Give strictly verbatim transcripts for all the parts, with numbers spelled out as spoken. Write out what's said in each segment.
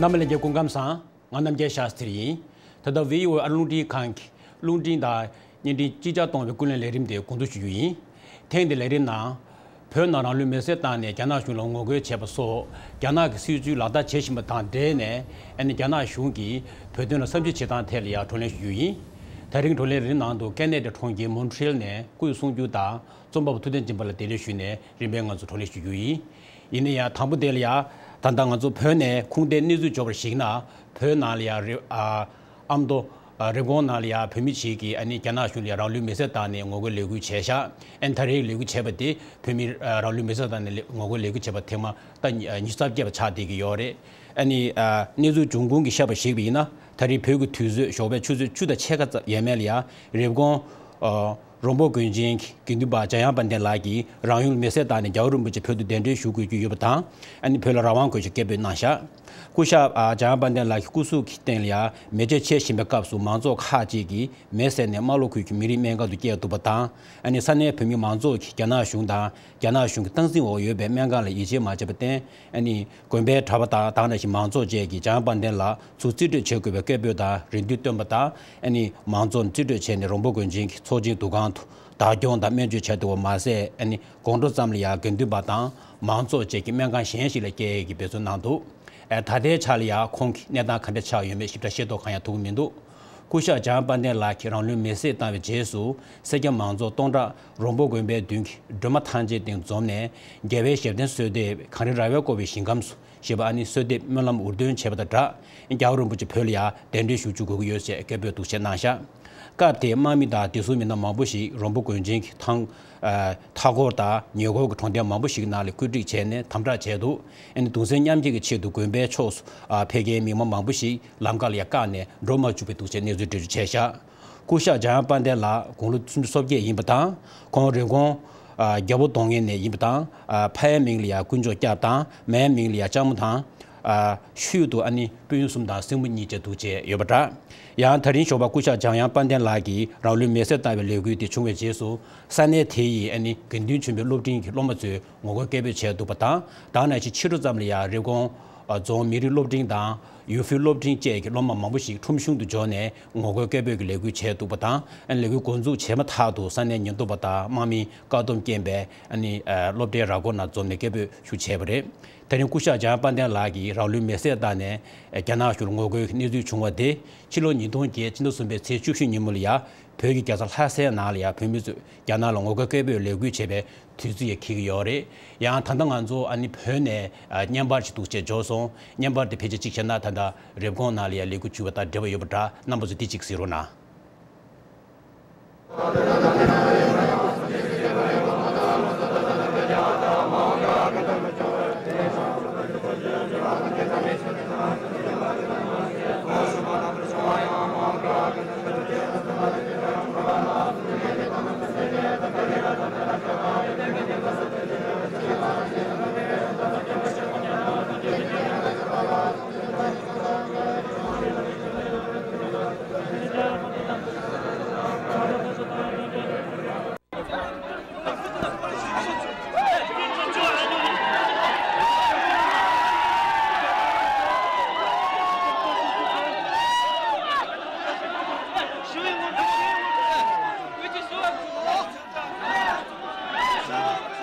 རྣམ་པ་ལྷན་རྒྱས་སྐུ་ཁམས་བཟང་། ང་རྣམ་རྒྱལ་ཤཱསྟྲི་ཡིན། ད་ལྟ་བྷི་ཨོ་ཨེ་རླུང་འཕྲིན་ཁང་གི་རླུང་འཕྲིན་དང་བརྙན་འཕྲིན་གཅིག་ཆར་གཏོང་བའི་ཀུན་གླེང་ལས་རིམ་དེ་འགོ་འཛུགས་ཞུ་རྒྱུ་ཡིན། ཐེངས་འདིའི་ལས་རིམ་ནང་། བོད་ནང་རང་ལུས་མེར་སྲེག་བཏང་ནས་རྒྱ་ནག་གཞུང་ལ་ངོ་རྒོལ་བྱས་པ་སོགས་རྒྱ་ནག་གི་སྲིད་བྱུས་ལག་བསྟར་བྱེད་བཞིན་པ་དང་འབྲེལ་ནས། ཨ་ནི་རྒྱ་ནག་གཞུང་གིས་བོད་དོན་ལ་བསམ་ཞིབ་བྱེད་སྟངས་ཐད་ལ་ཡང་བགྲོ་གླེང་ཞུ་རྒྱུ་ཡིན། ད་རིང་བགྲོ་གླེང་ལས་རིམ་ནང་དུ་ཁེ་ན་ཌའི་གྲོང་ཁྱེར་མོན་ཊི་རི་ཡལ་ནས་སྐུའི་གསུང་སྒྱུར་དང་རྩོམ་པ་པོ་ཐུབ་བསྟན་སྦྱིན་པ་ལ་གདན་འདྲེན་ཞུས་ནས་རིམ་པས་ང་ཚོ་བགྲོ་གླེང་ཞུ་རྒྱུ་ཡིན། ཡིན་ན་ཡང་དང་པོ་དེ་ལ་ཡང་ད་ལྟ་ང་ཚོ་བོད་ནས་ཁུངས་ལྡན་གནས་ཚུལ་འབྱོར་བར་གཞིགས་ན། བོད་ནང་ལ་ཡང་རི་ཨ་ཨ་མདོ་ཨ་རེབ་གོང་ནང་ལ་ཡང་བོད་མི་ཞིག་གིས་ཨ་ནི་རྒྱ་ནག་གཞུང་ལ་ཡང་རང་ལུས་མེར་སྲེག་བཏང་ནས་ངོ་རྒོལ་ལས་འགུལ་བྱས་ཤག་ཨ་ནི་ད་རེས་ལས་འགུལ་བྱས་པ་དེ་བོད་མི་ཨ་རང་ལུས་མེར་སྲེག་བཏང་ནས་ལས་ངོ་རྒོལ་ལས་འགུལ་བྱས་པ་ཐེངས་མ་ད་ཉི་ཉི་ཤུ་རྩ་བརྒྱད་པ་ཆགས་བསྡད་ཀྱི་ཡོད་རེད། ཨ་ནི་ཨ་གནས་ཚུལ་འབྱུང་ཁུངས་ཀྱིས་བཤད་པར་གཞིགས་པ་ཡིན་ན། ད་རེས་བོད་ཀྱི་དུས་ཚོད་ཞོགས་པའི་ཆུ་ཚོད་བཅུ་དང་ཕྱེད་ཀ་ཙམ་ཡས་མས་ལ་ཡང་རེབ་གོང་ཨ་རོང་པོ་དགོན་ཆེན་གྱི་དགེ་འདུན་པ་འཇམ་དབྱངས་དཔལ་ལྡན་ལགས་ཀྱིས་རང་ཡུལ་མེར་སྲེག་བཏང་ནས་རྒྱལ་བ་རིན་པོ་ཆེ་བོད་དུ་གདན་འདྲེན་ཞུ་དགོས་ཀྱི་ཡོད་པ་དང་། ཨ་ནི་བོད་ལ་རང་དབང་དགོས་ཞེས་སྐད་འབོད་གནང་ཤག་སྐུ་ཞབས་ཨ་འཇམ་དབྱངས་དཔལ་ལྡན་ལགས་ཀྱི་སྐུ་གཟུགས་ཀྱི་སྟེང་ལ་ཡང་མེ་མཆོད་བྱེད་བཞིན་པའི་སྐབས་སུ་མང་ཚོགས་ཁག་ཅིག་གིས་མེ་བསད་ནས་རྨ་ལྷོ་ཁུལ་གྱི་མི་རིགས་སྨན་ཁང་དུ་བསྐྱལ་འདུག་པ་དང་། ཨ་ནི་ས་གནས་བོད་མི་མང་ཚོགས་ཀྱིས་རྒྱ་ནག་གཞུང་དང་རྒྱ་ནག་གཞུང་གི་སྟངས་འཛིན་འོག་ཡོད་པའི་སྨན་ཁང་ལ་ཡིད་ཆེས་མ་བྱས་པར་བརྟེན། ཨ་ནི་དགོན་པའི་གྲྭ་པ་དང་དེ་ནང་བཞིན་མང་ཚོགས་བཅས་ཀྱིས་འཇམ་དཔལ་ལྡན་ལགས་ཚུར་རྩིས་སྤྲོད་བྱེད་དགོས་པའི་སྐད་འབོད་དང་རེ་འདུན་བཏོན་པ་དང་། ཨ་ནི་མང་ཚོགས་རྩིས་སྤྲོད་བྱས་ནས་རོང་པོ་དགོན་ཆེན་གྱི་ཚོགས་ཆེན་འདུ་ཁང་དུ་བདག་སྐྱོང་དང་སྨན་བཅོས་བྱས་འདུག་པ་མ་ཟད། ཨ་ནི་དགོང་དྲོ་ཙམ་ལ་ཡང་དགེ་འདུན་པ་དང་མང་ཚོགས་བཅས་ཀྱིས་སྨན་ཁང་གཞན་ཞིག་ལ་བསྐྱལ་ཡས་ཀྱི་འབད་བརྩོན་གནང་འདུག་ཨ་ད་ལྟའི་ཆ་ལ་ཡང་ཁོང་གི་གནས་སྟངས་ག་འདྲ་ཆགས་ཡོད་མེད་ཞིབ་ཕྲ་ཤེས་རྟོགས་གང་ཡང་ཐུབ་ཀྱི་མི་འདུག་སྐུ་ཞབས་འཇམ་དཔལ་ལྡན་ལགས་ཀྱིས་རང་ལུས་མེར་སྲེག་བཏང་བའི་རྗེས་སུ་སེར་སྐྱ་མང་ཚོགས་སྟོང་ཕྲག་རོང་པོ་དགོན་པའི་མདུན་གྱི་སྒྲོལ་མ་ཐང་ཆེན་སྟེང་འཛོམས་ནས། རྒྱལ་བའི་ཞབས་བརྟན་གསོལ་འདེབས་གངས་རི་ར་བས་བསྐོར་བའི་ཞིང་ཁམས་སུ་ཞེས་པ་ཨ་ནི་གསོལ་འདེབས་སྨོན་ལམ་འུར་འདོན་བྱས་པ་དང་སྦྲགས། རྒྱལ་བ་རིན་པོ་ཆེ་བོད་ལ་ཡང་གདན་འདྲེན་ཞུ་བཅུག་དགོས་ཀྱི་ཡོད་ཅེས་སྐད་འབོད་འདུག་ཅེས་གནང་ཤག་སྐབས་དེའི་དམག་མི་དང་བདེ་སྲུང་མི་སྣ་མང་པོ་ཞིག་རོང་པོ་དགོན་ཆེན་གྱི་ཐང་། ཨ་མཐའ་འཁོར་དང་ཉེ་འཁོར་གྱི་གྲོང་རྡལ་མང་པོ་ཞིག་ནང་ལ་བཀོད་སྒྲིག་བྱས་ནས་དམ་དྲག་བྱས་འདུག་ཨ་ནི་གདུང་སེམས་མཉམ་སྐྱེད་ཀྱི་ཆེད་དུ་དགོན་པའི་ཕྱོགས་སུ་ཨ་ཕེབས་མཁན་མི་མང་མང་པོ་ཞིག་ལམ་ཁ་ལ་ཡང་བཀག་ནས་འགྲོ་མ་བཅུག་པའི་འདུག་ཅེས་གནས་ཚུལ་འགྲེལ་བརྗོད་བྱས་ཤག་སྐུ་ཞབས་འཇམ་དབྱངས་དཔལ་ལྡན་ལགས་དགུང་ལོ་སུམ་ཅུ་སོ་བརྒྱད་ཡིན་པ་དང་། ཁོང་རེབ་གོང་ཨ་རྒྱལ་པོ་གདོང་ངན་ནས་ཡིན་པ་དང་། ཨ་ཕའི་མིང་ལ་ཡང་དཀོན་མཆོག་སྐྱབས་དང་། མའི་མིང་ལ་ཡང་ལྕམ་མོ་དང་། ཨ་ཤུལ་དུ་ཨ་ནི་སྤུན་གསུམ་དང་སྲིང་མོ་གཉིས་བཅས་འདུག་ཅེས་ཡོད་པ་འདྲ། ཡང་ད་རིང་ཞོགས་པ་སྐུ་ཞབས་འཇམ་དབྱངས་དཔལ་ལྡན་ལགས་ཀྱིས་རང་ལུས་མེར་སྲེག་བཏང་བའི་ལས་འགུལ་དེ་བྱུང་བའི་རྗེས་སུ། ས་གནས་དེ་ཡི་ཨ་ནི་དགེ་འདུན་ཆོས་འཕེལ་སློབ་འབྲིང་གི་སློབ་མ་ཚོས་ངོ་རྒོལ་སྐད་འབོད་བྱས་འདུག་པ་དང་། དེ་ནང་བཞིན་ཕྱི་དྲོ་ཙམ་ལ་ཡང་རེབ་གོང་རྫོང་མི་རིགས་སློབ་འབྲིང་དང་ཡུ་ཧྥི་སློབ་འབྲིང་བཅས་ཀྱི་སློབ་མ་མང་པོ་ཞིག་ཁྲོམ་གཞུང་དུ་འབྱོར་ནས་ངོ་རྒོལ་སྐད་འབོད་ཀྱི་ལས་འགུལ་བྱས་འདུག་པ་དང་། ཨ་ནི་ལས་འགུལ་འགོ་འཛུགས་བྱས་མ་ཐག་ཏུ་ས་གནས་ཉེན་རྟོག་པ་དང་དམག་མིས་བཀག་སྡོམ་བསྐྱངས་པས། ཨ་ནི་ཨ་སློབ་གྲྭའི་ར་སྐོར་ནང་འཛོམས་ནས་སྐད་འབོད་ཞུ་བྱས་པ་རེད། དེ་རིང་སྐུ་ཞབས་འཇམ་དབྱངས་དཔལ་ལྡན་ལགས་ཀྱིས་རང་ལུས་མེར་སྲེག་བཏང་ནས་རྒྱ་ནག་གཞུང་ལ་ངོ་རྒོལ་གྱི་གནས་ཚུལ་བྱུང་བ་དེ། ཕྱི་ལོ་ཉིས་སྟོང་བརྒྱད་ཕྱི་ཟླ་གསུམ་པའི་ཚེས་བཅུ་བཞི་ཉིན་མོ་ལ་ཡང་བོད་ཀྱི་རྒྱལ་ས་ལྷ་སའི་ནང་ལ་ཡང་བོད་མི་ཚོས་རྒྱ་ནག་ལ་ངོ་རྒོལ་སྐད་འབོད་ལས་འགུལ་བྱེད་པའི་དུས་ཚོད་ཡང་འཁེལ་གྱི་ཡོད་རེད། ཡང་ད་ལྟ་ང་ཚོ་ཨ་ནི་བོད་ནས་ཨ་བརྙན་པར་ཅིག་འདུག་ཅེས་འབྱོར་སོང་། བརྙན་པར་དེ་ཕལ་ཆེར་གཅིག་བྱས་ན་ད་ལྟ་རེབ་གོང་ནང་ལ་ཡང་ལས་འགུལ་བྱུང་བ་དང་འབྲེལ་བ་ཡོད་པ་འདྲ། རྣམ་པ་ཚོས་དེ་གཅིག་གཟིགས་རོགས་གནང་།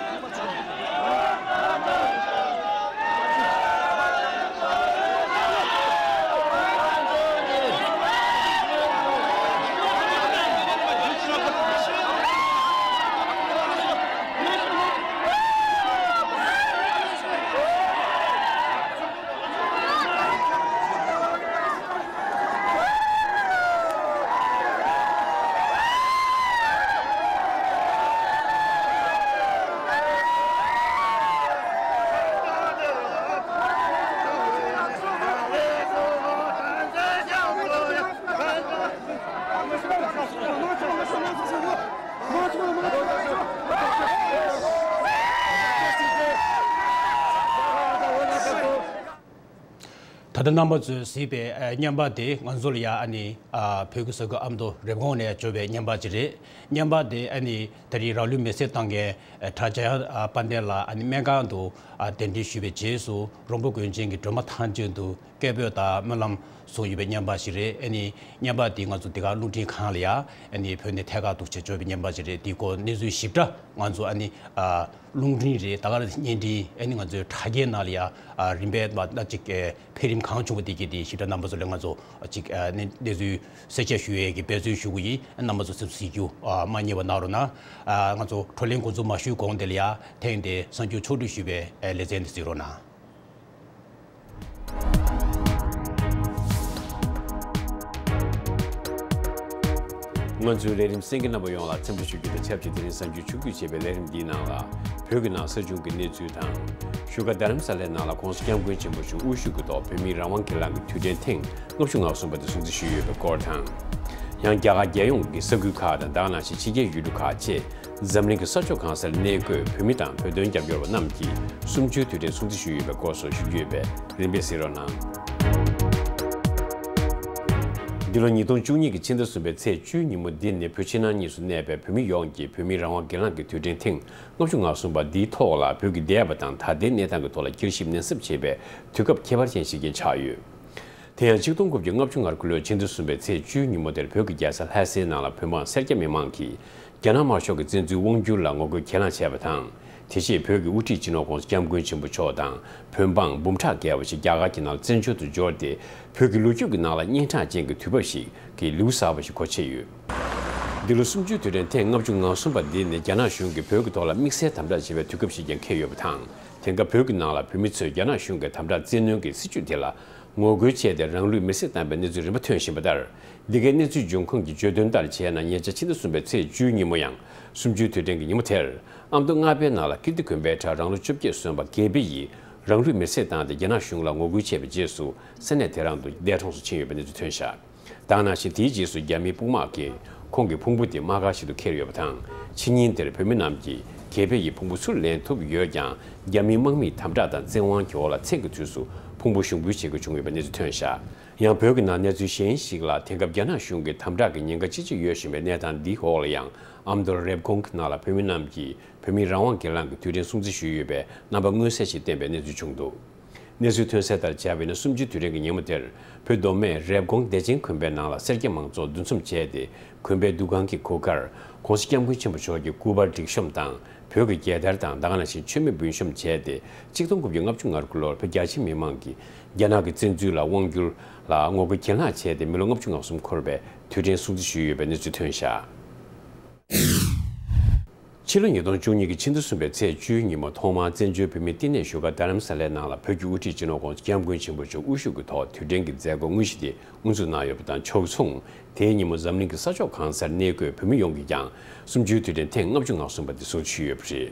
ད་ལྟ་རྣམ་པ་ཚོས་གཟིགས་པའི་ཨ་བརྙན་པར་དེ་ང་ཚོ་ལ་ཡ་ཨ་ནི་ཨ་བོད་ཀྱི་ས་ཁུལ་ཨ་མདོ་རེབ་གོང་ནས་བྱོན་པའི་བརྙན་པར་ཅིག་རེད། བརྙན་པར་དེ་ཨ་ནི་ད་རེས་རང་ལུས་མེར་སྲེག་བཏང་མཁན་ཨ་གྲྭ་རྒྱ་ཡག་ཨ་དཔལ་ལྡན་ལགས་ཨ་ནི་སྨན་ཁང་དུ་ཨ་གདན་འདྲེན་ཞུས་པའི་རྗེས་སུ་རོང་པོ་དགོན་ཆེན་གྱི་སྒྲོལ་མ་ཐང་ཆེན་དུ་སྐད་འབོད་དང་སྨོན་ལམ་གསུངས་ཡོད་པའི་བརྙན་པར་ཞིག་རེད། ཨ་ནི་བརྙན་པར་དེ་ང་ཚོ་འདི་ག་རླུང་འཕྲིན་ཁང་ལ་ཡ་ཨ་ནི་བོད་ནས་ཐད་ཀར་དུ་བྱས་བྱོན་པའི་བརྙན་པར་ཞིག་རེད། དེའི་སྐོར་གནས་ཚུལ་ཞིབ་ཕྲ་ང་ཚོ་ཨ་ནི་ཨ་རླུང་འཕྲིན་རེད། ད་ག་རང་བརྙན་འཕྲིན་ཨ་ནི་ང་ཚོའི་དྲ་རྒྱའི་ནང་ལ་ཡ་ཨ་རིམ་པས་མ་ཅིག་ཨེ་འཕེལ་རིམ་གང་བྱུང་བ་དེ་གའི་དེ་ཞིབ་ཕྲ་རྣམ་པ་ཚོ་ལ་ང་ཚོ་ཅིག་ཨ་ནི་གནས་ཚུལ་གསལ་བཤད་ཞུ་ཡས་ཀྱི་འབད་བརྩོན་ཞུ་གི་ཡིན། རྣམ་པ་ཚོ་སེམས་སུ་གཟིགས་རྒྱུ་ཨ་མ་བསྙེལ་བ་གནང་རོགས་གནང་། ཨ་ང་ཚོ་བགྲོ་གླེང་འགོ་འཛུགས་མ་ཞུས་གོང་དེ་ལ་ཡ་ཐེངས་འདིའི་གསར་འགྱུར་ཕྱོགས་བསྒྲིགས་ཞུས་པའི་ཨ་ལེ་ཚན་དེ་གཟིགས་རོགས་གནང་། ང་ཚོའི་ལས་རིམ་གསན་མཁན་རྣམ་པ་ཡོངས་ལ་འཚམས་འདྲི་ཞུ་རྒྱུ་དང་ཆབས་ཅིག་དེ་རིང་གསར་འགྱུར་ཕྱོགས་བསྒྲིགས་བྱས་པའི་ལས་རིམ་འདིའི་ནང་ལ། བོད་ཀྱི་ནང་གསར་བྱུང་གི་གནས་ཚུལ་དང་། བཞུགས་སྒར་རྡ་རམ་ས་ལའི་ནང་ལ་༸གོང་ས་༸སྐྱབས་མགོན་ཆེན་པོ་མཆོག་དབུ་བཞུགས་ཀྱི་ཐོག་བོད་མིའི་རང་དབང་སྒེར་ལངས་ཀྱི་དུས་དྲན་ཐེངས་ལྔ་བཅུ་ང་གསུམ་པ་དེ་སྲུང་བརྩི་ཞུས་ཡོད་པའི་སྐོར་དང་། ཡང་རྒྱ་གར་རྒྱལ་ཡོངས་ཀྱི་ས་ཁུལ་ཁག་དང་ད་ག་ནང་བཞིན་ཕྱི་རྒྱལ་ཡུལ་གྲུ་ཁག་བཅས། འཛམ་གླིང་གི་ས་ཕྱོགས་གང་སར་གནས་འཁོད་བོད་མི་དང་བོད་དོན་རྒྱབ་སྐྱོར་བ་རྣམས་ཀྱིས་གསུམ་བཅུའི་དུས་དྲན་སྲུང་བརྩི་ཞུས་ཡོད་པའི་སྐོར་སོགས་ཞུ་རྒྱུ་ཡོད་པས་རིམ་པས་གཟིགས་རོགས་གནང་། འདི་ལོ་ཉིས་སྟོང་བཅུ་གཉིས་ཀྱི་ཕྱི་ཟླ་གསུམ་པའི་ཚེས་བཅུའི་ཉིན་མོ་འདི་ནི་བོད་ཕྱི་ནང་གཉིས་སུ་གནས་པའི་བོད་མི་ཡོངས་ཀྱིས་བོད་མིའི་རང་དབང་སྒེར་ལངས་ཀྱི་དུས་དྲན་ཐེངས་ལྔ་བཅུ་ང་གསུམ་པ་འདིའི་ཐོག་ལ་བོད་ཀྱི་འདས་པ་དང་ད་ལྟའི་གནས་སྟངས་ཀྱི་ཐོག་ལ་བསྐྱར་ཞིབ་ནན་གསབ་བྱེད་པའི་དུས་སྐབས་ཁྱད་པར་ཅན་ཞིག་ཀྱང་ཆགས་ཡོད། དེ་ཡང་ཆིག་སྟོང་དགུ་བརྒྱ་ལྔ་བཅུ་ང་དགུ་ལོའི་ཕྱི་ཟླ་གསུམ་པའི་ཚེས་བཅུའི་ཉིན་མོ་དེར་བོད་ཀྱི་རྒྱལ་ས་ལྷ་སའི་ནང་ལ་བོད་འབངས་སེར་སྐྱ་མི་མང་གིས་རྒྱ་ནག་དམར་ཤོག་གི་བཙན་འཛུལ་དབང་སྒྱུར་ལ་ངོ་རྒོལ་གྱེན་ལངས་བྱས་པ་དང་། དེ་རྗེས་བོད་ཀྱི་དབུ་ཁྲིད་སྤྱི་ནོར་༸གོང་ས་༸སྐྱབས་མགོན་ཆེན་པོ་མཆོག་དང་བོད་འབངས་འབུམ་ཕྲག་བརྒལ་བ་ཞིག་རྒྱ་གར་གྱི་ནང་ལ་བཙན་བྱོལ་དུ་འབྱོར་ཏེ་བོད་ཀྱི་ལོ་རྒྱུས་ཀྱི་ནང་ལ་སྙན་གྲགས་ཅན་གྱི་དུས་བབ་ཞིག་གི་ལེའུ་གསར་པ་ཞིག་སྒོ་ཕྱེ་ཡོད། འདི་ལོ་གསུམ་བཅུའི་དུས་དྲན་ཐེངས་ལྔ་བཅུ་ང་གསུམ་པ་འདི་ནི་རྒྱ་ནག་གཞུང་གིས་བོད་ཀྱི་ཐོག་ལ་དམིགས་བསལ་དམ་དྲག་བྱེད་པའི་དུས་སྐབས་ཤིག་ཀྱང་འཁེལ་ཡོད་པ་དང་། དེང་སྐབས་བོད་ཀྱི་ནང་ལ་བོད་མི་ཚོས་རྒྱ་ནག་གཞུང་གི་དམ་དྲག་བཙན་གནོན་གྱི་སྲིད་བྱུས་དེ་ལ་ངོ་རྒོལ་བྱས་ཏེ་རང་ལུས་མེར་སྲེག་བཏང་བའི་གནས་ཚུལ་རིམ་པ་ཐོན་བཞིན་པ་ལྟར། འདི་གའི་གནས་ཚུལ་འབྱུང་ཁུངས་ཀྱི་བརྗོད་དོན་ལྟར་བྱས་ན། ཉེ་ཆར་ཕྱི་ཟླ་གསུམ་པའི་ཚེས་བཅུའི་ཉིན་མོ་ཡང་གསུམ་བཅུའི་དུས་དྲན་གྱི་ཉིན་མོ་དེར། ཨ་མདོ་རྔ་པའི་ནང་ལ་ཀིརྟི་དགོན་པའི་གྲྭ་རང་ལོ་བཅོ་བརྒྱད་སོན་པ་དགེ་འཕེལ་ཡིས་རང་ལུས་མེར་སྲེག་བཏང་སྟེ་རྒྱ་ནག་གཞུང་ལ་ངོ་རྒོལ་བྱས་པའི་རྗེས་སུ་ས་གནས་དེ་རང་དུ་འདས་གྲོངས་སུ་ཕྱིན་ཡོད་པའི་གནས་ཚུལ་ཐོན་བཞག། ད་ག་ནང་བཞིན་དེའི་རྗེས་སུ་རྒྱ་མིའི་དཔུང་དམག་གིས་ཁོང་གི་ཕུང་པོ་དེ་དམག་སྒར་ཞིག་ཏུ་འཁྱེར་ཡོད་པ་དང་། ཕྱི་ཉིན་དེར་བོད་མི་རྣམས་ཀྱིས་དགེ་འཕེལ་ཡི་ཕུང་པོ་ཚུར་ལེན་ཐུབ་ཡོད་ཀྱང་། རྒྱ་མིའི་དམག་མིས་དམ་དྲག་དང་བཙན་དབང་གི་འོག་ལ་མཚན་གྱི་དུས་སུ་ཕུང་པོ་ཞུགས་འབུལ་བྱེད་དགོས་བྱུང་ཡོད་པའི་གནས་ཚུལ་ཐོན་བཞག། ཡང་བོད་ཀྱི་ནང་གནས་ཚུལ་གཞན་ཞིག་ལ། དེང་སྐབས་རྒྱ་ནག་གཞུང་གིས་དམ་དྲག་གི་ཉེན་ཁ་ཅི་ཆེ་ཡོད་བཞིན་པའི་གནས་སྟངས་འདིའི་འོག་ལ་ཡང་། ཨ་མདོ་རེབ་གོང་གི་ནང་ལ་བོད་མི་རྣམས་ཀྱིས་བོད་མིའི་རང་དབང་སྒེར་ལངས་ཀྱི་དུས་དྲན་སྲུང་བརྩི་ཞུས་ཡོད་པའི་རྣམ་པ་མངོན་གསལ་ཞིག་བསྟན་པའི་གནས་ཚུལ་བྱུང་འདུག། གནས་ཚུལ་ཐོན་གསལ་ལྟར་བྱས་པ་ཡིན་ན། གསུམ་བཅུའི་དུས་དྲན་གྱི་ཉིན་མོ་དེར་བོད་མདོ་སྨད་རེབ་གོང་བདེ་ཆེན་དགོན་པའི་ནང་ལ་སེར་སྐྱ་མང་ཚོགས་འདུ་འཛོམས་བྱས་ཏེ། དགོན་པའི་འདུ་ཁང་གི་སྒོ་ཁར་༸གོང་ས་༸སྐྱབས་མགོན་ཆེན་པོ་མཆོག་གི་སྐུ་པར་སྒྲིག་གཤོམ་དང་། བོད་ཀྱི་རྒྱལ་དར་དང་། ད་ག་ནང་བཞིན་མཆོད་མེ་འབུལ་གཤོམ་བྱས་ཏེ། ཆིག་སྟོང་དགུ་བརྒྱ་ལྔ་བཅུ་ང་དགུ་ལོར་བོད་རྒྱ་ཆེ་མི་མང་གིས་རྒྱ་ནག་གི་བཙན་འཛུལ་ལ་དབང་བསྒྱུར་ལ་ངོ་རྒོལ་གྱེན་ལངས་བྱས་ཏེ། མི་ལོ་ལྔ་བཅུ་ང་གསུམ་འཁོར་བའི་དུས་དྲན་སྲུང་བརྩི་ཞུས་ཡོད་པའི་གནས་ཚུལ་ཐོན་བཞག། ཕྱི་ལོ་ཉིས་སྟོང་བཅུ་གཉིས་ཀྱི་ཕྱི་ཟླ་གསུམ་པའི་ཚེས་བཅུའི་ཉིན་མོ། ཐོག་མར་བཙན་བྱོལ་བོད་མིའི་བསྟི་གནས་བཞུགས་སྒར་རྡ་རམ་ས་ལའི་ནང་ལ་བོད་ཀྱི་དབུ་ཁྲིད་སྤྱི་ནོར་༸གོང་ས་༸སྐྱབས་མགོན་ཆེན་པོ་མཆོག་དབུ་བཞུགས་ཀྱི་ཐོག་དུས་དྲན་གྱི་མཛད་སྒོ་དངོས་གཞི་དེ་དབུ་འཛུགས་གནང་ཡོད་པ་དང་། ཕྱོགས་མཚུངས་དེའི་ཉིན་མོ་འཛམ་གླིང་གི་ས་ཕྱོགས་གང་སར་གནས་འཁོད་བོད་མི་ཡོངས་ཀྱིས་ཀྱང་གསུམ་བཅུའི་དུས་དྲན་ཐེངས་ལྔ་བཅུ་ང་གསུམ་པ་དེ་སྲུང་བརྩི་ཞུས་ཡོད་པ་རེད།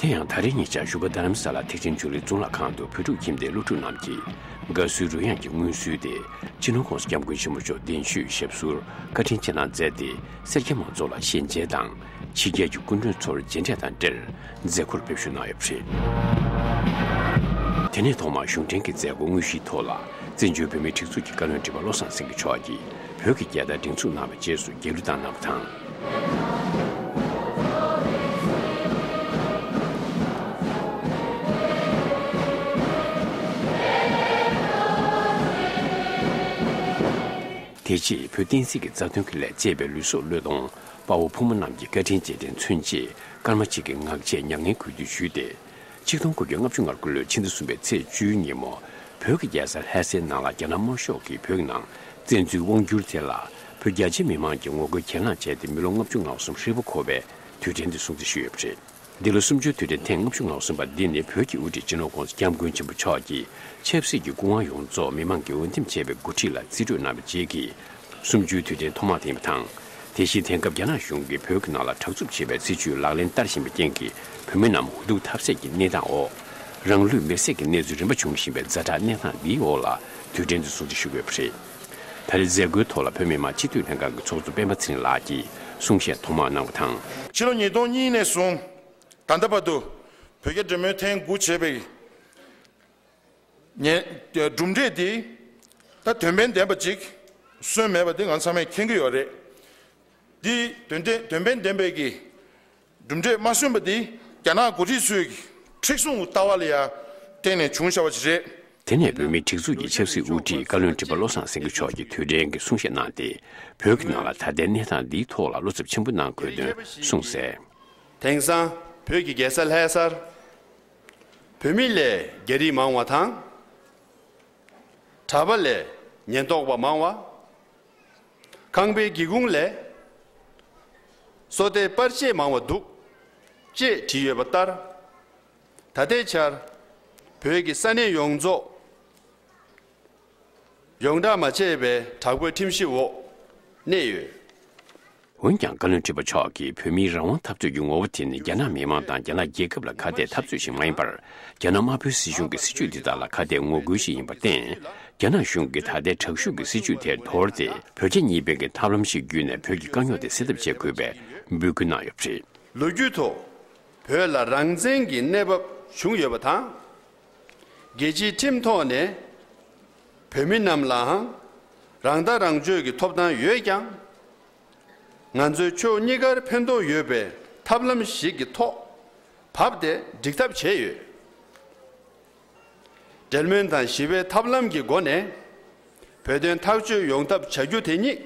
དེ་ཡང་ད་རེས་ཉེ་ཆར་བཞུགས་སྒར་རྡ་རམ་ས་ལ་ཐེག་ཆེན་ཆོས་གླིང་གཙུག་ལག་ཁང་དུ་བོད་ཕྲུག་ཁྱིམ་སྡེའི་སློབ་ཕྲུག་རྣམས་ཀྱིས་དགའ་བསུའི་རོལ་དབྱངས་ཀྱི་སྔུན་བསུས་ཏེ། སྤྱི་ནོར་༸གོང་ས་༸སྐྱབས་མགོན་ཆེན་པོ་མཆོག་གདན་ཞུས་ཞབས་སོར་བཀའ་དྲིན་ཆེ་གནང་མཛད་དེ། སེར་སྐྱ་མང་ཚོགས་ལ་ཞལ་མཇལ་དང་། ཕྱི་རྒྱལ་གྱི་སྐུ་མགྲོན་ཚོར་མཇལ་འཕྲད་དང་འབྲེལ་མཛད་སྒོར་ཕེབས་བསུ་གནང་ཡོད་པ་རེད། དེ་ནས་ཐོག་མར་གཞུང་འབྲེལ་གྱི་མཛད་སྒོ་དངོས་གཞིའི་ཐོག་ལ། བཙན་བྱོལ་བོད་མིའི་སྒྲིག་འཛུགས་ཀྱི་བཀའ་བློན་ཁྲི་པ་བློ་བཟང་སེང་གེ་མཆོག་གིས་བོད་ཀྱི་རྒྱལ་དར་སྒྲེང་འཛུགས་གནང་བའི་རྗེས་སུ་རྒྱལ་གླུ་བཏང་གནང་བ་དང་། དེ་རྗེས་བོད་བསྟན་སྲིད་ཀྱི་རྩ་དོན་གྱི་ལས་གཙོས་པའི་ལུས་སྲོག་བློས་གཏོང་དཔའ་བོ་ཕོ་མོ་རྣམས་ཀྱི་བཀའ་དྲིན་རྗེས་དྲན་མཚོན་ཆེད། སྐར་མ་གཅིག་གི་ངག་བཅད་མྱ་ངན་གུས་འདུད་ཞུས་ཏེ། ཆིག་སྟོང་དགུ་བརྒྱ་ལྔ་བཅུ་ང་དགུ་ལོའི་ཕྱི་ཟླ་གསུམ་པའི་ཚེས་བཅུའི་ཉིན་མོ། བོད་ཀྱི་རྒྱལ་ས་ལྷ་སའི་ནང་ལ་རྒྱ་ནག་དམར་ཤོག་གིས་བོད་ནང་བཙན་འཛུལ་དབང་བསྒྱུར་དེ་ལ། བོད་རྒྱ་ཆེ་མི་མང་གིས་ངོ་རྒོལ་གྱེན་ལངས་བྱས་ཏེ། མི་ལོ་ལྔ་བཅུ་ང་གསུམ་ཧྲིལ་པོ་འཁོར་བའི་དུས་དྲན་དེ་སྲུང་བརྩི་ཞུས་ཡོད་པ་རེད། འདི་ལོ་གསུམ་བཅུའི་དུས་དྲན་ཐེངས་ལྔ་བཅུ་ང་གསུམ་པ་འདི་ནི། བོད་ཀྱི་དབུ་ཁྲིད་སྤྱི་ནོར་༸གོང་ས་༸སྐྱབས་མགོན་ཆེན་པོ་མཆོག་གིས་ཆབ་སྲིད་ཀྱི་སྐུ་དབང་ཡོངས་རྫོགས་མི་མང་གིས་འོས་འདེམས་བྱས་པའི་འགོ་ཁྲིད་ལ་རྩིས་སྤྲོད་གནང་བའི་རྗེས་ཀྱི་གསུམ་བཅུའི་དུས་དྲན་ཐོག་མ་དེ་ཡིན་པ་དང་། དེ་བཞིན་དེང་སྐབས་རྒྱ་ནག་གཞུང་གིས་བོད་ཀྱི་ནང་ལ་དྲག་རྩུབ་ཆེ་བའི་སྲིད་བྱུས་ལག་ལེན་བསྟར་བཞིན་པའི་རྐྱེན་གྱིས། བོད་མི་རྣམས་འུ་སྡུག་ཐབས་ཟད་ཀྱི་གནས་སྟངས་འོག་རང་ལུས་མེར་སྲེག་གི་གནས་ཚུལ་རིམ་པ་འབྱུང་བཞིན་པའི་ཛ་དྲག་གནས་སྟངས་འདིའི་འོག་ལ་དུས་དྲན་དུ་སྲུང་བརྩི་ཞུ་དགོས་པ་རེད། ད་རེས་མཛད་སྒོའི་ཐོག་ལ་བོད་མི་མང་སྤྱི་འཐུས་ལྷན་ཁང་གི་ཚོགས་གཙོ་སྤེན་པ་ཚེ་རིང་ལགས་ཀྱིས་གསུང་བཤད་ཐོག་མར་གནང་བ་དང་། ཕྱི་ལོ་ཉིས་སྟོང་གཉིས་ནས་བཟུང་ད་ལྟ་བར་དུ། བོད་རྒྱ་འབྲེལ་མོལ་ཐེངས་དགུ་བྱས་པའི་ཉེ་གྲུབ་འབྲས་འདི་ད་དོན་ཕན་ལྡན་པ་ཅིག་སོན་མེད་པ་འདི་ང་ཚང་མས་མཁྱེན་གྱི་ཡོད་རེད། འདི་དོན་ལྡན་དོན་ཕན་ལྡན་པའི་གི་གྲུབ་འབྲས་མ་སོན་པ་འདི་རྒྱ་ནག་འགོ་ཁྲིད་ཚོས་ཀྱི་མཁྲེགས་བཟུང་ལྟ་བ་ལ་ཡང་བརྟེན་ནས་བྱུང་བཞག་པ་ཅིག་རེད། དེ་ནས་བོད་མིའི་སྒྲིག་འཛུགས་ཀྱི་ཆབ་སྲིད་དབུ་ཁྲིད་བཀའ་བློན་ཁྲི་པ་བློ་བཟང་སེང་གེ་མཆོག་གིས་དུས་དྲན་གྱི་གསུང་བཤད་གནང་སྟེ། བོད་ཀྱི་ནང་ལ་ད་ལྟའི་གནས་སྟངས་འདིའི་ཐོག་ལ་བློ་འཚབ་ཆེན་པོ་གནང་དགོས་དོན་གསུངས་གསལ། དེང་སང་བོད་ཀྱི་རྒྱལ་ས་ལྷ་སར་བོད་མི་ལས་རྒྱ་རིགས་མང་བ་དང་། གྲྭ་པ་ལས་ཉེན་རྟོག་པ་མང་བ། ཁང་པའི་སྒེའུ་ཁུང་ལས་སོ་ལྟའི་པར་ཆས་མང་བ་འདུག་ཅེས་བྲིས་ཡོད་པ་ལྟར། ད་ལྟའི་ཆར་བོད་ཀྱི་ས་གནས་ཡོངས་རྫོགས་ཡོངས་བསྒྲགས་མ་བྱས་པའི་དྲག་པོའི་ཁྲིམས་གཞི་འོག་གནས་ཡོད། འོན་ཀྱང་། བཀའ་བློན་ཁྲི་པ་མཆོག་གིས་བོད་མིའི་རང་དབང་འཐབ་རྩོད་ཀྱི་ངོ་བོ་དེ་ནི་རྒྱ་ནག་མི་དམངས་དང་རྒྱ་ནག་རྒྱལ་ཁབ་ལ་ཁ་གཏད་འཐབ་རྩོད་ཞིག་མ་ཡིན་པར། རྒྱ་ནག་དམར་པོའི་སྲིད་གཞུང་གི་སྲིད་བྱུས་འདི་དག་ལ་ཁ་གཏད་ངོ་རྒོལ་ཞིག་ཡིན་པར་བརྟེན། རྒྱ་ནག་གཞུང་གིས་ད་ལྟའི་དྲག་ཤུགས་ཀྱི་སྲིད་བྱུས་དེར་དོར་ཏེ། བོད་རྒྱ་གཉིས་ཕན་གྱི་ཐབས་ལམ་ཞིག་བརྒྱུད་ནས་བོད་ཀྱི་དཀའ་རྙོག་དེ་སེལ་ཐབས་བྱེད་དགོས་པའི་འབོད་སྐུལ་གནང་ཡོད་པ་རེད། ལོ་རྒྱུས་ཐོག་བོད་ལ་རང་བཙན་གྱི་གནས་བབ་བྱུང་ཡོད་པ་དང་། རྒྱལ་སྤྱིའི་ཁྲིམས་ཐོག་ནས་བོད་མི་རྣམས་ལའང་རང་ཐག་རང་གཅོད་ཀྱི་ཐོབ་ཐང་ཡོད་ཀྱང་། ང་ཚོས་ཕྱོགས་གཉིས་ཀར་ཕན་ཐོགས་ཡོད་པའི་ཐབས་ལམ་ཞིག་གི་ཐོག་བབས་ཏེ་འགྲིག་ཐབས་བྱས་ཡོད། འབྲེལ་མོལ་དང་ཞི་བའི་ཐབས་ལམ་གྱི་སྒོ་ནས་བོད་དོན་ཐག་གཅོད་ཡོང་ཐབས་བྱ་རྒྱུ་དེ་ཉིད།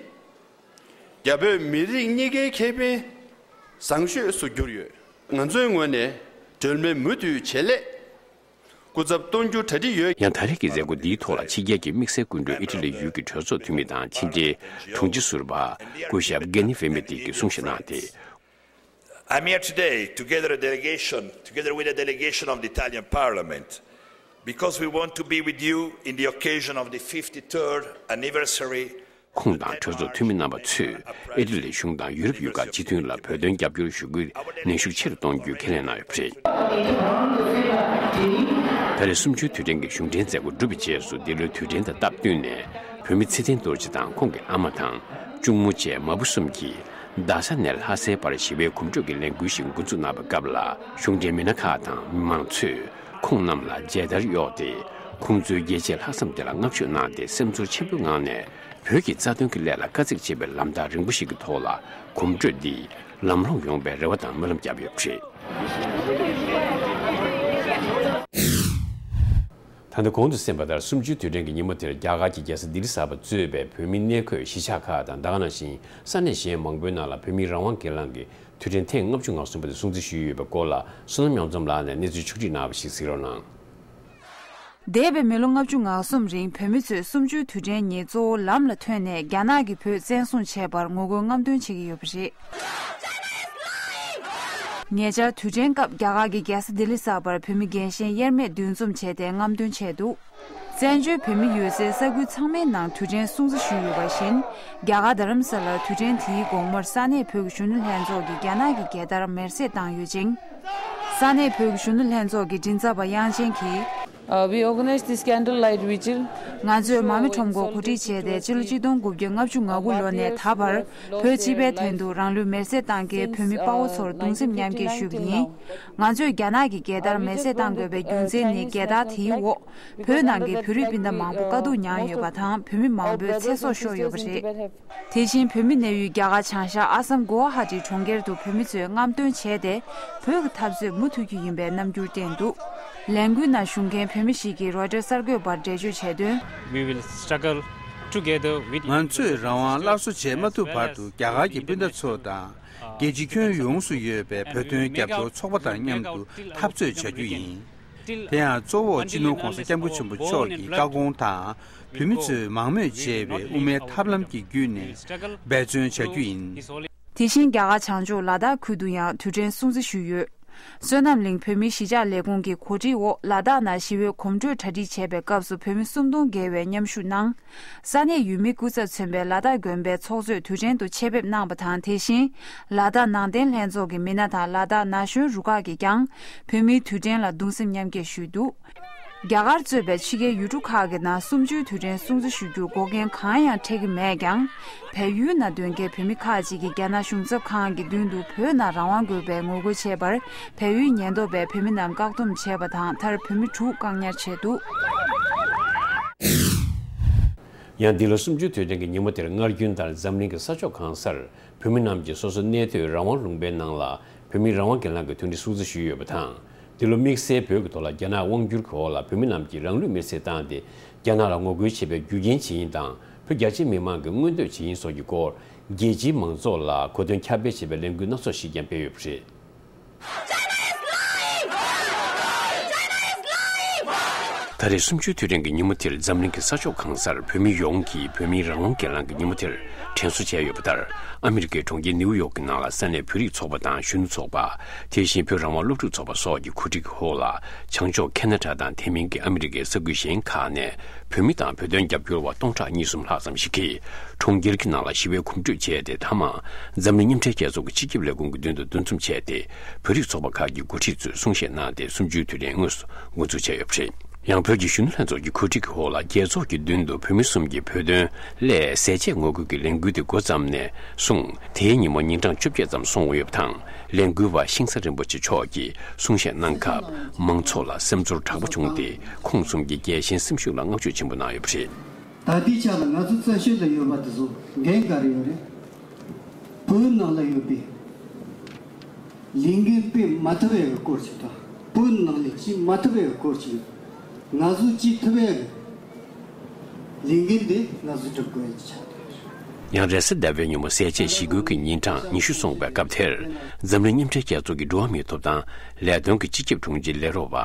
རྒྱ་བོད་མི་རིགས་གཉིས་ཀའི་ཁེ་ཕན་བཟང་ཤོས་སུ་གྱུར་ཡོད། ང་ཚོའི་ངོས་ནས་གྲོས་མོལ་མུ་མཐུད་བྱེད་སླད་སྐུ་ཚབ་གཏོང་རྒྱུ་གྲ་སྒྲིག་ཡོད། ཡང་ད་རེས་ཀྱི་མཛད་སྒོ་འདིའི་ཐོག་ལ་ཕྱི་རྒྱལ་གྱི་དམིགས་བསལ་སྐུ་མགྲོན་ཨི་ཊ་ལི་ཡུལ་གྱི་གྲོས་ཚོགས་འཐུས་མི་དང་ཕྱི་འབྲེལ་དྲུང་ཆེ་ཟུར་པ་སྐུ་ཞབས་གྷེ་ནི་ཝེ་མེ་ཏི་གིས་གསུང་བཤད་གནང་སྟེ། I'm here today together a delegation, together with a delegation of the Italian Parliament, because we want to be with you in the occasion of the fifty-third anniversary. ཁོང་དང་གྲོས་ཚོགས་འཐུས་མི་རྣམ་པ་ཚོས་ཨི་ཊ་ལི་གཞུང་དང་ཡུ་རོབ་ཡུལ་ཁག་སྤྱི་མཐུན་ལ་བོད་དོན་རྒྱབ་སྐྱོར་ཞུ་རྒྱུའི་གནོན་ཤུགས་ཆེ་རུ་གཏོང་རྒྱུའི་ཁས་ལེན་གནང་ཡོད་པ་རེད། ད་རེས་གསུམ་བཅུའི་དུས་དྲན་གྱི་གཞུང་འབྲེལ་མཛད་སྒོ་གྲུབ་པའི་རྗེས་སུ་འདི་ལོའི་དུས་དྲན་དང་སྟབས་བསྟུན་ནས་བོད་མི་ཚེ་བརྟན་རྡོ་རྗེ་དང་ཁོང་གི་ཨ་མ་དང་གཅུང་མོ་བཅས་མ་བུ་གསུམ་གྱིས་རྡ་ས་ནས་ལྷ་སའི་བར་ཞི་བའི་གོམ་བགྲོད་ཀྱི་ལས་འགུལ་ཞིག་འགོ་འཛུགས་གནང་བའི་སྐབས་ལ་གཞུང་འབྲེལ་མི་སྣ་ཁག་དང་མི་མང་ཚོས་ཁོང་རྣམས་ལ་མཇལ་དར་གཡོགས་ཏེ་ཁོང་ཚོའི་རྒྱལ་གཅེས་ལྷག་བསམ་དེ་ལ་བསྔགས་བརྗོད་གནང་སྟེ་སེམས་ཚོར་ཆེན་པོའི་ངང་ནས། བོད་ཀྱི་རྩ་དོན་གྱི་སླད་ལ་དཀའ་ཚེགས་ཆེ་བའི་ལམ་ཐག་རིང་པོ་ཞིག་གི་ཐོག་ལ་གོམ་བགྲོད་འདིས་ལམ་ལྷོང་ཡོང་བའི་རེ་བ་དང་སྨོན་ལམ་བརྒྱབ་ཡོད་པ་རེད། ད་ལྟ་གོང་དུ་གསན་པ་ལྟར་གསུམ་བཅུའི་དུས་དྲན་གྱི་ཉིན་མོ་དེར་རྒྱ་གར་གྱི་རྒྱལ་ས་ལྡི་ལི་གསར་པ་གཙོས་པའི་བོད་མིའི་གནས་འཁོད་གཞིས་ཆགས་ཁག་དང་ད་ག་ནང་བཞིན་ས་གནས་གཞན་མང་པོའི་ནང་ལ་བོད་མིའི་རང་དབང་སྒེར་ལངས་ཀྱི་དུས་དྲན་ཐེངས་ལྔ་བཅུ་ང་གསུམ་པ་དེ་སྲུང་བརྩི་ཞུས་ཡོད་པའི་སྐོར་ལ་བསོད་ནམས་མྱོང་ཚོམས་ལགས་ནས་གནས་ཚུལ་ཕྱོགས་བསྒྲིགས་གནང་བ་ཞིག་གཟིགས་རོགས་གནང་། འདས་པའི་མི་ལོ་ལྔ་བཅུ་ང་གསུམ་རིང་བོད་མི་ཚོས་གསུམ་བཅུའི་དུས་དྲན་ཉིན་གཙོ་བོ་ལམ་ལ་ཐོན་ནས་རྒྱ་ནག་གིས་བོད་བཙན་བཟུང་བྱས་པར་ངོ་རྒོལ་རྔམ་སྟོན་བྱེད་ཀྱི་ཡོད་པ་རེད། ཉེ་ཆར་དུས་དྲན་སྐབས་རྒྱ་གར་གྱི་རྒྱལ་ས་ལྡི་ལི་གསར་པར་བོད་མི་རྒན་གཞོན་དབྱེར་མེད་འདུ་འཛོམས་བྱས་ཏེ་རྔམ་སྟོན་བྱས་འདུག་བཙན་བྱོལ་བོད་མི་ཡོད་སའི་ས་ཁུལ་ཚང་མའི་ནང་དུས་དྲན་སྲུང་བརྩི་ཞུས་ཡོད་པ་བཞིན། རྒྱ་གར་རྡ་རམ་ས་ལར་དུས་དྲན་དེའི་དགོང་མོར་ས་གནས་བོད་ཀྱི་གཞོན་ནུ་ལྷན་ཚོགས་ཀྱིས་རྒྱ་ནག་གི་རྒྱལ་དར་མེར་སྲེག་བཏང་ཡོད་ཅིང་། ས་གནས་བོད་ཀྱི་གཞོན་ནུ་ལྷན་ཚོགས་ཀྱི་མགྲིན་ཚབ་པ་དབྱངས་ཅན་གྱིས། Uh, we organized this candle light vigil. ང་ཚོས་མར་མེ་ཁྲོམ་སྐོར་གོ་སྒྲིག་བྱས་ཏེ་ཕྱི་ལོ་ཆིག་སྟོང་དགུ་བརྒྱ་ལྔ་བཅུ་ང་དགུ་ལོ་ནས་ད་བར་བོད་སྤྱི་པའི་དོན་དུ་རང་ལུས་མེར་སྲེག་བཏང་མཁན་བོད་མི་དཔའ་བོ་ཚོར་གདུང་སེམས་མཉམ་སྐྱེད་ཞུ་གི་ཡིན། ང་ཚོས་རྒྱ་ནག་གི་རྒྱལ་དར་མེར་སྲེག་བཏང་དགོས་པའི་རྒྱུ་མཚན་ནི་རྒྱལ་དར་དེའི་འོག་བོད་ནང་གི་བོད་རིགས་སྤུན་ཟླ་མང་པོ་དཀའ་སྡུག་མྱངས་ཡོད་པ་དང་བོད་མི་མང་པོའི་ཚེ་སྲོག་ཤོར་ཡོད་པ་རེད། དེ་བཞིན་བོད་མི་གནས་ཡུལ་རྒྱ་གར་བྱང་ཤར་ཨ་སམ་གུ་ཝ་ཧ་ཏི་གྲོང་ཁྱེར་དུ་བོད་མི་ཚོས་རྔམ་སྟོན་བྱས་ཏེ་བོད་ཀྱི་འཐབ་རྩོད་མུ་མཐུད་རྒྱུ་ཡིན་པའི་རྣམ་འགྱུར་བསྟན་འདུག་ལས་འགུལ་ནང་ཞུགས་མཁན་བོད་མི་ཞིག་གིས་རོའི་ཊར་གསར་འགོད་པར་འགྲེལ་བརྗོད་བྱས་དོན། We will struggle together with ང་ཚོས་རང་དབང་སླར་གསོ་བྱེད་མ་ཐུབ་བར་དུ་རྒྱ་གར་གྱི་སྤུན་ཟླ་ཚོ་དང་རྒྱལ་སྤྱི་ཁྱོན་ཡོངས་སུ་ཡོད་པའི་བོད་དོན་རྒྱབ་སྐྱོར་ཚོགས་པ་དང་མཉམ་དུ་འཐབ་རྩོད་བྱ་རྒྱུ་ཡིན། དེ་ཡང་གཙོ་བོ་སྤྱི་ནོར་༸གོང་ས་༸སྐྱབས་མགོན་ཆེན་པོ་མཆོག་གི་བཀའ་དགོངས་དང་བོད་མི་ཚོས་མང་མོས་བྱས་པའི་དབུ་མའི་ཐབས་ལམ་གྱི་བརྒྱུད་ནས་འབད་བརྩོན་བྱ་རྒྱུ་ཡིན། དེ་བཞིན་རྒྱ་གར་བྱང་ཕྱོགས་ལ་དྭགས་ཁུལ་དུ་ཡང་དུས་དྲན་སྲུང་བརྩི་ཞུས་ཡོད། བསོད་ནམས་གླིང་བོད་མིའི་གཞིས་ཆགས་ལས་ཁུངས་ཀྱི་གོ་སྒྲིག་འོག་ལ་དྭགས་ནང་ཞི་བའི་གོམ་བགྲོད་གྲ་སྒྲིག་བྱས་པའི་སྐབས་སུ་བོད་མི་སུམ་སྟོང་བརྒལ་བས་མཉམ་ཞུགས་གནང་། ས་གནས་ཡུལ་མི་སྐུ་ཚབ་མཚོན་པའི་ལ་དྭགས་དགོན་པའི་ཚོགས་གཙོས་དུས་དྲན་དུ་ཆེད་ཕེབས་གནང་བ་དང་དེ་བཞིན་ལ་དྭགས་ནང་བསྟན་ལྷན་ཚོགས་ཀྱི་མི་སྣ་དང་ལ་དྭགས་ན་གཞོན་རུ་ཁག་གིས་ཀྱང་བོད་མིའི་དུས་དྲན་ལ་གདུང་སེམས་མཉམ་སྐྱེད་ཞུས་འདུག་རྒྱ་གར་གཙོས་པའི་ཕྱི་རྒྱལ་ཡུལ་གྲུ་ཁག་གི་ནང་གསུམ་བཅུའི་དུས་དྲན་སྲུང་བརྩི་ཞུ་རྒྱུར་འགོག་རྐྱེན་གང་ཡང་འཕྲད་ཀྱི་མེད་ཀྱང་། བལ་ཡུལ་ནང་སྡོད་མཁན་བོད་མི་ཁག་ཅིག་གིས་རྒྱ་ནག་གཞུང་ཚབ་ཁང་གི་མདུན་དུ་བོད་ནང་རང་དབང་དགོས་པའི་ངོ་རྒོལ་བྱས་པར། བལ་ཡུལ་ཉེན་རྟོག་པས་བོད་མི་རྣམས་བཀག་སྡོམ་བྱས་པ་དང་། མཐར་བོད་མི་དྲུག་བཀག་ཉར་བྱས་འདུག། ཡང་འདི་ལོ་གསུམ་བཅུའི་དུས་དྲན་གྱི་ཉིན་མོ་དེར་སྔར་རྒྱུན་ལྟར་འཛམ་གླིང་གི་ས་ཕྱོགས་གང་སར་བོད་མི་རྣམས་ཀྱིས་སོ་སོའི་གནས་སྡོད་རང་དབང་ལུང་པའི་ནང་ལ་བོད་མིའི་རང་དབང་སྒེར་ལངས་ཀྱི་དུས་དྲན་སྲུང་བརྩི་ཞུས་ཡོད་པ་དང་། འདི་ལོ་དམིགས་བསལ་བོད་ཀྱི་ཐོག་ལ་རྒྱ་ནག་དབང་བསྒྱུར་གྱི་འོག་ལ་བོད་མི་རྣམས་ཀྱིས་རང་ལུས་མེར་སྲེག་བཏང་སྟེ་རྒྱ་ནག་ལ་ངོ་རྒོལ་བྱེད་པའི་རྒྱུ་རྐྱེན་ཇི་ཡིན་དང་། བོད་རྒྱ་ཆེ་མི་མང་གི་མངོན་འདོད་ཇི་ཡིན་སོགས་ཀྱི་སྐོར། རྒྱལ་སྤྱིའི་མང་ཚོགས་ལ་གོ་སྟོན་ཁྱབ་སྤེལ་བྱེད་པའི་ལས་འགུལ་སྣ་ཚོགས་ཤིག་ཀྱང་སྤེལ་ཡོད་པ་རེད། ད་རེས་གསུམ་བཅུའི་དུས་དྲན་གྱི་ཉིན་མོ་དེར་འཛམ་གླིང་གི་ས་ཕྱོགས་གང་སར་བོད་མི་ཡོངས་ཀྱིས་བོད་མིའི་རང་དབང་སྒེར་ལངས་ཀྱི་ཉིན་མོ་དེར་དྲན་གསོ་བྱས་ཡོད་པ་ལྟར། ཨ་མི་རི་ཀའི་གྲོང་ཁྱེར་ནེའུ་ཡོག་གི་ནང་ལ་ས་གནས་བོད་རིགས་ཚོགས་པ་དང་གཞོན་ནུ་ཚོགས་པ། དེ་བཞིན་བོད་རང་དབང་སློབ་ཕྲུག་ཚོགས་པ་སོགས་ཀྱི་གོ་སྒྲིག་གི་འོག་ལ། བྱང་ཕྱོགས་ཁེ་ན་ཌ་དང་དེ་མིན་གྱི་ཨ་མི་རི་ཀའི་ས་ཁུལ་གཞན་ཁག་ནས་བོད་མི་དང་བོད་དོན་རྒྱབ་སྐྱོར་བ་སྟོང་ཕྲག་གཉིས་གསུམ་ལྷག་ཙམ་ཞིག་གིས་གྲོང་ཁྱེར་གྱི་ནང་ལ་ཞི་བའི་གོམ་བགྲོད་བྱས་ཏེ། མཐའ་མ་འཛམ་གླིང་མཉམ་འབྲེལ་རྒྱལ་ཚོགས་ཀྱི་སྤྱི་ཁྱབ་ལས་ཁུངས་ཀྱི་མདུན་དུ་འདུ་འཛོམས་བྱས་ཏེ། བོད་རིགས་ཚོགས་པ་ཁག་གི་འགོ་ཁྲིད་ཚོས་གསུང་བཤད་གནང་སྟེ། གསུམ་བཅུའི་དུས་དྲན་དངོས་སུ་འགོ་འཛུགས་བྱས་ཡོད་པ་རེད། ཡང་བོད་ཀྱི་གཞོན་ནུ་ལྷན་ཚོགས་ཀྱི་གོ་སྒྲིག་གི་འོག་ལ་རྒྱལ་ཚོགས་ཀྱི་མདུན་དུ་བོད་མི་གསུམ་གྱིས་བོད་དོན་སླད་ཟས་བཅད་ངོ་རྒོལ་གྱི་ལས་འགུལ་དེ་འགོ་བརྩམས་ནས་བཟུང་། དེའི་ཉིན་མོ་ཉིན་གྲངས་བཅོ་བརྒྱད་ཙམ་སོང་ཡོད་པ་དང་། ལས་འགུལ་བ་ཤིང་བཟའ་རིན་པོ་ཆེ་མཆོག་གིས་གསུང་བཤད་གནང་སྐབས། མང་ཚོགས་ལ་སེམས་ཚོར་དྲག་པོ་བྱུང་སྟེ། ཁོང་གསུམ་གྱིས་རྒྱལ་ཞེན་སེམས་ཤུགས་ལ་བསྔགས་བརྗོད་ཆེན་པོ་གནང་ཡོད་པ་རེད། ད་ལྟའི་ཆ་ལ་ང་ཚོ་རྩ་ཤོད་ལ་ཡོད་པ་དེ་ཚོ་འགན་ག་རེ་ཡོད་རེད། བོད་ནང་ལ་ཡོད་པའི་ལས་འགན་སྤེལ་མ་ཐུབ་ཡག་གི་སྐོར་ཞིག་དང་། བོད་ནང་ལ་བྱེད་མ་ཐུབ་ཡག་གི་སྐོར་ཞིག་ཡོད། ང་ཚོ་བྱེད་ཐུབ་ཡག་གི་ལས་འགན་དེ་ང་ཚོ་སྒྲུབ་དགོས་ཡག་ཆགས་འདུག། ཡང་རེས་གཟའ་ཟླ་བའི་ཉིན་མོ་ཟས་བཅད་ཞི་རྒོལ་གྱི་ཉིན་གྲངས་ཉི་ཤུ་སོང་བའི་སྐབས་དེར། འཛམ་གླིང་མཉམ་འབྲེལ་རྒྱལ་ཚོགས་ཀྱི་འགྲོ་བ་མིའི་ཐོབ་ཐང་ལས་དོན་གྱི་སྤྱི་ཁྱབ་དྲུང་ཆེ་ལས་རོགས་པ་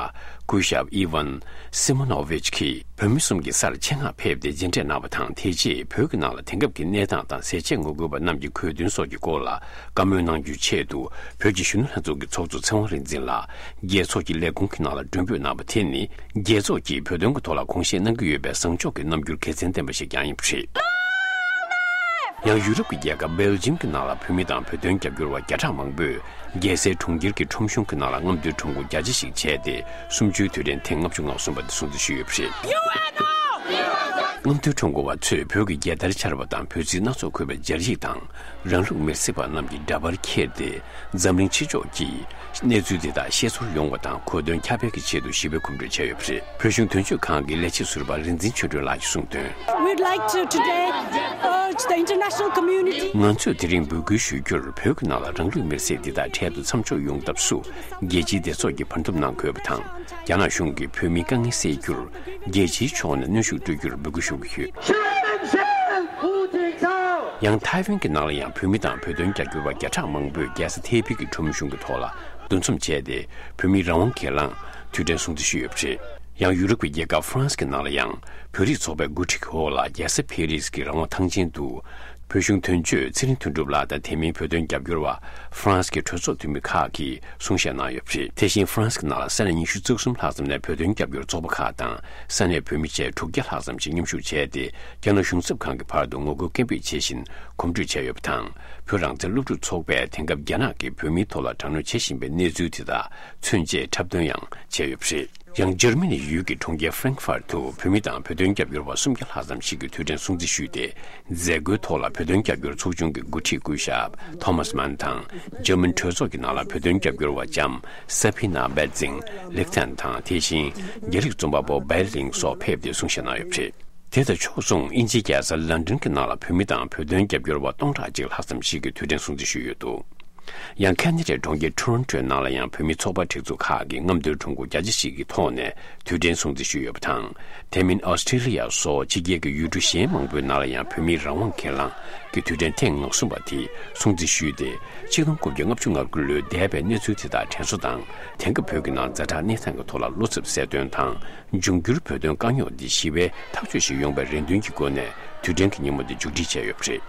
སྐུ་ཞབས་ཨི་ཝན་སི་མོ་ནོ་ཝིཆ་གིས་བོད་མི་གསུམ་གྱི་སར་ཆེད་མངགས་ཕེབས་ཏེ་མཇལ་འཕྲད་གནང་བ་དང་། དེ་རྗེས་བོད་ཀྱི་ནང་ལ་དེང་སྐབས་ཀྱི་གནས་སྟངས་དང་ཟས་བཅད་ངོ་རྒོལ་བ་རྣམས་ཀྱི་གོ་དོན་སོགས་ཀྱི་སྐོར་ལ་བཀའ་མོལ་གནང་རྒྱུའི་ཆེད་དུ། བོད་ཀྱི་གཞོན་ནུ་ལྷན་ཚོགས་ཀྱི་ཚོགས་གཙོ་ཚེ་དབང་རིག་འཛིན་ལགས་རྒྱལ་ཚོགས་ཀྱི་ལས་ཁུངས་ཀྱི་ནང་ལ་མགྲོན་འབོད་གནང་བ་དེ་ནི། རྒྱལ་ཚོགས་ཀྱིས་བོད་དོན་གྱི་ཐོག་ལ་དགོངས་བཞེས་གནང་གི་ཡོད་པའི་བཟང་ཕྱོགས་ཀྱི་རྣམ་འགྱུར་དགེ་མཚན་ལྡན་པ་ཞིག་ཀྱང་ཡིན་པ་རེད། ཡང་ཡུ་རོབ་ཀྱི་རྒྱལ་ཁབ་སྦེལ་ཇམ་གྱི་ནང་ལ་བོད་མི་དང་བོད་དོན་རྒྱབ་སྐྱོར་བ་བརྒྱ་ཕྲག་མང་པོས་རྒྱལ་སའི་གྲོང་ཁྱེར་གྱི་ཁྲོམ་གཞུང་གི་ནང་ལ་རྔམ་སྟོན་ཁྲོམ་སྐོར་རྒྱ་ཆེ་ཞིག་བྱས་ཏེ། གསུམ་བཅུའི་དུས་དྲན་ཐེངས་ལྔ་བཅུ་ང་གསུམ་པ་དེ་སྲུང་བརྩི་ཞུས་ཡོད་པ་རེད། རྔམ་སྟོན་ཁྲོམ་སྐོར་བ་ཚོས་བོད་ཀྱི་རྒྱལ་དར་འཕྱར་བ་དང་། བོད་རྩིས་སྣ་ཚོགས་འཁོད་པའི་སྦྱར་ཡིག་དང་། རང་ལུགས་མེར་སྲེག་པ་རྣམས་ཀྱི་འདྲ་པར་འཁྱེར་ཏེ། འཛམ་གླིང་ཕྱི་ཕྱོགས་ཀྱིས་གནས་ཚུལ་འདི་དག་ཤེས་ཚོར་ཡོང་བ་དང་། གོ་དོན་ཁྱབ་སྤེལ་གྱི་ཆེད་དུ་ཞི་བའི་གོམ་བགྲོད་བྱས་ཡོད་པ་རེད། བོད་གཞུང་དོན་གཅོད་ཁང་གི་ལས་བྱེད་ཟུར་པ་རིག་འཛིན་ཆོས་སྒྲོན་ལགས་ཀྱིས་གསུངས་དོན། We'd like to today urge the international community. ང་ཚོས་དེ་རིང་འབོད་སྐུལ་ཞུ་རྒྱུར། བོད་ཀྱི་ནང་ལ་རང་ལུགས་མེར་སྲེག་འདི་དག་འཕྲལ་དུ་མཚམས་འཇོག་ཡོང་ཐབས་སུ་རྒྱལ་སྤྱིའི་སྡེ་ཚོགས་ཀྱིས་བར་འདུམ་གནང་དགོས་པ་དང་། རྒྱ་ནག་གཞུང་གིས་བོད་མིའི་དཀའ་ངལ་སེལ་རྒྱུར་རྒྱལ་སྤྱིའི་ཕྱོགས་ནས་གནོན་ཤུགས་སྤྲོད་རྒྱུར་འབོད་སྐུལ་ཞུ་གི་ཡོད། ཡང་ཐའེ་ཝན་གྱི་ནང་ལ་ཡང་བོད་མི་དང་བོད་དོན་རྒྱབ་སྐྱོར་བ་བརྒྱ་ཕྲག་མང་པོས་རྒྱལ་ས་ཐའེ་པེ་གི་ཁྲོམ་གཞུང་གི་ཐོག་ལ་འདུ་འཛོམས་བྱས་ཏེ། བོད་མིའི་རང་དབང་སྒེར་ལངས་དུས་དྲན་སྲུང་བརྩི་ཞུས་ཡོད་པ་རེད། ཡང་ཡུ་རོབ་ཀྱི་རྒྱལ་ཁབ་ཧྥ་རན་སི་གི་ནང་ལ་ཡང་བོད་རིགས་ཚོགས་པའི་འགོ་ཁྲིད་ཀྱི་འོག་ལ་རྒྱལ་ས་ཕེ་རི་སི་གི་རང་དབང་ཐང་ཆེན་དུ། བོད་གཞུང་དོན་གཅོད་ཚེ་རིང་དོན་གྲུབ་ལགས་དང་། དེ་མིན་བོད་དོན་རྒྱབ་སྐྱོར་བ་ཧྥ་རན་སི་གི་གྲོས་ཚོགས་འཐུས་མི་ཁག་གིས་གསུང་བཤད་གནང་ཡོད་པ་རེད། དེ་བཞིན་ཧྥ་རན་སི་གི་ནང་ལ་ས་གནས་ཉི་ཤུ་རྩ་གསུམ་ལྷག་ཙམ་ནས་བོད་དོན་རྒྱབ་སྐྱོར་ཚོགས་པ་ཁག་དང་ས་གནས་བོད་མི་བཅས་དྲུག་བརྒྱ་ལྷག་ཙམ་ཞིག་མཉམ་ཞུགས་བྱས་ཏེ། རྒྱ་ནག་གཞུང་ཚབ་ཁང་གི་བར་དུ་ངོ་རྒོལ་སྐད་འབོད་བྱེད་བཞིན་གོམ་བགྲོད་བྱས་ཡོད་པ་དང་། བོད་རང་བཙན་སློབ་ཕྲུག་ཚོགས་པས་དེང་སྐབས་རྒྱ་ནག་གིས་བོད་མིའི་ཐོག་ལ་དྲག་གནོན་བྱེད་བཞིན་པའི་གནས་ཚུལ་དེ་དག་མཚོན་ཆེད་འཁྲབ་སྟོན་ཡང་བྱས་ཡོད་པ་རེད། ཡང་འཇར་མ་ནི་ཡུལ་གྱི་གྲོང་ཁྱེར་ཧྥ་རེང་ཧྥར་དུ་བོད་མི་དང་བོད་དོན་རྒྱབ་སྐྱོར་བ་སུམ་བརྒྱ་ལྷག་ཙམ་ཞིག་གིས་དུས་དྲན་སྲུང་བརྩི་ཞུས་ཏེ། མཛད་སྒོའི་ཐོག་ལ་བོད་དོན་རྒྱབ་སྐྱོར་ཚོགས་ཆུང་གི་འགོ་ཁྲིད་སྐུ་ཞབས་ཐོ་མཱས་མཱན་དང་། འཇར་མན་གྲོས་ཚོགས་ཀྱི་ནང་ལ་བོད་དོན་རྒྱབ་སྐྱོར་བ་ལྕམ་ས་ཕི་ན་བེ་ཛིང་ལིག་ཐན་དང་། དེ་བཞིན་རྒྱ་རིགས་རྩོམ་པ་པོ་བེ་ལིང་སོགས་ཕེབས་ཏེ་གསུང་བཤད་གནང་ཡོད་པ་རེད། དེ་དང་ཕྱོགས་མཚུངས་དབྱིན་ཇིའི་རྒྱལ་ས་ལན་ཀྲན་གྱི་ནང་ལ་བོད་མི་དང་བོད་དོན་རྒྱབ་སྐྱོར་བ་སྟོང་ཕྲག་གཅིག་ལྷག་ཙམ་ཞིག་གིས་དུས་དྲན་སྲུང་བརྩི་ཞུས་ཡོད་འདུག། ཡང་ཁེ་ན་ཌའི་གྲོང་ཁྱེར་ཊོ་རོན་ཊོའི་ནང་ལ་ཡང་བོད་མི་ཚོགས་པ་སྒྲིག་འཛུགས་ཁག་གིས་རྔམ་སྟོན་ཁྲོམ་སྐོར་རྒྱ་ཆེ་ཞིག་གི་ཐོག་ནས་དུས་དྲན་སྲུང་བརྩི་ཞུས་ཡོད་པ་དང་། དེ་མིན་ཨོ་སི་ཀྲི་ལི་ཡ་སོགས་ཕྱི་རྒྱལ་གྱི་ཡུལ་གྲུ་གཞན་མང་པོའི་ནང་ལ་ཡང་བོད་མིའི་རང་དབང་སྒེར་ལངས་ཀྱི་དུས་དྲན་ཐེངས་ང་གསུམ་པ་དེ་སྲུང་བརྩི་ཞུས་ཏེ། ཆིག་སྟོང་དགུ་བརྒྱ་ལྔ་བཅུ་ང་དགུ་ལོའི་འདས་པའི་གནས་ཚུལ་དེ་དག་དྲན་གསོ་དང་། དེང་སྐབས་བོད་ཀྱི་ནང་ཛ་དྲག་གནས་སྟངས་ཀྱི་ཐོག་ལ་བློ་འཚབ་གསལ་སྟོན་དང་། འབྱུང་འགྱུར་བོད་དོན་དཀའ་རྙོག་འདི་ཞི་བའི་ཐག་གཅོད་ཞིག་ཡོང་བའི་རེ་འདུན་གྱི་སྒོ་ནས་དུས་དྲན་གྱི་ཉིན་མོ་འདི་མཇུག་སྒྲིལ་བྱས་ཡོད་པ་རེད།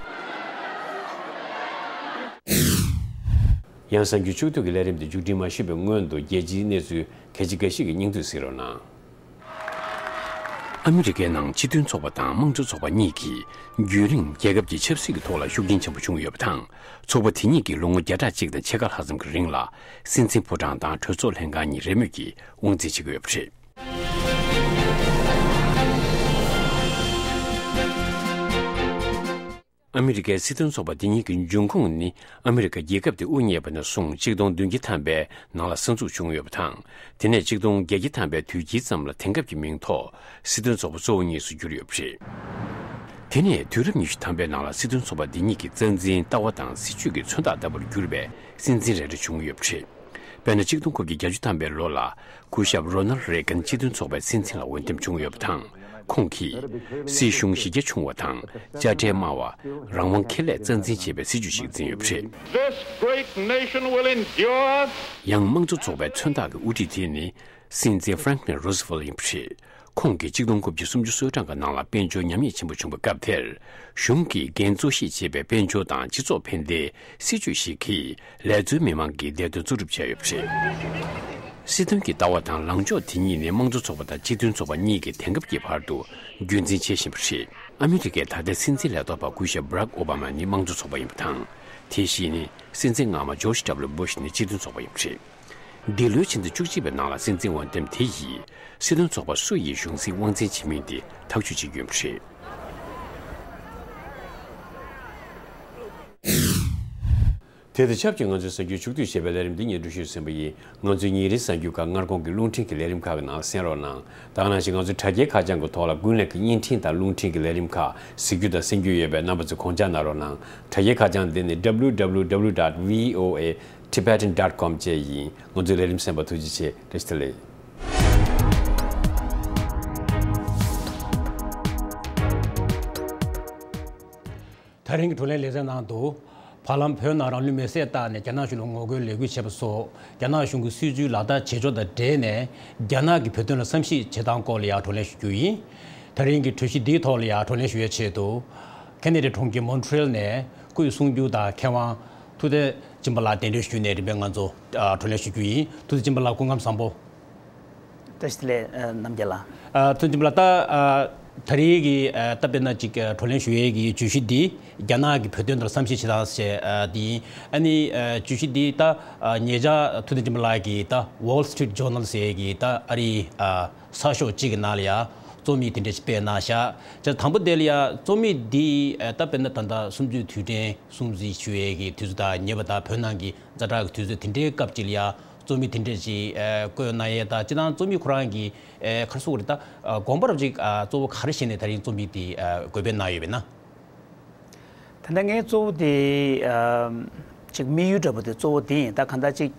ཡང་གཟའ་མཇུག་ཆུ་ཚོད་ཀྱི་ལས་རིམ་འདི་མཇུག་སྒྲིལ་མ་ཞུས་པའི་སྔོན་དུ་རྒྱལ་སྤྱིའི་གནས་ཚུལ་གལ་ཆེ་འགའ་ཞིག་གི་སྙིང་བསྡུས་གཟིགས་རོགས་གནང་། ཨ་མི་རི་ཀའི་ནང་སྤྱི་མཐུན་ཚོགས་པ་དང་དམངས་གཙོ་ཚོགས་པ་གཉིས་ཀྱིས་རྒྱུན་རིང་རྒྱལ་ཁབ་ཀྱི་ཆབ་སྲིད་ཀྱི་ཐོག་ལ་ཤུགས་རྐྱེན་ཆེན་པོ་བྱུང་ཡོད་པ་དང་། ཚོགས་པ་དེ་གཉིས་ཀྱིས་ལོ་ངོ་བརྒྱ་ཕྲག་གཅིག་དང་ཕྱེད་ཀ་ལྷག་ཙམ་གྱི་རིང་ལ་སྲིད་འཛིན་ཕོ་བྲང་དང་གྲོས་ཚོགས་ལྷན་ཁང་གཉིས་རེས་མོས་ཀྱིས་དབང་འཛིན་བྱེད་ཀྱི་ཡོད་པ་རེད། ཨ་མི་རི་ཀའི་སྲིད་དོན་ཚོགས་པ་འདི་ཉིད་ཀྱི་འབྱུང་ཁུངས་ནི། ཨ་མི་རི་ཀ་རྒྱལ་ཁབ་དེ་དབུ་བརྙེས་པ་ནས་བཟུང་ཆིག་སྟོང་བདུན་བརྒྱ་ཐམ་པའི་ནང་ལ་གསར་འཛུགས་བྱུང་ཡོད་པ་དང་། དེ་ནས་ཆིག་སྟོང་བརྒྱད་བརྒྱ་ཐམ་པའི་དུས་དཀྱིལ་ཙམ་ལ་དེང་སྐབས་ཀྱི་མིང་ཐོག་སྲིད་དོན་ཚོགས་པ་གཙོ་བོ་གཉིས་སུ་གྱུར་ཡོད་པ་རེད། དེ་ནས་དུས་རབས་ཉི་ཤུ་ཐམ་པའི་ནང་ལ་སྲིད་དོན་ཚོགས་པ་འདི་ཉིད་ཀྱི་རྩ་འཛིན་ལྟ་བ་དང་སྲིད་བྱུས་ཀྱི་མཚོན་རྟགས་ལྟ་བུར་གྱུར་པའི་སྲིད་འཛིན་རེ་རེ་བྱུང་ཡོད་པ་རེད། དཔེར་ན། ཆིག་སྟོང་དགུ་བརྒྱ་བརྒྱད་ཅུ་ཐམ་པའི་ལོ་ལ་སྐུ་ཞབས་རོ་ནལ་རེ་གན་སྤྱི་མཐུན་ཚོགས་པའི་སྲིད་འཛིན་ལ་འོས་འདེམས་བྱུང་ཡོད་པ་དང་། ཁོང་གིས་སྲིད་གཞུང་གཞི་རྒྱ་ཆུང་བ་དང་དཔྱ་ཁྲལ་དམའ་བ། རང་དབང་ཁེ་ལས་རྩ་འཛིན་བྱེད་པའི་སྲིད་ཇུས་ཤིག་འཛིན་ཡོད་པ་རེད། This great nation will endure. ཡང་དམངས་གཙོ་ཚོགས་པའི་མཚོན་རྟགས་ཀྱི་དབུ་ཁྲིད་དེ་ནི་སྲིད་འཛིན་ཧྥ་རན་ཁི་ལིན་རོ་སི་ཝེལ་ཡིན་པ་རེད། ཁོང་གིས་ཆིག་སྟོང་དགུ་བརྒྱ་སུམ་ཅུ་སོ་གྲངས་ཀྱི་ནང་ལ་དཔལ་འབྱོར་ཉམས་ཉེས་ཆེན་པོ་བྱུང་བའི་སྐབས་དེར། གཞུང་གིས་འགན་གཙོ་བཞེས་བྱས་པའི་དཔལ་འབྱོར་དང་སྤྱི་ཚོགས་ཕན་བདེའི་སྲིད་ཇུས་ཤིག་གིས་ལས་བཙོན་མི་མང་གི་བདེ་དོན་གཙོ་སྒྲུབ་བྱས་ཡོད་པ་རེད། སྲིད་དོན་གྱི་ལྟ་བ་དང་ལངས་ཕྱོགས་དེ་གཉིས་ནི་དམངས་གཙོ་ཚོགས་པ་དང་སྤྱི་མཐུན་ཚོགས་པ་གཉིས་ཀྱིས་དེང་སྐབས་ཀྱི་བར་དུ་རྒྱུན་འཛིན་བྱེད་བཞིན་པ་རེད། ཨ་མི་རི་ཀའི་ད་ལྟའི་སྲིད་འཛིན་ལས་ཐོག་པ་སྐུ་ཞབས་བྷ་རག་ཨོ་བྷ་མ་ནི་དམངས་གཙོ་ཚོགས་པ་ཡིན་པ་དང་། དེ་བཞིན་ནི་སྲིད་འཛིན་སྔ་མ་ཇོརྗ་ཌབ་ལུ་སྦུ་ཤ་ནི་སྤྱི་མཐུན་ཚོགས་པ་ཡིན་པ་རེད། འདི་ལོའི་ཕྱི་ཟླ་བཅུ་གཅིག་པའི་ནང་ལ་སྲིད་འཛིན་འོས་འདེམས་དེ་ཡིས་སྲིད་དོན་ཚོགས་པ་སུ་ཡིས་གཞུང་སྲིད་དབང་འཛིན་བྱེད་མིན་དེ་ཐག་གཅོད་བྱེད་ཀྱི་ཡོད་པ་རེད། དེ་དང་ཆབས་ཅིག་ང་ཚོའི་གཟའ་རྒྱུན་ཕྱུག་བསྡུས་ཞེས་པའི་ལས་རིམ་འདི་ངས་སྒྲུབ་ཞུས་ཟིན་པ་ཡིན། ང་ཚོའི་ཉིན་རེའི་གཟའ་རྒྱུན་ཁག་སྔ་དགོང་གི་རླུང་འཕྲིན་གྱི་ལས་རིམ་ཁག་གི་ནང་ལ་གསན་རོགས་གནང་། ད་ག་ནང་བཞིན་ང་ཚོའི་དྲ་རྒྱའི་ཁ་བྱང་གི་ཐོག་ལ་དགུན་ལས་ཀྱི་བརྙན་འཕྲིན་དང་རླུང་འཕྲིན་གྱི་ལས་རིམ་ཁག་གཟིགས་རྒྱུ་དང་གསན་རྒྱུ་ཡོད་པས། རྣམ་པ་ཚོས་དགོངས་འཇགས་གནང་རོགས་གནང་། དྲ་རྒྱའི་ཁ་བྱང་འདི་ནི་W W W dot V O A Tibetan dot com བཅས་ཡིན། ང་ཚོའི་ལས་རིམ་གསན་པར་ཐུགས་རྗེ་ཆེ། བཀྲ་ཤིས་བདེ་ལེགས། ད་རིང་གི་བགྲོ་གླེང་ལེ་ཚན་ནང་དུ། བར་ལམ་བོད་ནང་རང་ལུས་མེར་སྲེག་བཏང་ནས་རྒྱ་ནག་གཞུང་ལ་ངོ་རྒོལ་ལས་འགུལ་བྱས་པ་སོགས་རྒྱ་ནག་གཞུང་གི་སྲིད་བྱུས་ལག་བསྟར་བྱེད་ཕྱོགས་དང་འབྲེལ་ནས། རྒྱ་ནག་གི་བོད་དོན་ལ་བསམ་གཞིག་བྱེད་སྟངས་སྐོར་ལ་ཡང་བགྲོ་གླེང་ཞུ་རྒྱུ་ཡིན། ད་རིང་གི་གྲོས་གཞི་འདིའི་ཐོག་ལ་ཡང་བགྲོ་གླེང་ཞུ་ཡའི་ཆེད་དུ། ཁེ་ན་ཌའི་གྲོང་ཁྱེར་མོན་ཊི་རེལ་ནས་སྐུའི་གསུང་སྒྱུར་དང་མཁས་དབང་ཐུབ་བསྟན་སྦྱིན་པ་ལགས་གདན་འདྲེན་ཞུས་ནས་རིམ་པས་ང་ཚོ་ཨ་བགྲོ་གླེང་ཞུ་རྒྱུ་ཡིན། ཐུབ་བསྟན་སྦྱིན་པ་ལགས་སྐུ་ཁམས་བཟང་པོ། བཀྲ་ཤིས་བདེ་ལེགས། ཨ། རྣམ་རྒྱལ་ལགས། ཨ། ཐུབ་བསྟན་སྦྱིན་པ་ལགས། ད་ཨ་ད་རེས་ཀྱི་ཨ་ད་དཔེར་ན་ཅིག་ཨ་བགྲོ་གླེང་ཞུ་ཡས་ཀྱི་བརྗོད་གཞི་འདི་རྒྱ་ནག་གི་བོད་དོན་དང་བསམ་གཞིག་བྱེད་སྟངས་ཞེས་ཨ་འདི་ཡིན། ཨ་ནི་ཨ་བརྗོད་གཞི་འདི་ད་ཨ་ཉེ་ཆར་ཐུབ་བསྟན་སྦྱིན་པ་ལགས་ཀྱིས་ད་Wall Street Journal ཟེར་ཡས་ཀྱི་ད་ཨ་རིའི་ཨ་གསར་ཤོག་ཅིག་གི་ནང་ལ་ཡ་རྩོམ་ཡིག་དེ་འདྲ་ཞིག་སྤེལ་གནང་བཞག་ཅིག་དང་པོ་དེ་ལ་ཡ་རྩོམ་ཡིག་འདི་ཨ་ད་དཔེར་ན་ད་ལྟ་གསུམ་བཅུའི་དུས་དྲན་སྲུང་བརྩི་ཞུ་ཡས་ཀྱི་དུས་ཚོད་དང་ཉེ་བ་དང་། བོད་ནང་གི་ཛ་དྲག་གི་དུས་ཚོད་དེ་འདྲའི་སྐབས་ཅིག་ལ་ཡ། རྩོམ་ཡིག་དེ་འདྲ་ཞིག་ཨ་བཀོད་གནང་ཡས་དང་། སྤྱིར་བཏང་རྩོམ་ཡིག་ཁོ་རང་གི་ཨ་ག་རེ་ཟེར་དགོས་རེད། ད་ཨ་དགོངས་པ་རབ་ཅིག་ཨ་གཙོ་བོ་ག་རེ་བཞེས་ནས་ད་རིང་རྩོམ་ཡིག་དེ་ཨ་འགོད་སྤེལ་གནང་ཡོད་པས་ན། ད་ལྟ་ངའི་གཙོ་བོ་དེ་ཨ་ཅིག་དམིགས་ཡུལ་འདྲ་པོ་དེ་གཙོ་བོ་དེ་ཡིན། ད་གང་ལྟར་ཅིག་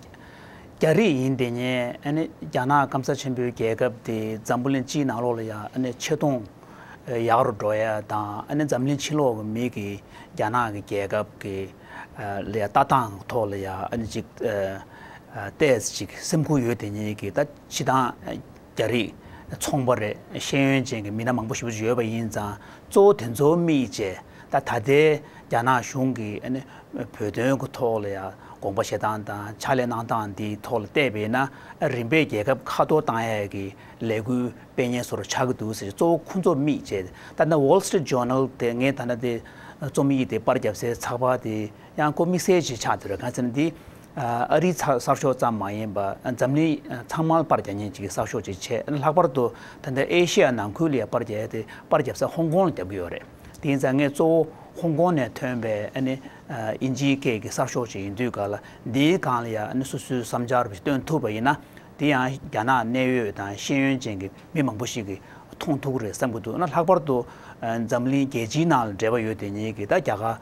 རྒྱ་རིགས་ཡིན་དེ་ཉིད་ཨ་ནི་རྒྱ་ནག་སྐམ་ས་ཆེན་པོའི་རྒྱལ་ཁབ་དེ་འཛམ་བུ་གླིང་སྤྱིའི་ནང་ལོགས་ལ་ཡང་ཨ་ནི་ཆེ་མཐོང་ཡག་རུ་འགྲོ་ཡ་དང་། ཨ་ནི་འཛམ་གླིང་ཕྱི་ལོགས་ཀྱི་མི་གིས་རྒྱ་ནག་གི་རྒྱལ་ཁབ་ཀྱི་ཨ་ལ་ཡ་ལྟ་སྟངས་ཐོག་ལ་ཡ་ཨ་ནི་ཅིག་ཨ་ཨ་ཏོག་ཙམ་ཅིག་སེམས་ཁུར་ཡོད་དེ་ཉིད་ཀྱིས། ད་སྤྱིར་བཏང་རྒྱ་རིགས་ཚོང་པ་རེད། ཤེས་ཡོན་ཅན་གྱི་མི་སྣ་མང་པོ་ཞེ་པོ་ཅིག་ཡོད་པ་ཡིན་ཙང་། གཙོ་བོ་དེ་ཚོ་དམིགས་བྱས་ད་ད་ལྟའི་རྒྱ་ནག་གཞུང་གིས་ཨ་ནི་བོད་དོན་གྱི་ཐོག་ལ་ཡ་དགོངས་པ་བཞེས་སྟངས་དང་ཕྱག་ལས་གནང་སྟངས་འདིའི་ཐོག་ལ་བལྟས་པས་ན། རིམ་པས་རྒྱལ་ཁབ་ཁ་གཏོར་བཏང་ཡས་ཀྱི་ལས་འགུལ་སྤེལ་མཁན་བཟོ་འདྲ་ཆགས་ཀྱི་འདུག་ཟེར། གཙོ་བོ་ཁོང་ཚོ་དམིགས་བྱས། ད་ལྟ་Wall Street Journal དེ་ངས་ད་ལྟ་དེ་རྩོམ་ཡིག་དེ་པར་བརྒྱབ་སའི་ཚགས་པར་དེ་ཡང་ཁོ་དམིགས་བསལ་ཅིག་ཆགས་བསྡད་རེད། གང་ཟེར་ན་འདི་ཨ་རིའི་ཚ་གསར་ཤོག་ཙམ་མ་ཡིན་པ་འཛམ་གླིང་ཚང་མར་པར་རྒྱག་མཁན་ཅིག་གི་གསར་ཤོག་ཅིག་བྱས། ལྷག་པར་དུ་ད་ལྟ་ཨེ་ཤི་ཡ་ནང་ཁུལ་ལ་ཡང་པར་རྒྱག་ཡ་དེ་པར་བརྒྱབ་ས་ཧོང་ཀོང་ལ་བརྒྱབ་ཀྱི་ཡོད་རེད། དེ་ཡིན་ཙང་ངས་གཙོ་བོ་ཧོང་ཀོང་ནས་ཐོན་པའི་ཨ་ནི་ཨ་དབྱིན་ཇིའི་སྐད་ཀྱི་གསར་ཤོག་ཅིག་ཡིན་དུས་ག་ལ། འདིའི་སྒང་ལ་ཡང་ཨ་ནི་སོ་སོའི་བསམ་འཆར་བ་ཞིག་བཏོན་ཐུབ་པ་ཡིན་ན། དེ་ཡང་རྒྱ་ནག་གནད་ཡོད་དང་ཤེས་ཡོན་ཅན་གྱི་མི་མང་པོ་ཞིག་གིས་མཐོང་ཐུབ་ཀྱི་རེད་བསམ་གྱི་འདུག། ན་ལྷག་པར་དུ་ཨ་འཛམ་གླིང་རྒྱལ་སྤྱིའི་ནང་ལ་འབྲེལ་བ་ཡོད་དེ་ཉིད་ཀྱི་ད་རྒྱ་གར་ཨ་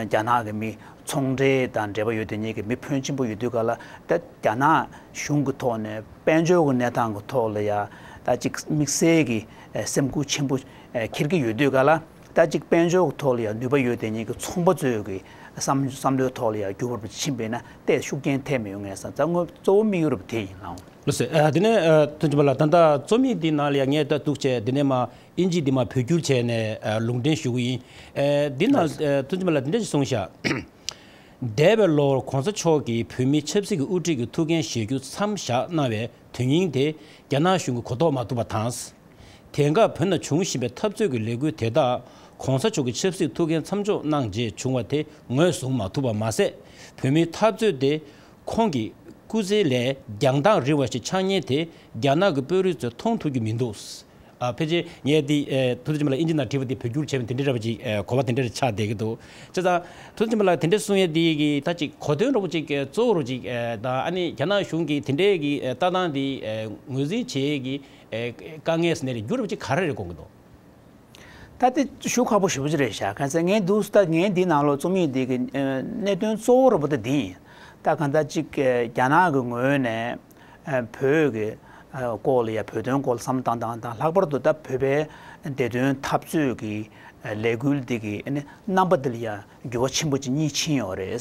རྒྱ་ནག་གི་མི་ཚོང་འབྲེལ་དང་འབྲེལ་བ་ཡོད་དེ་ཉིད་ཀྱི་མི་ཕོན་ཆེན་པོ་ཡོད་དུས་ག་ལ། ད་རྒྱ་ནག་གཞུང་གི་ཐོག་ནས་དཔལ་འབྱོར་གྱི་གནས་སྟངས་ཀྱི་ཐོག་ལ་ཡ་ད་ཅིག་དམིགས་བསལ་གྱི་ཨ་སེམས་ཁུར་ཆེན་པོ་ཨ་འཁྱེར་གྱི་ཡོད་དུས་ག་ལ། ད་ཅིག་དཔལ་འབྱོར་གྱི་ཐོག་ལ་ཡང་ནུས་པ་ཡོད་དེ་ཉིད་ཀྱི་ཚོང་པ་ཚོའི་གི་བསམ་བསམ་བློའི་ཐོག་ལ་ཡང་འགྱུར་བ་ཕྱིན་པས་ན་ཏོག་ཙམ་ཤུགས་རྐྱེན་ཐེབས་མི་ཡོང་ངེས་བསམ། ད་དངོས་གཙོ་བོ་དམིགས་ཡུལ་རབ་དེ་ཡིན་ལགས། ལགས་སོ། ཨ་དེ་ནས་ཨ་ཐུགས་རྗེ་ཆེ་ལགས། ད་ལྟ་རྩོམ་ཡིག་འདི་ནང་ལ་ཡང་ངས་ད་འདུག་བྱས། དེ་ནས་མ་དབྱིན་ཇི་འདི་མ་བོད་བསྒྱུར་བྱས་ནས་ཨ་ལུང་འདྲེན་ཞུ་གི་ཡིན། ཨ་འདི་ནང་ལགས་སོ། ཨ་ཐུགས་རྗེ་ཆེ་ལགས། འདི་འདྲ་ཞིག་གསུངས་ཤག། འདས་པའི་ལོར་གོང་ས་མཆོག་གིས་བོད་མིའི་ཆབ་སྲིད་ཀྱི་དབུ་ཁྲིད་ཀྱི་ཐུགས་འགན་བཞེས་རྒྱུ་མཚམས་བཞག་གནང་བའི་དོན་སྙིང་དེ་རྒྱ་ནག་གཞུང་གིས་གོ་རྟོགས་མ་ཐུབ་པ་དང་། དེང་སྐབས་བོད་ནང་འབྱུང་བཞིན་པའི་འཐབ་རྩོད་ཀྱི་ལས་འགུལ་དེ་དག་གོང་ས་མཆོག་གི་ཆབ་སྲིད་ཐུགས་འགན་མཚམས་འཇོག་གནང་རྗེས་བྱུང་བ་དེ་ངོས་བཟུང་མ་ཐུབ་པ་མ་ཟད། བོད་མིའི་འཐབ་རྩོད་དེ་ཁོང་གི་སྐུ་ཚེ་ལས་རྒྱང་ཐག་རིང་བ་ཞིག་ཆགས་ཉེན་དེ་རྒྱ་ནག་གི་དཔོན་རིགས་ཚོས་མཐོང་ཐུབ་ཀྱི་མི་འདུག། ཨ་ཕལ་ཆེར་ངས་འདི་ཨེ་ཐུགས་རྗེ་ཆེན་པོ་ལགས་ཨིན་ཇི་ནང་བྲིས་པ་འདི་བོད་བསྒྱུར་བྱས་པ་འདི་འདྲ་རེད་པ་ཅིག་ཨེ་གོ་བ་དེ་འདྲ་ཆགས་བསྡད་ཀྱི་འདུག་བྱས་ཙང་ཐུགས་རྗེ་ཆེན་པོ་ལགས་དེ་འདྲ་གསུང་ཡས་འདི་གི་ད་ཅིག་གོ་དོན་འདྲ་པོ་ཅིག་ཨེ་གཙོ་བོ་འདྲ་པོ་ཅིག་ཨེ་དང་ཨ་ནི་རྒྱ་ནག་གཞུང་གིས་དེ་འདྲའི་གི་ཨེ་ལྟ་སྟངས་འདི་ཨེ་ངོས་འཛིན་བྱེད་ཡས་ཀྱི་ཨེ་དཀའ་ངལ་ཟེར་ནའི་རེད། འགྱུར་བ་ཅིག་ག་རེ་རེད་དགོངས་ཀྱི་འདུག་ད་དེ་ཞུ་ཁག་པོ་ཞེ་པོ་ཅིག་རེད་ཤག་གང་ཟེར་ངས་འདུག་ད་ངས་འདི་ནང་ལོགས་རྩོམ་ཡིག་འདི་གི་ཨེ་གནད་དོན་གཙོ་བོ་འདྲ་པོ་ད་འདི་ཡིན། ད་གང་ལྟར་ཅིག་ཨེ་རྒྱ་ནག་གི་ངོས་ནས་ཨེ་བོད་ཀྱི་ཨེ་སྐོར་ལ་ཡ་བོད་དོན་སྐོར་ལ་བསམ་བློ་བཏང་སྟངས་དང་ལྷག་པར་དུ་ད་བོད་པའི་བདེ་དོན་འཐབ་རྩོད་ཀྱི་ཨེ་ལས་འགུལ་འདི་གི་ཨེ་ནི་རྣམ་པ་འདི་ལ་ཡ་འགྱུར་བ་ཆེན་པོ་ཅིག་གཉིས་ཕྱིན་ཡོད་རེད།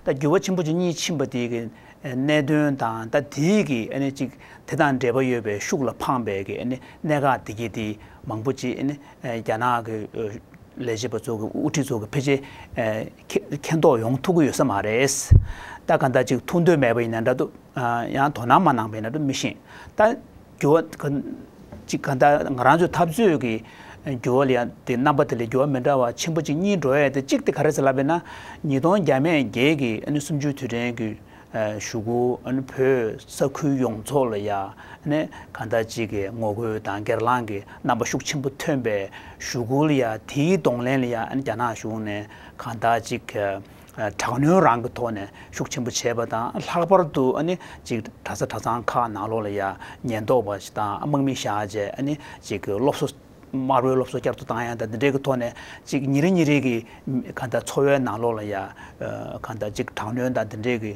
ད་འགྱུར་བ་ཆེན་པོ་ཅིག་གཉིས་ཕྱིན་པ་དེ་གི་གནད་དོན་དང་ད་དེའི་གི་ཨ་ནི་ཅིག་དེ་དང་འབྲེལ་བ་ཡོད་པའི་ཤུགས་ལ་འཕངས་པའི་གི་ཨ་ནི་གནད་འགག་དེ་གི་དེ་མང་པོ་ཅིག་ཨ་ནི་རྒྱ་ནག་གི་ལས་བྱེད་པ་ཚོ་གི་དབུ་ཁྲིད་ཚོ་གི་ཕལ་ཆེར་མཁྱེན་རྟོགས་ཡོང་ཐུབ་ཀྱི་ཡོད་ས་མ་རེད། ད་ག་འདྲ་ཅིག་ཐུགས་འདོད་མེད་པ་ཡིན་ན་འདྲ་འདུག་ཡང་དོ་སྣང་མ་གནང་བས་ན་འགྲོ་མི་ཤེས། ད་འགྱུར་བ་ག་ཅིག་ག་ད་ང་རང་ཚོའི་འཐབ་རྩོད་ཀྱི་འགྱུར་བ་ལ་ཡང་དེ་རྣམ་པ་དེ་ལས་འགྱུར་བ་མི་འདྲ་བ་ཆེན་པོ་གཅིག་གཉིས་འགྲོ་ཡས་དེ་གཅིག་དེ་ག་རེ་ཟེར་ལབ་པས་ན། ཉིས་སྟོང་བརྒྱ་མེད་བརྒྱད་ཀྱི་ཨ་ནི་གསུམ་བཅུའི་དུས་དྲན་གྱི་ཨ་གཞུག་གུ་ཨ་ནི་བོད་ས་ཁུལ་ཡོངས་རྫོགས་ལ་ཡ་ཨ་ནི་གང་ལྟར་ཅིག་གི་ངོ་རྒོལ་དང་སྒེར་ལངས་ཀྱི་རྣམ་པ་ཤུགས་ཆེན་པོ་ཐོན་པའི་གཞུག་གུ་ལ་ཡ་དེའི་གདོང་ལེན་ལ་ཡ་ཨ་ནི་རྒྱ་ནག་གཞུང་ནས་གང་ལྟར་ཅིག་གི་དྲག་གནོན་རང་གི་ཐོག་ནས་ཤུགས་ཆེན་པོ་བྱས་པ་དང་། ལྷག་པར་དུ་ཨ་ནི་ཅིག་གྲྭ་ས་གྲྭ་ཚང་ཁག་ནང་ལོགས་ལ་ཡ་ཉེན་རྟོག་པ་ཞིག་དང་དམག་མི་བཞག་བྱས་ཨ་ནི་ཅིག་གི་སློབ་གསོ་དམར་པོའི་སློབ་གསོ་བསྐྱར་དུ་བཏང་ཡ་དང་འདི་འདྲའི་གི་ཐོག་ནས་ཅིག་ཉིན་རེ་ཉིན་རེ་གི་གང་ལྟར་འཚོ་བའི་ནང་ལོགས་ལ་ཡ་གང་ལྟར་ཅིག་དྲག་གནོན་དང་འདི་འདྲའི་གི་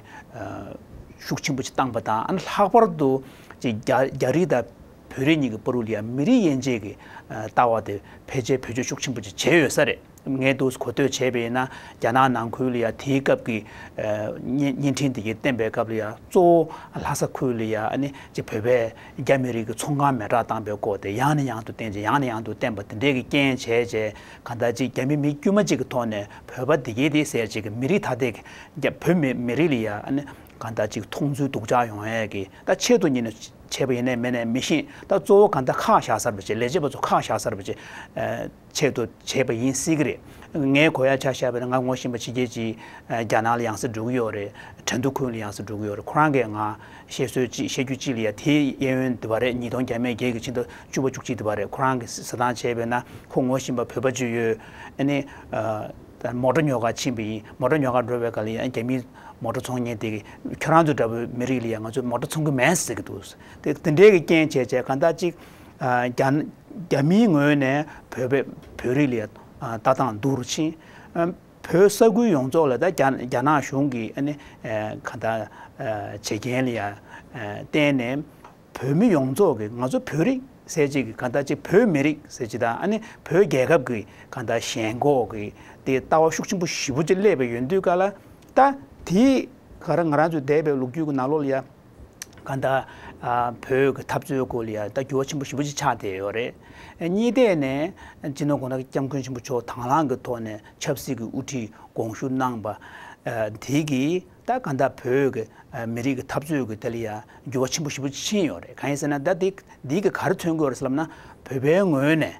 ཤུགས་ཆེན་པོ་ཞིག་བཏང་པ་དང་། ཨ་ནི་ལྷག་པར་དུ་ཅིག་རྒྱ་རྒྱ་རིགས་དང་བོད་རིགས་གཉིས་ཀྱི་བར་དུ་ལ་ཡ་མི་རིགས་དབྱེ་འབྱེད་ཀྱི་ལྟ་བ་དེ་ཕལ་ཆེར་བེད་སྤྱོད་ཤུགས་ཆེན་པོ་ཅིག་བྱས་ཡོད་ས་རེད། ངས་འདུག་གོ་ཐོས་བྱས་པ་ཡིན་ན། རྒྱ་ནག་ནང་ཁུལ་ལ་ཡ་དེའི་སྐབས་ཀྱི་བརྙན་བརྙན་འཕྲིན་དེ་གའི་བསྟན་པའི་སྐབས་ལ་ཡ་གཙོ་བོ་ལྷ་ས་ཁུལ་ལ་ཡ་ཨ་ནི་ཅིག་བོད་པས་རྒྱ་མི་རིགས་ཀྱི་ཚོང་ཁང་མེ་སྲེག་བཏང་པའི་སྐོར་དེ་ཡང་ནས་ཡང་དུ་བསྟན་བྱས། ཡང་ནས་ཡང་དུ་བསྟན་པ་དེ་འདྲའི་གི་རྐྱེན་བྱས་བྱས་གང་ལྟར་ཅིག་རྒྱ་མི་མི་དཀྱུས་མ་ཅིག་གི་ཐོག་ནས་བོད་པ་དེ་གའི་དེ་ཟེར་ཅིག་གི་མི་རིགས་ཐ་དད་ཀྱི་རྒྱ་བོད་མི་མི་རིགས་ལ་ཡ་ཨ་ནི་གང་ལྟར་ཅིག་མཐོང་ཚུལ་སྡུག་ཅག་ཡོང་ཡས་ཀྱི་ད་ཆེད་དུ་ཉིད་ནས་བྱས་པ་ཡིན་ནའི་མིན་ནའི་མི་ཤེས། ད་གཙོ་བོ་གང་ལྟར་ཁག་བཞག་ཚར་བ་བྱས། ལས་བྱེད་པ་ཚོ་ཁག་བཞག་ཚར་བ་བྱས། ཆེད་དུ་བྱས་པ་ཡིན་སྲིད་ཀྱི་རེད། ངས་གོ་ཡ་ཆ་བཞག་པ་ན། ང་ངོ་ཤེས་པ་ཕྱི་རྒྱལ་གྱི་རྒྱ་ནག་ལ་ཡང་སེ་འགྲོ་གི་ཡོད་རེད། ཁྲིན་ཏུའུ་ཁུལ་ལ་ཡང་སེ་འགྲོ་གི་ཡོད་རེད། ཁོ་རང་གིས་ང་བཤད་སྲོལ་ཅིག་བཤད་རྒྱུ་ཅིག་ལ་ཡ་དེའི་གཡས་གཡོན་འདི་པ་རེད། ཉིས་སྟོང་བརྒྱ་མེད་བརྒྱད་ཀྱི་ཕྱི་ཟླ་བཅུ་པ་བཅུ་གཅིག་འདི་པ་རེད། ཁོ་རང་གིས་ཟེར་སྟངས་བྱས་པས་ན། ཁོ་ངོ་ཤེས་པ་བོད་པ་ཅིག་ཡོད། ཨ་ནི་ད་མོ་ཊ་ཉོ་གར་ཕྱིན་པ་ཡིན། མོ་ཊ་ཉོ་གར་འགྲོ་བའི་སྐབས་ལ་ཡང་རྒྱ་མིའི་མོ་ཊ་ཚོང་མཁན་དེ་གིས་ཁྱོད་རང་ཚོ་འདྲ་བོའི་མི་རིགས་ལ་ཡང་ང་ཚོས་མོ་ཊ་ཚོང་གི་མེད་ཟེར་གྱི་འདུག་དེ་དེ་འདྲའི་གི་རྐྱེན་བྱས་བྱས་གང་ལྟར་ཅིག་རྒྱ་རྒྱ་མིའི་ངོས་ནས་བོད་པའི་བོད་རིགས་ལ་ཡང་ལྟ་སྟངས་སྡུག་རུ་ཕྱིན། བོད་ས་ཁུལ་ཡོངས་རྫོགས་ལ་ད་རྒྱ་རྒྱ་ནག་གཞུང་གིས་ཨ་ནི་གང་ལྟར་བྱེད་མཁན་ལ་ཡང་བརྟེན་ནས། བོད་མི་ཡོངས་རྫོགས་ཀྱིས་ང་ཚོ་བོད་རིགས་ཟེར་ཅིག་གི་གང་ལྟར་ཅིག་བོད་མི་རིགས་ཟེར་ཅིག་དང་། ཨ་ནི་བོད་རྒྱལ་ཁབ་ཀྱི་གང་ལྟར་ཞེན་ཁོག་གི་དེ་ལྟ་བ་ཤུགས་ཆེན་པོ་ཞེ་པོ་ཅིག་སླེབས་པ་ཡོད་དུས་ག་ལ། ད་དེ་ག་རེ་ང་རང་ཚོའི་འདས་པའི་ལོ་རྒྱུས་ཀྱི་ནང་ལོགས་ལ་ཡ་གང་ལྟར་བོད་ཀྱི་འཐབ་རྩོད་སྐོར་ལ་ཡ་ད་འགྱུར་བ་ཆེན་པོ་ཞེ་པོ་ཅིག་ཆགས་བསྡད་ཡོད་རེད། གཉིས་ཐད་ནས་སྤྱི་ནོར་གོང་ས་སྐྱབས་མགོན་ཆེན་པོ་མཆོག་དང་བླངས་ཀྱི་ཐོག་ནས་ཆབ་སྲིད་ཀྱི་དབུ་ཁྲིད་དགོངས་ཞུ་གནང་པ་དེ་གིས། ད་གང་ལྟར་བོད་ཀྱི་མི་རིགས་ཀྱི་འཐབ་རྩོད་ཀྱི་དེ་ལ་ཡང་འགྱུར་བ་ཆེན་པོ་ཞེ་པོ་ཕྱིན་ཡོད་རེད། གང་ཡིན་ཟེར་ན། ད་འདི་འདི་གི་ག་རེ་མཚོན་གྱི་ཡོད་རེད་ཟེར་ལབ་ན། བོད་པའི་ངོས་ནས་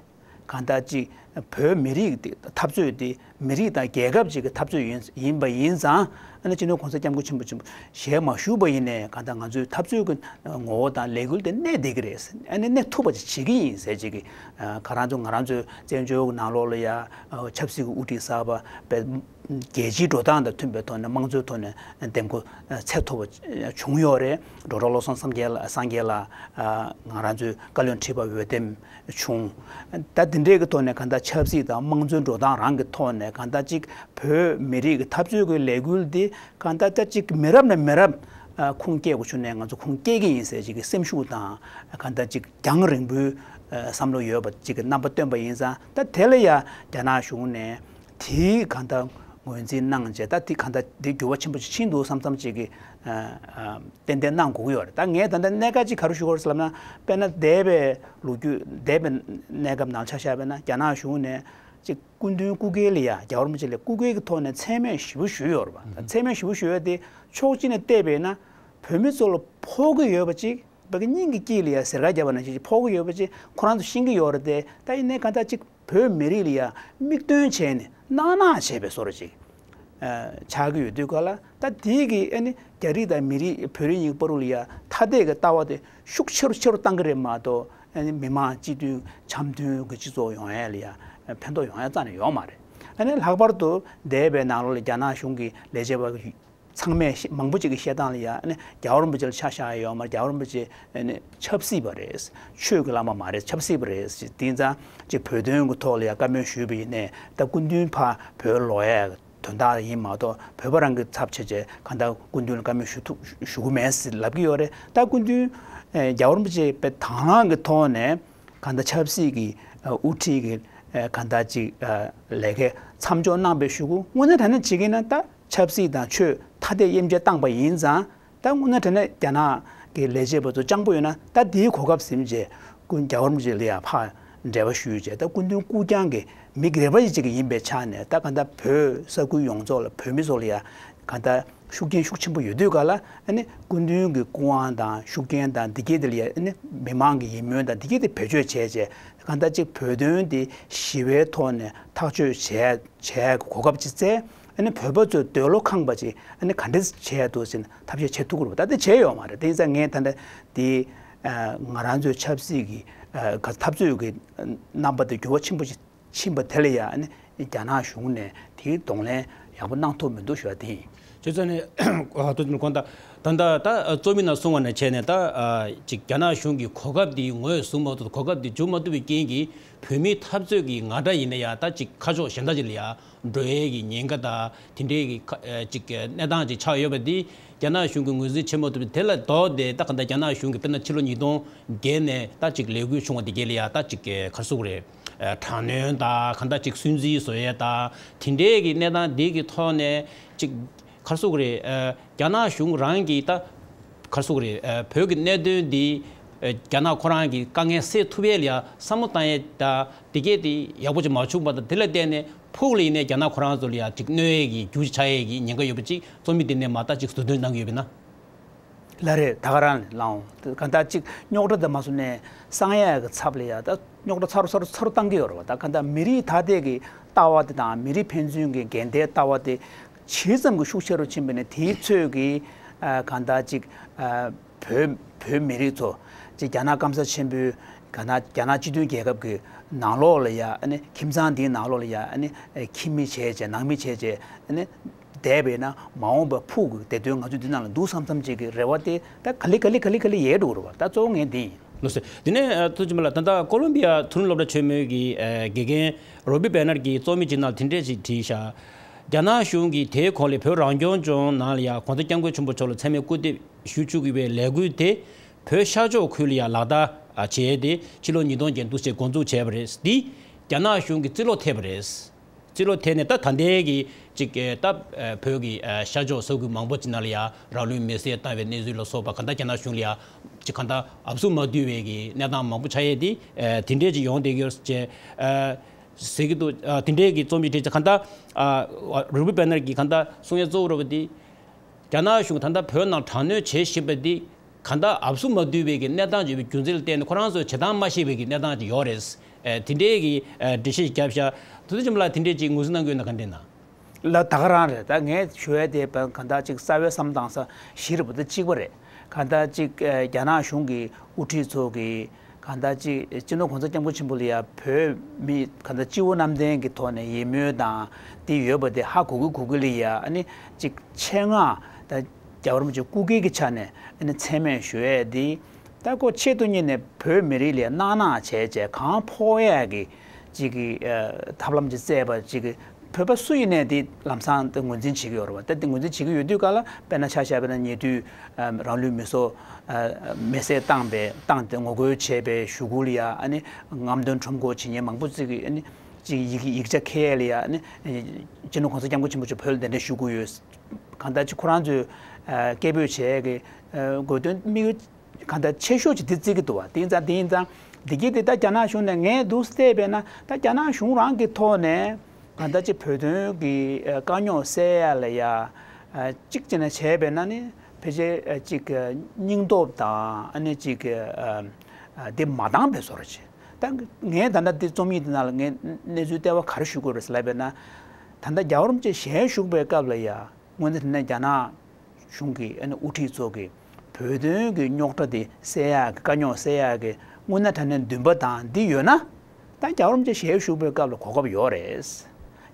གང་ལྟར་ཅིག་བོད་མི་རིགས་དེ་འཐབ་རྩོད་དེ་མི་རིགས་དང་རྒྱལ་ཁབ་ཅིག་གི་འཐབ་རྩོད་ཡིན་ཡིན་པ་ཡིན་ཙང་། ཨ་ནི་སྤྱི་ནོར་གོང་ས་སྐྱབས་མགོན་ཆེན་པོ་མཆོག་ཞལ་མ་བཞུགས་པ་ཡིན་ནའི་གང་ལྟར་ང་ཚོའི་འཐབ་རྩོད་ཀྱི་ངོ་བོ་དང་ལས་འགུལ་དེ་གནས་བསྡད་ཀྱི་རེད། ཨ་ནི་གནས་ཐུབ་པ་ཅིག་བྱེད་ཀྱི་ཡིན་ཟེར་ཅིག་གི་ག་རང་ཚོ་ང་རང་ཚོའི་བཙན་བྱོལ་གྱི་ནང་ལོགས་ལ་ཡ་ཆབ་སྲིད་ཀྱི་དབུ་ཁྲིད་གསར་པ་རྒྱལ་སྤྱིའི་འགྲོ་སྟངས་དང་མཐུན་པའི་ཐོག་ནས་དམངས་གཙོའི་ཐོག་ནས་འདེམས་བསྐོ་ཚད་མཐོ་བ་བྱུང་ཡོད་རེད། ཌོག་ཊར་བློ་བཟང་སངས་རྒྱས་ལགས་སངས་རྒྱས་ལགས་ང་རང་ཚོའི་བཀའ་བློན་ཁྲི་པ་འོས་འདེམས་བྱུང་། ད་དེ་འདྲའི་གི་ཐོག་ནས་གང་ལྟར་ཆབ་སྲིད་དང་དམངས་གཙོའི་འགྲོ་སྟངས་རང་གི་ཐོག་ནས་གང་ལྟར་ཅིག་བོད་མི་རིགས་ཀྱི་འཐབ་རྩོད་ཀྱི་ལས་འགུལ་འདི་གང་ལྟར་ཅིག་མི་རབས་ནས་མི་རབས་ཁུངས་སྐྱེལ་དགོས་བྱུང་ནས་ང་ཚོ་ཁུངས་སྐྱེལ་གྱི་ཡིན་ཟེར་ཅིག་གི་སེམས་ཤུགས་དང་། གང་ལྟར་ཅིག་རྒྱང་རིང་པོའི་བསམ་བློ་ཡོད་པ་ཅིག་གི་རྣམ་པ་སྟོན་པ་ཡིན་ཙང་། ད་དེ་ལ་ཡ་རྒྱ་ནག་གཞུང་ནས་དེའི་གང་ལྟར་ངོས་འཛིན་གནང་བྱས། ད་དེ་གང་ལྟར་དེ་འགྱུར་བ་ཆེན་པོ་ཞིག་ཕྱིན་འདུག་བསམ་བསམ་ཅིག་གི་ཏན་ཏན་གནང་དགོས་ཀྱི་ཡོད་རེད། ད་ངས་ད་ལྟ་གནད་འགག་ཅིག་ག་རེ་ཞུ་དགོས་རེད་ཟེར་ལབ་ན། དཔེར་ན་འདས་པའི་ལོ་རྒྱུས་འདས་པའི་གནས་སྐབས་ནང་ཆ་བཞག་པ་ན། རྒྱ་ནག་གཞུང་ནས་ཅིག་སྐུ་མདུན་སྐུ་སྒེར་ལ་ཡ། རྒྱལ་བ་རིན་པོ་ཆེ་ལ་སྐུ་སྒེར་གྱི་ཐོག་ནས་མཚན་སྨད་ཞེ་པོ་ཞུས་ཡོད་རེད་པ། ད་མཚན་སྨད་ཞེ་པོ་ཞུས་ཡོད་དེ་ཕྱོགས་གཅིག་ནས་བལྟས་པས་ན། བོད་མི་ཚོ་ལ་ཕོག་གི་ཡོད་པ་ཅིག་བོད་ཀྱི་སྙིང་གི་དཀྱིལ་ལ་ཡ་ཟེར་ཁ་བརྒྱབ་པ་ནང་བཞིན་ཅིག་ཕོག་གི་ཡོད་པ་ཅིག་ཁོ་རང་ཚོ་ཤེས་ཀྱི་ཡོད་རེད་དེ། ད་ཡིན་ནའི་གང་ལྟར་ཅིག་བོད་མི་རིགས་ལ་ཡ་མིག་སྟོན་བྱས་ནས་སྣང་སྣང་བྱས་པའི་བཟོ་འདྲ་ཅིག་ཨ་ཆགས་ཀྱི་ཡོད་དུས་ག་ལ། ད་དེའི་གི་ཨ་ནི་རྒྱ་རིགས་དང་མི་རིགས་བོད་རིགས་གཉིས་ཀྱི་བར་དུ་ལ་ཡ་ཐ་དད་ཀྱི་ལྟ་བ་དེ་ཤུགས་ཆེ་རུ་ཆེ་རུ་བཏང་གི་རེད་མ་གཏོགས། ཨ་ནི་མི་མང་སྤྱི་མཐུན་འཆམ་མཐུན་གྱི་སྤྱི་ཚོགས་ཡོང་ཡ་ལ་ཡ་ཕན་ཐོགས་ཡོང་ཡ་རྩ་ནས་ཡོད་མ་རེད། ཨ་ནི་ལྷག་པར་དུ་འདས་པའི་ནང་ལོགས་ལ་རྒྱ་ནག་གཞུང་གི་ལས་བྱེད་པ་ཚང་མས་མང་པོ་ཅིག་གིས་བཤད་སྟངས་ལ་ཡ་ཨ་ནི་རྒྱལ་བ་རིན་པོ་ཆེ་ལ་ཆ་བཞག་ཡ་ཡོད་མ་རེད། རྒྱལ་བ་རིན་པོ་ཆེ་ཨ་ནི་ཆབ་སྲིད་པ་རེད། ཆོས་ཀྱི་བླ་མ་མ་རེད། ཆབ་སྲིད་པ་རེད། དེང་སང་ཅིག་བོད་དོན་གྱི་ཐོག་ལ་ཡ་བཀའ་མོལ་ཞུས་པ་ཡིན་ནའི་ད་སྐུ་མདུན་ཕར་བོད་ལོག་ཡ་དོན་དག་ཡིན་མ་གཏོགས་བོད་པ་རང་གི་ཚབ་བྱས་བྱས་གང་ལྟར་སྐུ་མདུན་ལ་བཀའ་མོལ་ཞུ་ཐུབ་ཞུ་གི་མེད་ཟེར་ལབ་ཀྱི་ཡོད་རེད། ད་སྐུ་མདུན་ཨེ་རྒྱལ་བ་རིན་པོ་ཆེ་དཔེ་དང་བླངས་ཀྱི་ཐོག་ནས་གང་ལྟར་ཆབ་སྲིད་ཀྱི་ཨ་དབུ་ཁྲིད་ཀྱི་ཨ་གང་ལྟར་ཅིག་ཨ་ལས་ཀའི་མཚམས་འཇོག་གནང་བའི་གཞུག་གུ་དངོས་གནས་དྲང་གནས་བྱེད་ཀྱི་ན་ད་ཆབ་སྲིད་དང་ཆོས་ཐ་དད་དབྱེ་འབྱེད་བཏང་པ་ཡིན་ཙང་། ད་དངོས་གནས་དྲང་གནས་རྒྱ་ནག་གི་ལས་བྱེད་པ་ཚོ་སྤྱང་པོ་ཡོད་ན་ད་དེའི་གོ་སྐབས་ཟིན་བྱས་སྐུ་རྒྱལ་བ་རིན་པོ་ཆེ་ལ་ཡང་ཕར་འབྲེལ་བ་ཞུས་བྱས་ད་སྐུ་མདུན་སྐུ་རྐྱང་གི་མི་སྒེར་པ་ཞིག་ཅིག་ཡིན་པའི་ཆ་ནས་ད་གང་ལྟར་བོད་ས་ཁུལ་ཡོངས་རྫོགས་ལ་བོད་མི་ཚོ་ལ་ཡང་གང་ལྟར་ཤུགས་རྐྱེན་ཤུགས་ཆེན་པོ་ཡོད་དུས་ག་ལ་ཨ་ནི་སྐུ་མདུན་གྱི་སྐུ་དབང་དང་ཤུགས་རྐྱེན་དང་འདི་གས་དེ་ལ་ཡང་ཨ་ནི་མི་མང་གི་ཡིད་སྨོན་དང་འདི་གས་དེ་བེད་སྤྱོད་བྱས་བྱས་གང་ལྟར་ཅིག་བོད་དོན་དེ་ཞི་བའི་ཐོག་ནས་ཐག་གཅོད་བྱས་བྱས་གོ་སྐབས་ཅིག་བཙལ། ཨ་ནི་བོད་པ་ཚོའི་འདོད་བློ་ཁེངས་པ་ཅིག་ཨ་ནི་ག་འདྲས་བྱས་འདུག་ཟེར་ན་ཐབས་ཤེས་བྱེད་ཐུབ་ཀྱི་རེད་པ། ད་དེ་བྱས་ཡོད་མ་རེད། དེ་ཡིན་ཙང་ངས་ད་ལྟ་དེ་ཨ་ང་རང་ཚོའི་ཆབ་སྲིད་ཀྱི་ཨ་ག་འཐབ་རྩོད་ཀྱི་རྣམ་པ་དེ་འགྱུར་བ་ཆེན་པོ་ཞིག་ཕྱིན་པ་དེ་ལ་ཡང་ཨ་ནི་རྒྱ་ནག་གཞུང་ནས་དེའི་གདོང་ལེན་ཡག་པོ་གནང་ཐུབ་མི་འདུག་ཞུ་བ་དེ་ཡིན། བྱས་ཙང་ནས་ཨ་ད་ལྟ་ད་རྩོམ་ཡིག་ནང་གསུངས་པ་ནང་བྱས་ནས་ད་ཨ་ཅིག་རྒྱ་ནག་གཞུང་གི་གོ་སྐབས་འདི་ངོས་བཟུང་མ་ཐུབ། གོ་སྐབས་འདི་འཇུ་མ་ཐུབ་པའི་རྐྱེན་གྱིས་བོད་མིའི་འཐབ་རྩོད་ཀྱི་ང་སྒྲ་ཡིན་ན་ཡང་ད་ཅིག་ཁ་ཕྱོགས་གཞན་དག་ཅིག་ལ་ཡང་འགྲོ་ཡས་ཀྱི་ཉེན་ཁ་དང་དེ་འདྲའི་གི་ཁ་ཨ་ཅིག་གནས་སྟངས་ཅིག་ཆགས་ཡོད་པ་འདི་རྒྱ་ནག་གཞུང་གིས་ངོས་འཛིན་བྱེད་མ་ཐུབ་པའི་དེ་ལ་ལྡོག་སྟེ་ད་ག་ད་རྒྱ་ནག་གཞུང་གིས་དཔེར་ན་ཕྱི་ལོ་ཉིས་སྟོང་བརྒྱད་ནས་ད་ཅིག་ལས་འགུལ་བྱུང་བ་དེ་གས་ལ་ཡང་ད་ཅིག་ག་རེ་ཟེར་དགོས་རེད། དྲག་གནོན་དང་ག་ད་ཅིག་སུན་གཙེར་བཟོ་ཡས་དང་དེ་འདྲའི་གི་གནས་སྟངས་འདི་གི་ཐོག་ནས་ཅིག་ག་རེ་ཟེར་དགོས་རེད། ཨ་རྒྱ་ནག་གཞུང་རང་གིས་ད་ག་རེ་ཟེར་དགོས་རེད། ཨ་བོད་ཀྱི་གནད་དོན་འདི་ཨ་རྒྱ་ནག་ཁོ་རང་གི་དཀའ་ངལ་སེལ་ཐུབ་ཡས་ལ་ཡང་བསམ་བློ་བཏང་ཡས་དང་དེ་གས་དེ་ཡག་པོ་ཅིག་མ་བྱུང་བ་དང་དེ་ལ་བརྟེན་ནས་ཕུགས་ལ་ཡིན་ནའི་རྒྱ་ནག་ཁོ་རང་ཚོ་ལ་ཡང་ཅིག་གནོད་ཡས་ཀྱི་རྒྱུ་ཆགས་ཡས་ཀྱི་ཉེན་ཁ་ཡོད་པ་ཅིག་རྩོམ་ཡིག་འདི་ནས་མ་ད་ཅིག་ཟུར་འདོན་གནང་གི་ཡོད་པས་ན། ལགས་རེད། ད་ག་རང་ལའང་གང་ལྟར་ཅིག་རྙོག་དྲ་དེ་མ་སོང་ནས་སངས་ཡས་ཀྱི་ཚབ་ལ་ཡ་ད་རྙོག་དྲ་ཚ་རུ་ཚ་རུ་ཚ་རུ་བཏང་གི་ཡོད་རེད་བ། ད་གང་ལྟར་མི་རིགས་ཐ་དད་ཀྱི་ལྟ་བ་དེ་དང་མི་རིགས་ཕན་ཚུན་གྱི་འགལ་ཟླའི་ལྟ་བ་དེ་ཇི་ཙམ་གྱི་ཤུགས་ཆེ་རུ་ཕྱིན་པ་ནས་དེའི་ཚོད་ཀྱིས་ཨ་གང་ལྟར་ཅིག་ཨ་བོད་བོད་མི་རིགས་ཚོ་ཅིག་རྒྱ་ནག་སྐམ་ས་ཆེན་པོའི་གང་ལྟར་རྒྱ་ནག་སྤྱི་མཐུན་རྒྱལ་ཁབ་ཀྱི་ནང་ལོགས་ལ་ཡ་ཨ་ནི་ཁྱིམ་ཚང་འདིའི་ནང་ལོགས་ལ་ཡ་ཨ་ནི་ཨ་ཁྱིམ་མི་བྱས་བྱས་ནང་མི་བྱས་བྱས་ཨ་ནི། བསྡད་པས་ན་མ་འོངས་པ་ཕུགས་ཀྱི་བདེ་དོན་ང་ཚོའི་འདི་ནང་ལ་འདུག་བསམ་བསམ་ཅིག་གི་རེ་བ་དེ་ད་ག་ལེ་ག་ལེ་ག་ལེ་ག་ལེ་ཡལ་འགྲོ་གི་རེད་བ། ད་གཙོ་བོ་ངས་འདི་ཡིན། ལགས་སོ། དེ་ནས་ཨ་ཐུགས་རྗེ་ཆེན་པོ་ལགས། ད་ལྟ་ཀོ་ལོམ་བི་ཡ་མཐོ་རིམ་སློབ་གྲྭ་ཆེན་མོའི་གི་ཨ་དགེ་རྒན་རོ་བི་པེ་ནར་གྱི་རྩོམ་ཡིག་ཅིག་ནང་དེ་འདྲས་ཅིག་བྲིས་ཤག་རྒྱ་ནག་གཞུང་གིས་དེའི་གོང་ལ་བོད་རང་སྐྱོང་ལྗོངས་ནང་ལ་ཡང་༸གོང་ས་༸སྐྱབས་མགོན་ཆེན་པོ་མཆོག་ལ་མཚན་སྨད་སྐུར་འདེབས་ཞུ་བཅུག་གི་བའི་ལས་འགུལ་དེ་བོད་ཤར་ཕྱོགས་ཁུལ་ལ་ཡང་ལག་བསྟར་ཨ་བྱས་ཏེ་ཕྱི་ལོ་ཉིས་སྟོང་བརྒྱད་འདུག་ཅེས་འགོ་འཛུགས་བྱས་པ་རེད། འདི་རྒྱ་ནག་གཞུང་གིས་རྩིས་ལོ་ཐེབས་པ་རེད། རྩིས་ལོ་དེ་ནས་ད་ད་ལྟའི་གི་ཅིག་ད་བོད་ཀྱི་ཤར་ཕྱོགས་ས་ཁུལ་མང་པོ་ཅིག་ནང་ལ་ཡ་རང་ལུས་མེར་སྲེག་བཏང་བའི་གནས་ཚུལ་ལ་སོགས་པ་གང་ལྟར་རྒྱ་ནག་གཞུང་ལ་ཡ་ཅིག་གང་ལྟར་ཨབ་སུ་མ་བསྡུས་པའི་གི་གནས་སྟངས་མང་པོ་ཆགས་ཡས་དེ་དེ་འདྲས་ཅིག་ཡོང་བསྡད་ཀྱི་ཡོད་ཅེས་ཟེར་གྱི་འདུག་དེ་འདྲས་ཀྱི་རྩོམ་ཡིག་བྲིས་ཅིག་གང་ལྟར་རུ་བི་པེ་ནར་གྱིས་གང་ལྟར་གསུང་ཡས་གཙོ་བོ་རེད་པ་དེ། རྒྱ་ནག་གཞུང་ད་ལྟ་བོད་ནང་དྲག་གནོན་བྱེད་བཞིན་པ་འདི་གང་ལྟར་ཨབ་སུ་མ་བསྡུས་པའི་གི་གནས་སྟངས་ཡོད་པའི་རྒྱུ་མཚན་ལ་བརྟེན་ནས་ཁོ་རང་ཚོས་བྱེད་སྟངས་མ་ཤེས་པའི་གི་གནས་སྟངས་ཅིག་ཡོད་རེད། ཨེ་དེ་འདྲའི་གི་ཨེ་འགྲེལ་བཤད་ཞིག་བརྒྱབ་ཤག་དུ་དུ་ཆེན་པོ་ལགས་དེ་འདྲའི་ཅིག་ངོས་འཛིན་གནང་གི་ཡོད་ན་ག་འདྲས་ན། ལགས་ད་ག་རང་རེད། ད་ངས་ཞུ་ཡས་དེ་གང་ལྟར་ཅིག་རྩ་བའི་བསམ་བཏང་ས་བཞི་རེད་པ། དེ་གཅིག་པ་རེད། གང་ལྟར་ཅིག་ཨེ་རྒྱ་ནག་གཞུང་གི་དབུ་ཁྲིད་ཚོ་གི་གང་ལྟར་ཅིག་སྤྱི་ནོར་༸གོང་ས་༸སྐྱབས་མགོན་ཆེན་པོ་ལ་ཡ་བོད་མི་གང་ལྟར་སྤྱི་བོ་གནམ་བསྟན་གྱི་ཐོག་ནས་ཡིད་སྨོན་དང་དེ་ཡོད་པ་དེ་ཧ་གོ་གི་གོ་གི་ལ་ཡ་ཨ་ནི་ཅིག་ཆེད་མངགས་ད་རྒྱལ་བ་རིན་པོ་ཆེ་སྐུ་སྒེར་གྱི་ཆ་ནས་ཨ་ནི་མཚན་སྨད་ཞུ་ཡས་དེ་ད་ཁོ་ཆེད་དུ་གཉེར་ནས་བོད་མི་རིགས་ལ་གནག་གནག་བྱས་བྱས་གང་ཕོག་ཡས་ཀྱི་ཅིག་གི་ཐབས་ལམ་ཅིག་བཙལ་བ་ཅིག་གི་བོད་པ་སུ་ཡིན་ནའི་དེ་ལམ་སང་དེ་ངོས་འཛིན་བྱེད་ཀྱི་ཡོད་རེད་བ། ད་དེ་ངོས་འཛིན་བྱེད་ཀྱི་ཡོད་དུས་ག་ལ་དཔེར་ན་ཆ་བཞག་པ་ན་ཉེ་དུས་རང་ལུས་མེ་སྲེག་མེ་སྲེག་བཏང་པའི་བཏང་སྟེ་ངོ་རྒོལ་བྱས་པའི་གཞུག་གུ་ལ་ཡ་ཨ་ནི་རྔམ་སྟོན་ཁྲོམ་སྐོར་བྱེད་མཁན་མང་པོ་ཅིག་གིས་ཨ་ནི་ཅིག་ཡིག་ཡིག་ཆ་འཁྱེར་ཡ་ལ་ཡ་ཨ་ནི་སྤྱི་ནོར་༸གོང་ས་༸སྐྱབས་མགོན་ཆེན་པོ་མཆོག་བོད་ལ་གདན་འདྲེན་ཞུ་དགོས་ཡོད། གང་ལྟར་ཅིག་ཁོ་རང་ཚོས་སྐད་འབོད་བྱས་ཀྱི་དགོས་དོན་དམིགས་ཡུལ་གང་ལྟར་ཆེ་ཤོས་ཅིག་དེ་བརྩི་གི་འདུག་བ། དེ་ཡིན་ཙང་དེ་ཡིན་ཙང་འདི་གི་དེ་ད་རྒྱ་ནག་གཞུང་ནས་ངས་འདུག་བལྟས་པས་ན་ད་རྒྱ་ནག་གཞུང་རང་གི་ཐོག་ནས་གང་ལྟར་ཅིག་བོད་དོན་གྱི་ཨ་དཀའ་རྙོག་སེལ་ཡ་ལ་ཡ་ཨ་གཅིག་བྱས་ན་བྱས་པས་ན་ནི་ཕལ་ཆེར་ཨ་ཅིག་ཨ་སྙིང་སྟོབས་དང་ཨ་ནི་ཅིག་ཨ་ཨ་དེ་མ་འདང་པའི་བཟོ་འདྲ་ཅིག་ད་ངས་ད་ལྟ་འདི་རྩོམ་ཡིག་འདི་ནང་ལ་ངས་གནས་ཚུལ་ལྟེ་བ་ག་རེ་ཞུ་དགོས་རེད་ཟེར་ལབ་པས་ན་ད་ལྟ་རྒྱལ་བ་རིན་པོ་ཆེ་ཞལ་བཞུགས་པའི་སྐབས་ལ་ཡ། དངོས་གནས་དྲང་གནས་རྒྱ་ནག་གཞུང་གི་ཨ་ནི་དབུ་ཁྲིད་ཚོ་གིས་བོད་དོན་གྱི་རྙོག་དྲ་དེ་སེལ་ཡག་གི་དཀའ་རྙོག་སེལ་ཡག་གི་ དངོས་གནས་དྲང་གནས་འདུན་པ་དང་འདི་ཡོད་ན། ད་རྒྱལ་བ་རིན་པོ་ཆེ་ཞལ་བཞུགས་པའི་སྐབས་ལ་གོ་སྐབས་ཡོད་རེད།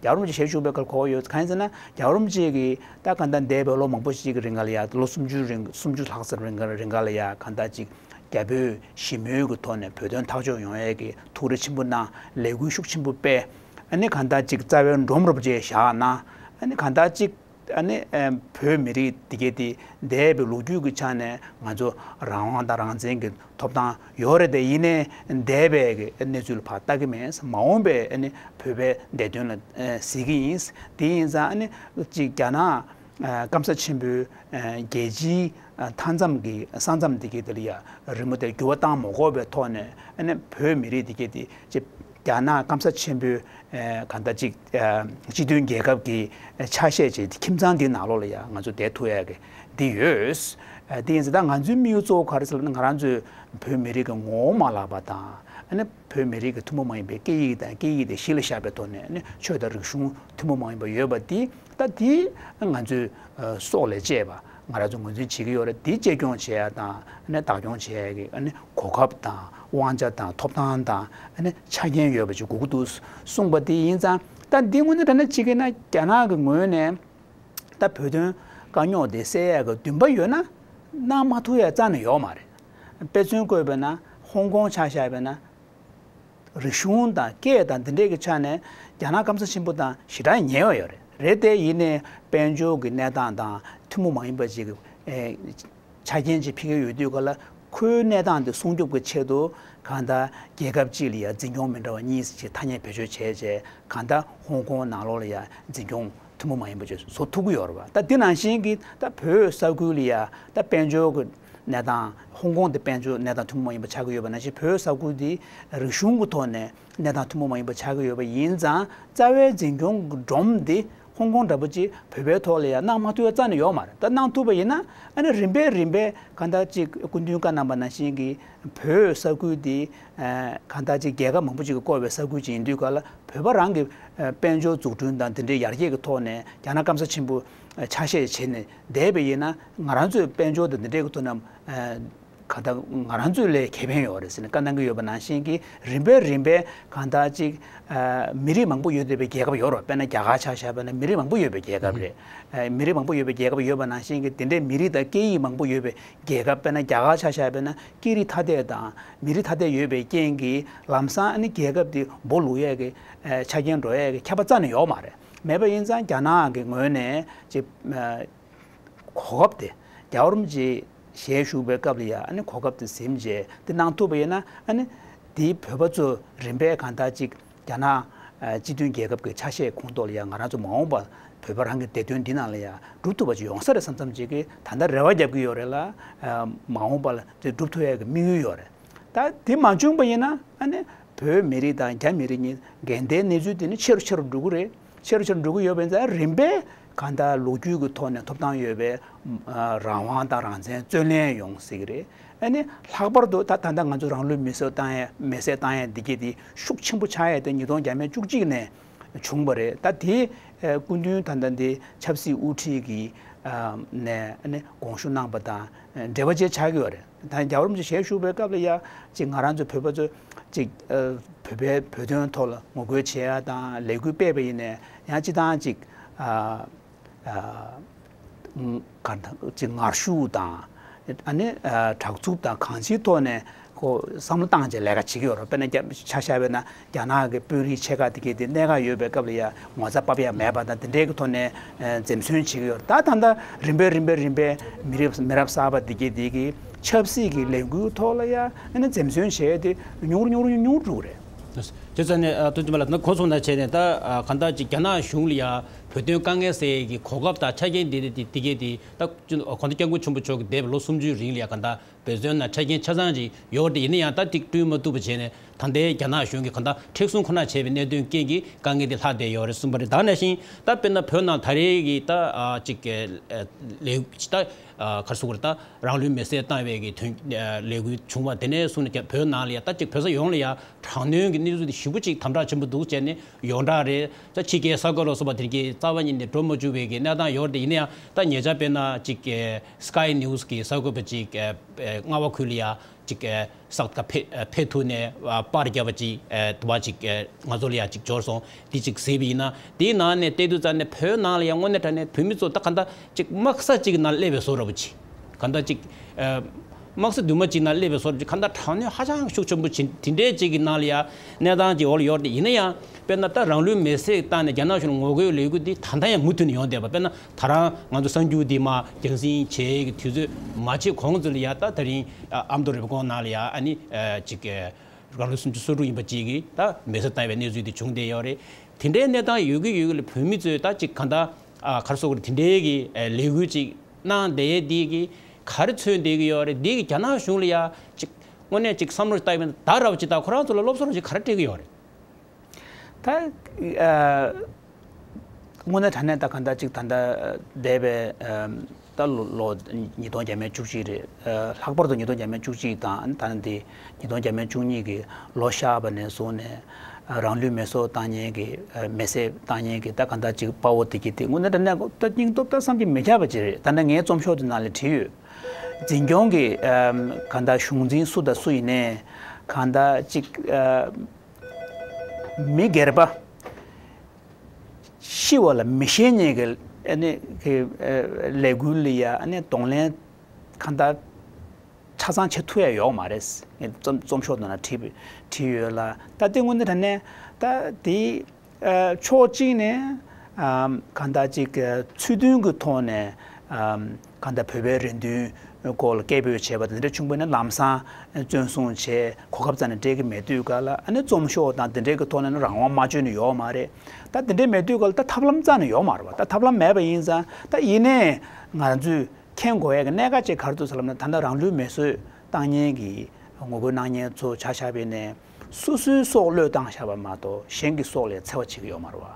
རྒྱལ་བ་རིན་པོ་ཆེ་ཞལ་བཞུགས་པའི་སྐབས་ལ་གོ་སྐབས་ཡོད། གང་ཡིན་ཟེར་ན་རྒྱལ་བ་རིན་པོ་ཆེ་གིས་ད་གང་ལྟར་འདས་པའི་ལོ་མང་པོ་ཞིག་གི་རིང་ག་ལ་ཡ། ལོ་སུམ་ཅུ་རིང་། སུམ་ཅུ་ལྷག་ཙམ་རིང་ག་རིང་ག་ལ་ཡ། གང་ལྟར་ཅིག་རྒྱ་བོད་ཞི་མོལ་གྱི་ཐོག་ནས་བོད་དོན་ཐག་གཅོད་ཡོང་ཡས་ཀྱི་ཐུགས་རེ་ཆེན་པོ་གནང་། ལས་འགུལ་ཤུགས་ཆེན་པོ་སྤེལ། ཨ་ནི་གང་ལྟར་ཅིག་རྩ་བའི་སྒྲོམ་རུ་བཅས་བཞག་ན། ཨ་ནི་གང་ལྟར་ཅིག་ཨ་ནི་ཨ་བོད་མི་རིགས་འདི་གས་དེ་འདས་པའི་ལོ་རྒྱུས་ཀྱི་ཆ་ནས་ང་ཚོ་རང་དབང་དང་རང་བཙན་གྱི་ཐོབ་ཐང་ཡོད་རེད་དེ། ཡིན་ནའི་འདས་པའི་གི་གནས་ཚུལ་ལ་ཕར་ལྟ་གི་མེད། མ་འོངས་པའི་ཨ་ནི་བོད་པའི་བདེ་དོན་ལ་ཨ་གཟིགས་ཀྱི་ཡིན། དེ་ཡིན་ཙང་ཨ་ནི་ཅིག་རྒྱ་ནག་ཨ་སྐམ་ས་ཆེན་པོའི་ཨ་རྒྱལ་སྤྱིའི་ཨ་མཐའ་མཚམས་ཀྱི་ས་མཚམས་འདི་གས་དེ་ལ་ཡ་རི་མོ་དེ་འགྱུར་བ་བཏང་མ་དགོས་པའི་ཐོག་ནས། ཨ་ནི་བོད་མི་རིགས་འདི་གས་དེ་ཅིག་རྒྱ་ནག་སྐམ་ས་ཆེན་པོའི་ཨེ་གང་ལྟར་ཅིག་ཨེ་སྤྱི་མཐུན་རྒྱལ་ཁབ་ཀྱི་ཆ་ཤས་ཅིག་ཁྱིམ་ཚང་འདིའི་ནང་ལོགས་ལ་ཡང་ང་ཚོ་བསྡད་ཐུབ་ཡག་གི་འདི་ཡོད། ཨེ་དེ་ཡིན་ཙང་ད་ང་ཚོའི་དམིགས་ཡུལ་གཙོ་བོ་ག་རེ་ཟེར་ལབ་ན། ང་རང་ཚོའི་བོད་མི་རིགས་ཀྱི་ངོ་བོ་མ་བརླག་པ་དང་། ཨ་ནི་བོད་མི་རིགས་ཀྱི་ཐུན་མོང་མ་ཡིན་པའི་སྐད་ཡིག་དང་། སྐད་ཡིག་དེ་གཞི་ལ་བཞག་པའི་ཐོག་ནས་ཨ་ནི་ཆོས་དང་རིག་གཞུང་ཐུན་མོང་མ་ཡིན་པ་ཡོད་པ་འདི། ད་འདི་ང་ཚོའི་ཨེ་སྲོག་ལས་གཅེས་པ། ང་རང་ཚོ་ངོས་འཛིན་བྱེད་ཀྱི་ཡོད་རེད། འདི་གཅེས་སྐྱོང་བྱེད་ཡ་དང་། ཨ་ནི་བདག་སྐྱོང་བྱེད་ཡ་གི་ཨ་ནི་གོ་སྐབས་དང་དབང་ཆ་དང་ཐོབ་ཐང་དང་། ཨ་ནི་ཆ་རྐྱེན་ཡོད་པ་ཅིག་དགོས་ཀྱི་འདུག་གསུངས་པ་དེ་ཡིན་ཙང་། ད་འདི་དངོས་གནས་དྲང་གནས་བྱེད་ཀྱི་ན། རྒྱ་ནག་གི་ངོས་ནས་ད་བོད་དོན་དཀའ་རྙོག་དེ་སེལ་ཡ་གི་འདུན་པ་ཡོད་ན། གནང་མ་ཐུབ་ཡ་རྩ་ནས་ཡོད་མ་རེད། དཔེ་མཚོན་བཀོད་པ་ན་ཧོང་ཀོང་ཆ་བཞག་པ་ན། རིག་གཞུང་དང་སྐད་དང་འདི་འདྲས་ཀྱི་ཆ་ནས་རྒྱ་ནག་སྐམ་ས་ཆེན་པོ་དང་ཞེ་དྲག་ཉེ་བ་ཡོད་རེད། རེད་དེ། ཡིན་ནའི་དཔལ་འབྱོར་གྱི་གནས་སྟངས་དང་ཐུན་མོང་མ་ཡིན་པ་ཅིག་གི་ཨེ་ཆ་རྐྱེན་ཅིག་ཕྱེ་གི་ཡོད་དུས་ག་ལ། ཁོའི་གནས་སྟངས་འདི་སྲུང་སྐྱོབ་ཀྱི་ཆེད་དུ་གང་ལྟར་རྒྱལ་ཁབ་ཅིག་ལ་ཡ་འཛིན་སྐྱོང་མི་འདྲ་བ་གཉིས་ཅིག་ཐ་སྙད་བེད་སྤྱོད་བྱས་བྱས། གང་ལྟར་ཧོང་ཀོང་ནང་ལོགས་ལ་ཡ་འཛིན་སྐྱོང་ཐུན་མོང་མ་ཡིན་པ་ཅིག་བཟོ་ཐུབ་ཀྱི་ཡོད་རེད་པ། ད་འདི་ནང་བཞིན་གྱི་ད་བོད་ས་ཁུལ་ལ་ཡ་ད་དཔལ་འབྱོར་གྱི་གནས་སྟངས། ཧོང་ཀོང་དེ་དཔལ་འབྱོར་གནས་སྟངས་ཐུན་མོང་མ་ཡིན་པ་ཆགས་ཀྱི་ཡོད་པ་ནང་བཞིན། བོད་ས་ཁུལ་འདི་རིག་གཞུང་གི་ཐོག་ནས་གནས་སྟངས་ཐུན་མོང་མ་ཡིན་པ་ཆགས་ཀྱི་ཡོད་པ་ཡིན་ཙང་། རྩ་བའི་འཛིན་སྐྱོང་གི་སྒྲོམ་འདི་ཧོང་ཀོང་འདྲ་པོ་ཅིག་བོད་པའི་ཐོག་ལ་ཡང་གནང་མ་ཐུབ་ཡ་རྩ་ནས་ཡོད་མ་རེད། ད་གནང་ཐུབ་པ་ཡིན་ན། ཨ་ནི་རིམ་པས་རིམ་པས་གང་ལྟར་ཅིག་སྐུ་མདུན་བཀའ་གནང་པ་ནང་བཞིན་གྱི་བོད་ས་ཁུལ་འདི་ཨ་གང་ལྟར་ཅིག་རྒྱལ་ཁབ་མང་པོ་ཅིག་གིས་བསྐོར་བའི་ས་ཁུལ་ཅིག་ཡིན་དུས་ག་ལ། བོད་པ་རང་གི་ཨ་དཔལ་འབྱོར་འཛུགས་སྐྲུན་དང་འདི་འདྲའི་ཡར་རྒྱས་ཀྱི་ཐོག་ནས་རྒྱ་ནག་སྐམ་ས་ཆེན་པོ་ཨ་ཆ་ཤས་བྱས་ནས་བསྡད་པ་ཡིན་ན། ང་རང་ཚོའི་དཔལ་འབྱོར་དང་འདི་འདྲའི་གི་ཐོག་ནས་ཨ་གང་ལྟར་ང་རང་ཚོའི་ལ་ཁེ་ཕན་ཡོད་རེད་ཟེར་ནས་བཀའ་གནང་གི་ཡོད་པ་ནང་བཞིན་གྱི། རིམ་པས་རིམ་པས་གང་ལྟར་ཅིག་ཨ་མི་རིགས་མང་པོ་ཡོད་བསྡད་པའི་རྒྱལ་ཁབ་ཡོད་རེད། དཔེར་ན་རྒྱ་གར་ཆ་བཞག་པ་ན་མི་རིགས་མང་པོ་ཡོད་པའི་རྒྱལ་ཁབ་རེད། ཨ་མི་རིགས་མང་པོ་ཡོད་པའི་རྒྱལ་ཁབ་ཡོད་པ་ནང་བཞིན་གྱི། དེ་འདྲའི་མི་རིགས་དང་སྐད་ཡིག་མང་པོ་ཡོད་པའི་རྒྱལ་ཁབ། དཔེར་ན་རྒྱ་གར་ཆ་བཞག་པ་ན་སྐད་རིགས་ཐ་དད་དང་མི་རིགས་ཐ་དད་ཡོད་པའི་རྐྱེན་གྱིས། ལམ་སང་ཨ་ནི་རྒྱལ་ཁབ་དེ་སྦོ་ལུག་ཡས་ཀྱི་ཨ་ཆ་རྐྱེན་འགྲོ་ཡས་ཀྱི་ཁྱབ་པ་རྩ་ནས་ཡོད་མ་རེད། མེད་པ་ཡིན་ཙང་རྒྱ་ནག་གི་ངོས་ནས་ཅིག་ཨ་གོ་སྐབས་དེ། རྒྱལ་བ་རིན་པོ་ཆེ་ཞལ་བཞུགས་པའི་སྐབས་ལ་ཡ་ཨ་ནི་གོ་སྐབས་དེ་ཟིན་བྱས་དེ་གནང་ཐུབ་པ་ཡིན་ན། ཨ་ནི་དེའི་བོད་པ་ཚོ་རིམ་པས་གང་ལྟར་ཅིག་རྒྱ་ནག་ཨ་སྤྱི་མཐུན་རྒྱལ་ཁབ་ཀྱི་ཆ་ཤས་ཁོངས་གཏོགས་ལ་ཡ་ང་རང་ཚོ་མ་འོངས་པ་བོད་པ་རང་གི་བདེ་དོན་འདི་ནང་ལ་ཡ་སྒྲུབ་ཐུབ་པ་ཅིག་ཡོང་ས་རེད་བསམ་བསམ་ཅིག་གི་ད་ལྟ་རེ་བ་རྒྱབ་ཀྱི་ཡོད་རེད་ལ། ཨ་མ་འོངས་པ་ལ་དེ་སྒྲུབ་ཐུབ་ཡ་གི་དམིགས་ཡུལ་ཡོད་རེད། ད་དེ་མ་བྱུང་པ་ཡིན་ན། ཨ་ནི་བོད་མི་རིགས་དང་རྒྱ་མི་རིགས་གཉིས་འགལ་ཟླའི་གནས་ཚུལ་དེ་ནི་ཆེ་རུ་ཆེ་རུ་འགྲོ་གི་རེད། ཆེ་རུ་ཆེ་རུ་འགྲོ་གི་ཡོད་པ་ཡིན་ཙང་། རིམ་པས་གང་ལྟར་ལོ་རྒྱུས་ཀྱི་ཐོག་ནས་ཐོབ་ཐང་ཡོད་པའི་ཨ་རང་དབང་དང་རང་བཙན་རྩོད་ལེན་ཡོང་སྲིད་ཀྱི་རེད། ཨ་ནི་ལྷག་པར་དུ་ད་ད་ལྟ་ང་ཚོ་རང་ལུས་མེར་སྲེག་བཏང་ཡས། མེར་སྲེག་བཏང་ཡས་འདི་གས་དེ་ཤུགས་ཆེན་པོ་ཆགས་ཡས་དེ་ཉིས་སྟོང་བརྒྱ་མེད་བཅུ་གཅིག་ནས་བྱུང་བ་རེད། ད་དེ་ཨ་སྐུ་མདུན་ད་ལྟ་འདི་ཆབ་སྲིད་དབུ་ཁྲིད་ཀྱི་ཨ་ནས་ཨ་ནི་དགོངས་ཞུ་གནང་པ་དང་འབྲེལ་བ་བཅས་ཆགས་ཀྱི་ཡོད་རེད། ད་རྒྱལ་བ་རིན་པོ་ཆེ་ཞལ་བཞུགས་པའི་སྐབས་ལ་ཡ་ཅིག་ང་རང་ཚོ་བོད་པ་ཚོ་ཅིག་ཨ་བོད་པའི་བོད་དོན་ཐོག་ལ་ངོ་རྒོལ་བྱེད་ཡ་དང་ལས་འགུལ་སྤེལ་བ་ཡིན་ནའི་ཡང་སྤྱི་བཏང་ཅིག་ཨ་ཨ་ག་ད་ཅིག་ངར་ཤུགས་དང་། ཨ་ནི་ཨ་དྲག་རྩུབ་དང་གང་ཅིའི་ཐོག་ནས་ཁོ་བསམ་བློ་བཏང་བྱས་ལས་ཀ་བྱེད་ཀྱི་ཡོད་རེད། དཔེར་ན་རྒྱ་ཆ་བཞག་པ་ན། རྒྱ་ནག་གི་དཔོན་རིགས་ཆེ་ཁག་དེ་གས་དེ་གནད་འགག་ཡོད་པའི་སྐབས་ལ་ཡ་ངོ་ཚ་བབས་ཡ་མེད་པ་དང་། དེ་འདྲའི་གི་ཐོག་ནས་ཨ་འཛེམ་ཟོན་བྱེད་ཀྱི་ཡོད་རེད། ད་ད་ལྟ་རིམ་པས་རིམ་པས་རིམ་པས་མི་རབས་མི་རབས་གསར་པ་དེ་གས་དེ་གི་ཆབ་སྲིད་ཀྱི་ལས་འགུལ་ཐོག་ལ་ཡ་ཨ་ནི་འཛེམ་ཟོན་བྱས་ཏེ་ཉུང་རུ་ཉུང་རུ་ཉུང་རུ་འགྲོ་གི་རེད། དེ་ཙང་ནས་ཨ་སྟོན་ཅི་མ་ལ་ན་གོ་སོང་ན་བྱས་ནས། ད་ཨ་གང་ལྟར་ཅིག་རྒྱ་ནག་གཞུང་ལ་ཡ་བོད་དོན་དཀའ་ངལ་སེལ་ཡས་ཀྱི་གོ་སྐབས་དང་ཆ་རྐྱེན་དེ་དེ་དེ་གས་དེ། ད་གོང་ས་སྐྱབས་མགོན་ཆེན་པོ་མཆོག་གིས་འདས་པའི་ལོ་སུམ་ཅུའི་རིང་ལ་ཡ་གང་ལྟར་འབད་བརྩོན་དང་ཆ་རྐྱེན་ཆ་ཚང་ཅིག་ཡོད་རེད། ཡིན་ན་ཡང་ད་ཅིག་བསྐྲུན་མ་ཐུབ་པ་བྱས་ནས། ད་ལྟའི་རྒྱ་ནག་གཞུང་གིས་གང་ལྟར་མཁྲེགས་བཟུང་ཁོ་ན་བྱས་པའི་གནད་དོན་རྐྱེན་གྱིས་དཀའ་ངལ་འདི་ལྷག་བསྡད་ཡོད་རེད་གསུངས་པ་རེད། ད་ནང་བཞིན་ད་དཔེར་ན་བོད་ནང་ད་རེས་ཀྱི་ད་ཨ་ཅིག་ཨ་ལས་ད་ཨ་ག་རེ་ཟེར་དགོས་རེད། ད་རང་ལུས་མེར་སྲེག་བཏང་བའི་གི་དོན་ཨ་ལས་འགུལ་བྱུང་བ་དེ་ནས་བཟུང་ནས་བོད་ནང་ལ་ཡ་ད་ཅིག་བོད་ས་ཡོངས་ལ་ཡ་དྲག་གནོན་གྱི་གནས་ཚུལ་འདི་ ཞེ་པོ་ཅིག་དམ་དྲག་ཆེན་པོ་འདུག་བྱས་ནས་ཡོངས་གྲགས་རེད། ད་ཕྱི་རྒྱལ་གསར་འགོད་ལ་སོགས་པ་དེ་གའི་རྩ་བ་ཉིད་ནས་འགྲོ་མ་བཅུག་པའི་གི་གནས་སྟངས་ཡོད་རེད། ཡིན་ན་ཡང་ད་ཉེ་ཆར་དཔེར་ན་ཅིག་Sky News་གི་གསར་འགོད་པ་ཅིག་རྔ་བ་ཁུལ་ལ་ཡ་ཅིག་ས་ཁ་ཕེ་ཕེ་ཐུག་ནས་པར་བརྒྱབ་པ་ཅིག་དུ་བ་ཅིག་ང་ཚོ་ལ་ཡ་ཅིག་འབྱོར་སོང་། དེ་ཅིག་གཟིགས་པ་ཡིན་ན་དེའི་ནང་ནས་བལྟས་དུས་ཙམ་ནས་བོད་ནང་ལ་ཡ་དངོས་གནས་དྲང་གནས་བོད་མི་ཚོ་ད་ག་འདྲ་ཅིག་དམག་ས་ཅིག་ནང་སླེབས་པའི་བཟོ་འདྲ་པོ་ཅིག་ག་འདྲ་ཅིག་དམག་ས་མདུན་མ་ཅིག་ནང་སླེབས་པའི་བཟོ་འདྲ་ཅིག་ག་འདྲ་དྲག་གནོན་ཧ་ཅང་ཤུགས་ཆེན་པོ་ཅིག་དེ་འདྲའི་ཅིག་གི་ནང་ལ་ཡ་གནས་སྟངས་ཅིག་འོག་ལ་ཡོད་རེད། ཡིན་ན་ཡང་དཔེར་ན་ད་རང་ལུས་མེར་སྲེག་བཏང་ནས་རྒྱ་ནག་གཞུང་ལ་ངོ་རྒོལ་ལས་འགུལ་འདི་ད་ལྟ་ཡང་མུ་མཐུད་ནས་ཡོང་བསྡད་པ། དཔེར་ན་ད་རང་ང་ཚོ་གསར་འགྱུར་འདི་མར་རྒྱང་སྲིང་བྱེད་ཀྱི་དུས་ཚོད་མ་ཆད་གོང་ཙམ་ལ་ཡ་ད་ད་རིང་ཨ་མདོ་རེབ་གོང་ནང་ལ་ཡ་ཨ་ནི་ཅིག་རང་ལོ་སུམ་ཅུ་སོ་དྲུག་ཡིན་པ་ཅིག་གིས་ད་མེ་སྲེག་བཏང་བའི་གནས་ཚུལ་འདི་བྱུང་བསྡད་ཡོད་རེད། དེ་འདྲའི་གནས་སྟངས་ཡོད་ཀྱི་ཡོད་ཀྱི་ལ་བོད་མི་ཚོས་ད་ཅིག་གང་ལྟར་ག་རེ་ཟེར་དགོས་རེད། དེ་འདྲའི་གི་ལས་འགུལ་ཅིག་གནང་བསྡད་ཡས་འདི་གི་ག་རེ་མཚོན་བསྡད་ཀྱི་ཡོད་རེད། འདི་གི་རྒྱ་ནག་གཞུང་ལ་ཡ་ཅིག་དངོས་གནས་ཅིག་བསམ་བློ་ཞིག་བཏང་བ་ཡིན་ན་ད་ར་བ་ཅིག་ད་ཁོ་རང་ཚོ་ལ་སློབ་གསོ་ར་ཅིག་ག་རེ་སྤྲད་ཀྱི་ཡོད་རེད། ད་ཨ་དངོས་གནས་དྲང་གནས་ད་ག་འདྲ་ཅིག་ད་ལྟ་འདས་པའི་ཨ་ད་ལོ་ལོ་ཉིས་སྟོང་བརྒྱ་མེད་བཅུ་གཅིག་རེད། ཨ་ལྷག་པར་དུ་ཉིས་སྟོང་བརྒྱ་མེད་བཅུ་གཅིག་དང་ད་ནི་འདི་ཉིས་སྟོང་བརྒྱ་མེད་བཅུ་གཉིས་ཀྱི་ལོ་ཤར་བ་ནས་བཟུང་ནས་ཨ་རང་ལུས་མེ་སྲེག་བཏང་མཁན་གྱི་ཨ་མེ་སྲེག་བཏང་མཁན་གྱི་ད་ག་འདྲ་ཅིག་དཔའ་བོ་དེ་གྱིས་དེ་དངོས་གནས་དྲང་གནས་ད་སྙིང་སྟོབས་ད་བསམ་གྱིས་མི་ཁྱབ་པ་ཅིག་རེད། ད་ནི་ངའི་རྩོམ་ཤོག་དེ་ནང་ལ་བྲིས་ཡོད། འཛིན་སྐྱོང་གི་ཨ་ག་འདྲ་གཞུང་འཛིན་སུ་དང་སུ་ཡིན་ནའི་ག་འདྲ་ཅིག་ཨ་མི་སྒེར་པ་ཤི་བ་ལ་མི་ཤེས་མཁན་གྱི་ཨ་ནི་གི་ཨ་ལས་འགུལ་ལ་ཡ་ཨ་ནི་གདོང་ལེན་གང་ལྟར་ཆ་ཚང་བྱེད་ཐུབ་ཡ་ཡོད་མ་རེད། ངས་རྩོམ་རྩོམ་ཤོག་ནང་ལ་བྲིས་བྲིས་ཡོད་ལ། ད་ལྟའི་དངོས་གནས་དྲང་གནས་ད་དེ་ཨ་ཕྱོགས་གཅིག་ནས་ཨ་གང་ལྟར་ཅིག་ཚུལ་མཐུན་གྱི་ཐོག་ནས་ཨ་གང་ལྟར་བོད་པའི་རེ་འདུན་སྐོར་ལ་སྐད་འབོད་བྱས་པ་དེ་འདྲ་བྱུང་བ་ཡིན་ན་ལམ་སང་བཙོན་བཟུང་བྱས་གོ་སྐབས་རྩ་ནས་སྤྲད་ཀྱི་མེད་དུས་ག་ལ་ཨ་ནི་རྩོམ་ཤོག་དང་དེ་འདྲའི་གི་ཐོག་ནས་རང་དབང་མ་བྱོན་ནས་ཡོད་མ་རེད། ད་དེ་འདྲའི་མེད་དུས་ག་ལ་ད་ཐབས་ལམ་རྩ་ནས་ཡོད་མ་རེད་བ། ད་ཐབས་ལམ་མེད་པ་ཡིན་ཙང་ད་ཡིན་ནའི་ང་ཚོས་མཁྱེན་དགོས་ཡ་གི་གནད་འགག་ཅིག་ག་རེ་འདུག་ཟེར་ལབ་ན། ད་ལྟ་རང་ལུས་མེ་གསོད་བཏང་མཁན་གྱི་ངོ་རྒོལ་གནང་མཁན་ཚོ་ཆ་བཞག་པ་ཡིན་ནའི་སོ་སོའི་སྲོག་བློས་བཏང་བཞག་པ་མ་གཏོགས་གཞན་གྱི་སྲོག་ལ་འཚེ་བ་བྱེད་ཀྱི་ཡོད་མ་རེད་བ།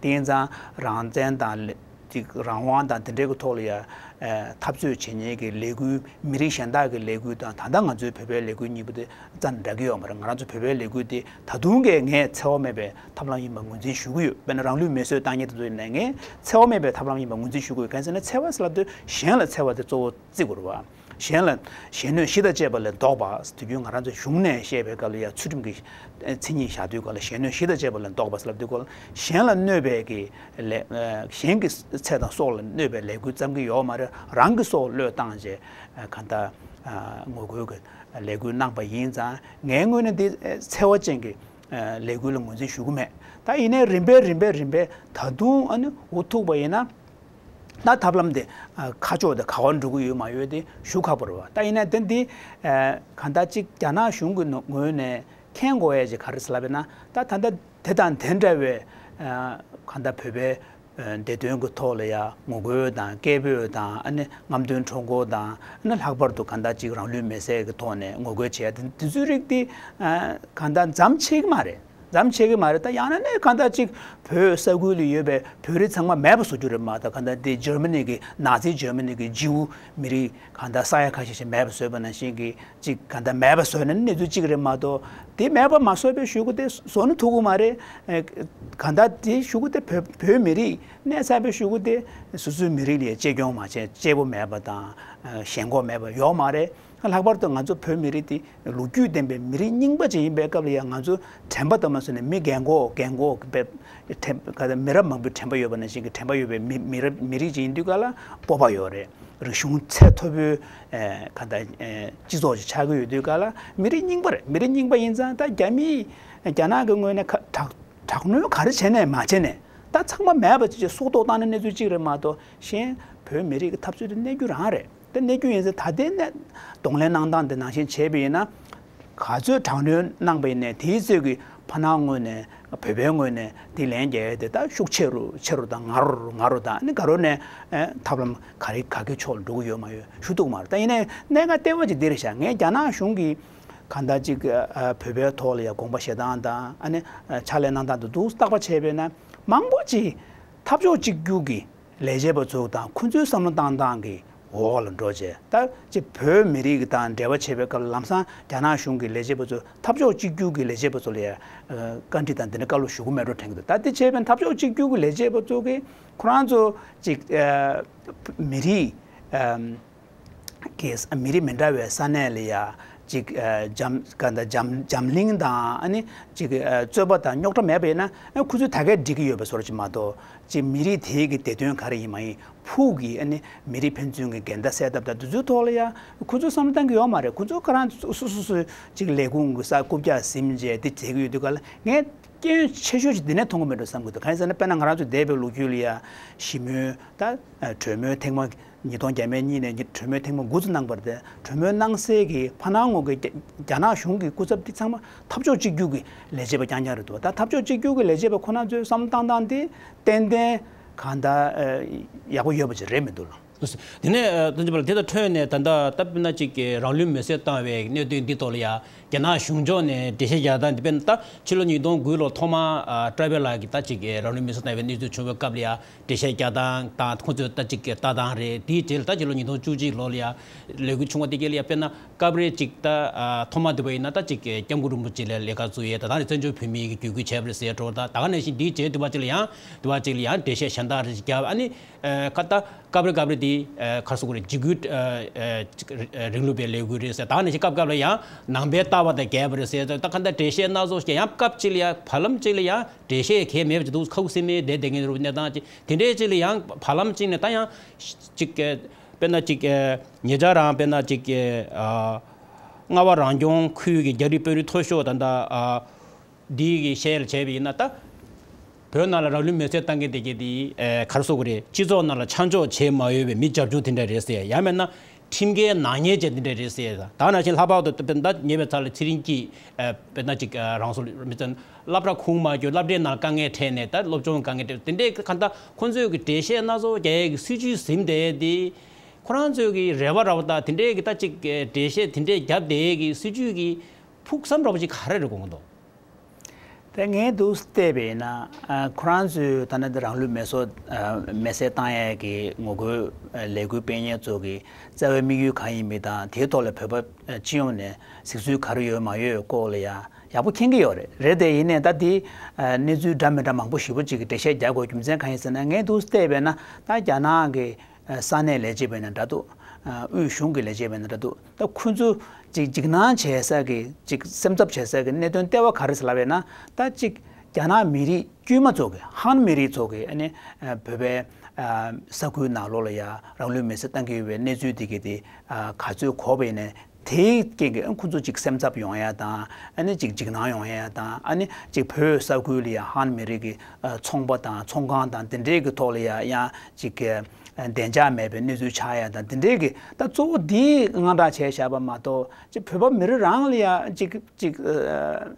དེ་ཡིན་ཙང་རང་བཙན་དང་ལེ་ཅིག་རང་དབང་དང་དེ་འདྲའི་གི་ཐོག་ལ་ཡ་ཨ་འཐབ་རྩོད་བྱེད་མཁན་གྱི་ལས་འགུལ་མི་རིགས་གཞན་དག་གི་ལས་འགུལ་དང་ད་ལྟ་ང་ཚོའི་བོད་པའི་ལས་འགུལ་གཉིས་པོ་དེ་རྩ་ནས་འདྲ་གི་ཡོད་མ་རེད། ང་རང་ཚོ་བོད་པའི་ལས་འགུལ་དེ་ད་དུང་གི་ངས་འཚེ་བ་མེད་པའི་ཐབས་ལམ་ཡིན་པ་ངོས་འཛིན་ཞུ་གི་ཡོད། དཔེར་ན་རང་ལུས་མེ་གསོད་བཏང་མཁན་དེ་ཚོ་ཡིན་ནའི་ངས་འཚེ་བ་མེད་པའི་ཐབས་ལམ་ཡིན་པ་ངོས་འཛིན་ཞུ་གི་ཡོད། གང་ཟེར་ན་འཚེ་བ་ཟེར་ལབ་དུས་གཞན་ལ་འཚེ་བ་དེ་གཙོ་བོ་བརྩི་དགོས་རེད་བ། གཞན་ལ་གཞན་གནོད་གཞི་དང་བཅས་པ་ལས་ལྡོག་པ། དུས་རྒྱུན་ང་རང་ཚོ་གཞུང་ནས་བཤད་པའི་སྐབས་ལ་ཡ་ཚུལ་ཁྲིམས་ཀྱི་མཚན་ཉིད་བཞག་དུས་སྐབས་ལ་གཞན་གནོད་གཞི་དང་བཅས་པ་ལས་ལྡོག་པ་ཟེར་ལབ་དུས་སྐབས་ལ་གཞན་ལ་གནོད་པའི་གི་ལས་གཞན་གྱི་ཚེ་དང་སྲོག་ལ་གནོད་པའི་ལས་འགུལ་བརྩམས་ཀྱི་ཡོད་མ་རེད། རང་གི་སྲོག་བློས་བཏང་བྱས་གང་ལྟར་ངོ་རྒོལ་གྱི་ལས་འགུལ་གནང་པ་ཡིན་ཙང་ངའི་ངོས་ནས་འདི་འཚེ་བ་ཅན་གྱི་ལས་འགུལ་ལ་ངོས་འཛིན་ཞུ་གི་མེད། ད་ཡིན་ནའི་རིམ་པས་རིམ་པས་རིམ་པས་ད་དུང་ཨ་ནི་འུ་ཐུག་པ་ཡིན་ན་ད་ཐབས་ལམ་དེ་ཁ་ཕྱོགས་དེ་ག་བར་འགྲོ་གི་ཡོད་མ་ཡོད་དེ་ཞུ་ཁག་པོ་རེད་བ། ད་ཡིན་ནའི་དེ་འདི་གང་ལྟར་ཅིག་རྒྱ་ནག་གཞུང་གི་ངོས་ནས་མཁྱེན་དགོས་ཡ་ཅིག་ག་རེ་ཟེར་ལབ་ན། ད་ད་ལྟ་དེ་དང་དེ་འདྲ་བའི་གང་ལྟར་བོད་པའི་བདེ་དོན་གྱི་ཐོག་ལ་ཡ་ངོ་རྒོལ་དང་སྐད་འབོད་དང་ཨ་ནི་རྔམ་སྟོན་ཁྲོམ་སྐོར་དང་ཨ་ནི་ལྷག་པར་དུ་གང་ལྟར་ཅིག་རང་ལུས་མེར་སྲེག་གི་ཐོག་ནས་ངོ་རྒོལ་བྱས་དེ་དེ་ཚོའི་རིགས་དེ་གང་ལྟར་མཚམས་ཆད་ཀྱི་མ་རེད། མཚམས་ཆད་ཀྱི་མ་རེད། ད་ཡང་ན་ནས་གང་ལྟར་ཅིག་བོད་ས་ཁུལ་ལ་ཡོད་པའི་བོད་རིགས་ཚང་མ་མེད་པ་བཟོ་རྒྱུ་རེད་མ་གཏོགས། གང་ལྟར་དེ་འཇར་མ་ནི་གི་ནཱ་ཛི་འཇར་མ་ནི་གི་ཇིའུ་མི་རིགས་གང་ལྟར་ས་ཡ་ཁ་ཤས་ཤིག་མེད་པ་བཟོས་པ་ནང་བཞིན་གྱི་ཅིག་གང་ལྟར་མེད་པ་བཟོས་ན་གནས་ཚུལ་གཅིག་རེད་མ་གཏོགས། དེ་མེད་པ་མ་བཟོས་པའི་གཞུག་གུ་དེ་བཟོ་ན་ཐུབ་ཀྱི་མ་རེད། ཨེ་གང་ལྟར་དེའི་གཞུག་གུ་དེ་བོད་བོད་མི་རིགས་གནས་ཚར་བའི་གཞུག་གུ་དེ་སོ་སོའི་མི་རིགས་ལ་གཅེས་སྐྱོང་མ་བྱས་གཅེས་པོ་མེད་པ་དང་ཞེན་ཁོག་མེད་པ་ཡོད་མ་རེད། ལྷག་པར་དུ་ང་ཚོ་བོད་མི་རིགས་དེ་ལོ་རྒྱུས་ལྡན་པའི་མི་རིགས་རྙིང་པ་ཅིག་ཡིན་པའི་སྐབས་ལ་ཡང་ང་ཚོ་དྲན་པ་དང་མ་བཟོས་ནས་མི་རྒན་གོག་རྒན་གོག་པའི་དྲན་ག་ད་མི་རབས་མང་པོའི་དྲན་པ་ཡོད་པ་ནང་བཞིན་གྱི་དྲན་པ་ཡོད་པའི་མི་མི་རབས་མི་རིགས་ཅིག་ཡིན་དུས་ག་ལ་སྤོབས་པ་ཡོད་རེད། རིག་གཞུང་ཚད་མཐོ་པོའི་ཨེ་ག་ད་ཨེ་སྤྱི་ཚོགས་ཅིག་ཆགས་ཀྱི་ཡོད་དུས་ག་ལ་མི་རིགས་རྙིང་པ་རེད། མི་རིགས་རྙིང་པ་ཡིན་ཙང་ད་རྒྱ་མིས་རྒྱ་ནག་གི་ངོས་ནས་ཁ་དྲག་དྲག་གནོན་ག་རེ་བྱས་ནས་མ་བྱས་ནས་ད་ཚང་མ་མེད་པ་ཅིག་ཅིག་སྲོག་ཐོག་བཏང་ནས་གནས་ཚུལ་གཅིག་རེད་མ་གཏོགས་གཞན་བོད་མི་རིགས་ཀྱི་འཐབ་རྩོད་དེ་གནས་རྒྱུ་རང་རེད། དེ་གནས་རྒྱུ་ཡིན་ཚེ་ད་ལྟའི་གནས་གདོང་ལེན་གནང་སྟངས་དེ་ནང་བཞིན་བྱས་པ་ཡིན་ན། ག་ཚོད་དྲག་གནོན་གནང་པ་ཡིན་ནའི་དེའི་ཚོད་ཀྱི་ཕ་ནང་ངོས་ནས་བོད་པའི་ངོས་ནས་དེ་ལན་རྒྱག་ཡས་དེ་ད་ཤུགས་ཆེ་རུ་ཆེ་རུ་དང་ང་རོ་རུ་ང་རོ་དང་ཨ་ནི་ག་རོ་ནས་ཨེ་ཐབས་ལམ་ག་རེ་ག་གི་ཕྱོགས་ལ་འགྲོ་གི་ཡོད་མ་ཡོད་ཞུ་ཐུབ་མ་རེད། ད་ཡིན་ནའི་གནད་འགག་ལྟེ་བ་ཅིག་འདི་རེད་ཤག་ངས་རྒྱ་ནག་གཞུང་གིས་གང་ལྟར་ཅིག་ཨ་བོད་པའི་ཐོག་ལ་ཡ་དགོངས་པ་བཞེས་སྟངས་དང་ཨ་ནི་ཨ་ཕྱག་ལས་གནང་སྟངས་དེ་འདུག་བརྟག་པ་བྱས་པས་ན་མང་པོ་ཅིག་འཐབ་ཕྱོགས་གཅིག་གྱུར་གྱི་ལས་བྱེད་པ་ཚོ་དང་ཁོ་ཚོའི་བསམ་བློ་བཏང་སྟངས་ཀྱི་ འོག་ལ་འགྲོ་བྱས། ད་ཅིག་བོད་མི་རིགས་དང་འབྲེལ་བ་བྱེད་པའི་སྐབས་ལ་ལམ་སང་རྒྱ་ནག་གཞུང་གི་ལས་བྱེད་པ་ཚོ་འཐབ་ཕྱོགས་གཅིག་གྱུར་གྱི་ལས་བྱེད་པ་ཚོ་ལ་ཡང་བཀའ་འདྲི་དང་འདི་འདྲ་བཀའ་སློབ་ཞུ་གི་མེད་འགྲོ་དྲན་གྱི་འདུག་ད་དེ་བྱས་པས་འཐབ་ཕྱོགས་གཅིག་གྱུར་གྱི་ལས་བྱེད་པ་ཚོ་གིས་ཁོ་རང་ཚོ་ཅིག་མི་རིགས་གི་མི་རིགས་མི་འདྲ་བའི་ས་གནས་ལ་ཡང་ཅིག་འཛམ་ག་འདྲ་འཛམ་འཛམ་གླིང་དང་ཨ་ནི་ཅིག་རྩོད་པ་དང་རྙོག་དྲ་མེད་པ་ཡིན་ན་ཁོ་ཚོས་ད་གས་འགྲིག་གི་ཡོད་པའི་བཟོ་འདྲ་ཅིག་མ་གཏོགས། ཅིག་མི་རིགས་དེའི་གི་བདེ་དོན་ག་རེ་ཡིན་མ་ཡིན། ཕུགས་ཀྱི་ཨ་ནི་མི་རིགས་ཕན་ཚུན་གྱི་འགལ་ཟླ་སེལ་ཐབས་དང་དེ་ཚོའི་ཐོག་ལ་ཡང་ཁོ་ཚོས་བསམ་བློ་བཏང་གི་ཡོད་མ་རེད། ཁོ་ཚོ་ཁོ་རང་སོ་སོ་སོ་སོའི་ཅིག་ལས་ཁུངས་ཀྱི་ས་རྐུབ་བཀྱག་ཟིན་བྱས་དེ་བྱེད་ཀྱི་ཡོད་དུས་ག་ལ་ངས་སྐྱོན་ཆེ་ཤོས་ཅིག་འདི་ནས་མཐོང་གི་མེད་འགྲོ་བསམ་གྱི་འདུག་གང་ཡིན་ཟེར་ན་དཔེར་ན་ང་རང་ཚོ་འདས་པའི་ལོ་རྒྱུས་ལ་ཡང་ཞི་མོལ་ད་གྲོས་མོལ་ཐེངས་མ་ཉིས་སྟོང་བརྒྱ་མེད་གཉིས་ནས་གྲོས་མོལ་ཐེངས་མ་དགུ་ཙམ་གནང་བ་རེད། གྲོས་མོལ་གནང་སའི་གི་ཕ་ནང་ངོས་ཀྱི་རྒྱ་རྒྱ་ནག་གཞུང་གི་སྐུ་ཚབ་འདི་ཚང་མ་འཐབ་ཕྱོགས་གཅིག་གྱུར་གྱི་ལས་བྱེད་པ་རྐྱང་རྐྱང་རེད་འདུག་ད་འཐབ་ཕྱོགས་གཅིག་གྱུར་གྱི་ལས་བྱེད་པ་ཁོ་རང་ཚོའི་བསམ་བློ་བཏང་སྟངས་དེ་ཏན་ཏན་གང་ལྟར་ཡག་པོ་ཡོད་པ་ཅིག་རེད་མི་འདུག་ལ། དེ་ནས་ཨ་ད་ཅི་པར་དེ་དང་འཕྲོས་ནས་ད་ལྟ་ད་དཔེར་ན་ཅིག་རང་ལུས་མེར་སྲེག་བཏང་བའི་གནད་དོན་འདི་ཐོག་ལ་ཡང་རྒྱ་ནག་གཞུང་ཕྱོགས་ནས་འགྲེལ་བཤད་རྒྱག་སྟངས་འདི་དཔེར་ན་ད་ཕྱི་ལོ་ཉིས་སྟོང་དགུ་ལོ་ཐོག་མར་ཨ་ཀྲ་བྷེ་ལགས་ཀྱིས་ད་ཅིག་རང་ལུས་མེར་སྲེག་བཏང་བའི་གནས་ཚུལ་བྱུང་བའི་སྐབས་ལ་ཡང་འགྲེལ་བཤད་རྒྱག་སྟངས་དང་ཁོང་ཚོས་ད་ཅིག་ལྟ་སྟངས་རེད། དེའི་རྗེས་ལ་ད་ཕྱི་ལོ་ཉིས་སྟོང་བཅུ་གཅིག་ལོ་ལ་ཡང་ལས་འགུལ་བྱུང་བ་དེ་གས་ལ་ཡང་དཔེར་ན་སྐབས་རེ་ཅིག་ད་ཨ་ཐོག་མ་དེ་བ་ཡིན་ན་ད་ཅིག་སྐྱབས་མགོན་རིན་པོ་ཆེ་ལ་ལས་ཀ་བཙུགས་ཡས། ད་ད་རེས་བཙན་བྱོལ་བོད་མིའི་གི་བརྒྱུད་སྐུལ་བྱས་པ་རེད་ཟེར་འགྲོ། ད་ད་ག་ནང་བཞིན་དེའི་རྗེས་དེ་བ་ཅིག་ལ་ཡང་དེ་བ་ཅིག་ལ་ཡང་འགྲེལ་བཤད་གཞན་དག་རེ་ཞིག་བརྒྱབ། ཨ་ནི་ཨ་ཁ་ད་སྐབས་རེ་སྐབས་རེ་དེ་ཨ་ག་རེ་ཟེར་དགོས་རེད། འཇིགས་སྐུལ་ཨ་ཨ་རིང་ལུགས་པའི་ལས་འགུལ་རེད་ཟེར། ད་ག་ནང་བཞིན་སྐབས་སྐབས་ལ་ཡང་ནང་པའི་ལྟ་བ་དང་འགལ་བ་རེད་ཟེར། ད་ག་ད་འགྲེལ་བཤད་སྣ་ཚོགས་ཤིག་ཡང་སྐབས་གཅིག་ལ་ཡང་བར་ལམ་གཅིག་ལ་ཡང་འགྲེལ་བཤད་གང་ཡང་མེད་པ་ཅིག་འདུག་ཁ་ཁུ་སིམ་མེར་བསྡད་བསྡད་མཁན་རེད། གནས་སྟངས་ཅིག་དེ་འདྲའི་ཅིག་ལ་ཡང་བར་ལམ་གཅིག་ནས་ད་ཡང་ཅིག་ཨ་དཔེར་ན་ཅིག་ཨ་ཉེ་ཆར་རང་དཔེར་ན་ཅིག་ཨ་རྔ་བ་རང་སྐྱོང་ཁུལ་གྱི་རྒྱ་རིགས་དཔོན་རིགས་མཐོ་ཤོས་ད་ལྟ་ཨ་འདི་གི་བཤད་ལ་བྱས་པ་ཡིན་ན་ད། བོད་ནང་ལ་རང་ལུས་མེར་སྲེག་བཏང་མཁན་དེ་གས་དེ་ཨེ་ག་རེ་ཟེར་དགོས་རེད། སྤྱི་ཚོགས་ནང་ལ་ཆ་འཇོག་བྱེད་མ་འོས་པའི་མི་རྒྱབ་ལྗོངས་དེ་འདྲ་རེད་ཟེར། ཡང་མིན་ན་ཁྲིམས་འགལ་ནག་ཉེས་བྱས་དེ་འདྲ་རེད་ཟེར། ད་ནང་བཞིན་ལྷག་པར་དུ་ད་ཉེ་བའི་ཆར་ལ་ཚེ་རིང་སྐྱིད་ཨེ་དཔེར་ན་ཅིག་ཨེ་རང་སྲོག་མི་ཚེ་སློབ་གྲྭ་ཁུངས་མ་འཁྱོལ། སློབ་གྲྭའི་ནང་དཀའ་ངལ་འཕྲད་ནས་ད་སློབ་སྦྱོང་དཀའ་ངལ་འཕྲད། དེ་འདྲའི་གང་ལྟར་ཁོང་ཚོས་ཀྱི་འགྲེལ་བཤད་སྣ་ཚོགས་རྒྱག་ཡས་ཀྱི་སྲིད་ཇུས་ཟིན་བསྡད་དེ་ཁོ་རང་ཚོས་ཀྱི་རེ་བ་རེ་བ་དང་དེ་འདྲའི་གི་ད་ཅིག་ཨེ་འགྲེལ་བཤད་དེ་འདྲའི་བརྒྱབ་བསྡད་ཡས་ཀྱི་སྲིད་ཇུས་ཀྱི་ཕུགས་བསམ་འདྲ་པོ་ཅིག་ག་རེ་རེད་དགོངས་ཀྱི་འདུག་དེ་ངས་འདུག་བལྟས་པས་ན། ཨ་ཁོ་རང་ཚོས་ད་ནི་རང་ལུས་མེ་སྲོག་ཨ་མེ་སྲེག་བཏང་ཡས་ཀྱི་ངོ་རྒོལ་ཨ་ལས་འགུལ་སྤེལ་མཁན་ཚོ་གི་རྩ་བའི་དམིགས་ཡུལ་གང་ཡིན་མིན་དང་། དེའི་ཐོག་ལ་བོད་པ་ཨ་སྤྱི་ཡོངས་ནས་གཟིགས་ཚུལ་ག་རེ་ཡོད་མ་ཡོད་སྐོར་ལ་ཡང་ཡག་པོ་མཁྱེན་གྱི་ཡོད་རེད། རེད་དེ་ཡིན་ནའི་ད་དེ་ཨ་གནས་ཚུལ་འདྲ་མི་འདྲ་མང་པོ་ཞེ་པོ་ཅིག་གི་འགྲེལ་བཤད་རྒྱག་དགོས་རྒྱུ་མཚན་གང་ཡིན་ཟེར་ན། ངས་འདུག་བལྟས་པས་ན་ད་རྒྱ་ནག་གི་ས་གནས་ལས་བྱེད་པ་ཡིན་ན་འདྲ་འདུག་དབུས་གཞུང་གི་ལས་བྱེད་པ་ཡིན་ན་འདྲ་འདུག་ད་ཁོ་ཚོ་ཅིག་འཇིགས་སྣང་བྱེད་ས་གི་ཅིག་སེམས་འཚབ་བྱེད་ས་གི་གནད་དོན་ལྟེ་བ་ག་རེ་ཟེར་ལབ་པས་ན། ད་ཅིག་རྒྱ་ནག་མི་རིགས་དཀྱུས་མ་ཚོ་གི་ཧན་མི་རིགས་ཚོ་གི་ཨ་ནི་བོད་པའི་ས་ཁུལ་ནང་ལོགས་ལ་ཡ་རང་ལུས་མེར་སྲེག་བཏང་གི་ཡོད་པའི་གནས་ཚུལ་དེ་གི་དེ་ག་ཚོད་གོ་བ་ཡིན་ནའི། དེའི་རྐྱེན་གྱིས་ཁོ་ཚོ་ཅིག་སེམས་འཚབ་ཡོང་ཡ་དང་། ཨ་ནི་ཅིག་འཇིགས་སྣང་ཡོང་ཡ་དང་། ཨ་ནི་ཅིག་བོད་ས་ཁུལ་ལ་ཡ་ཧན་མི་རིགས་ཀྱི་ཨ་ཚོང་པ་དང་ཚོང་ཁང་དང་དེ་འདྲའི་གི་ཐོག་ལ་ཡ་ཡང་ཅིག་ཨ་བདེ་འཇགས་མེད་པའི་གནས་ཚུལ་ཆགས་ཡ་དང་། དེ་འདྲའི་གི་ད་གཙོ་བོ་འདི་དངངས་སྐྲག་བྱས་བཞག་པ་མ་གཏོགས། ཅིག་བོད་པ་མི་རིགས་རང་ལ་ཡ་ཅིག་ཅིག་ཨ་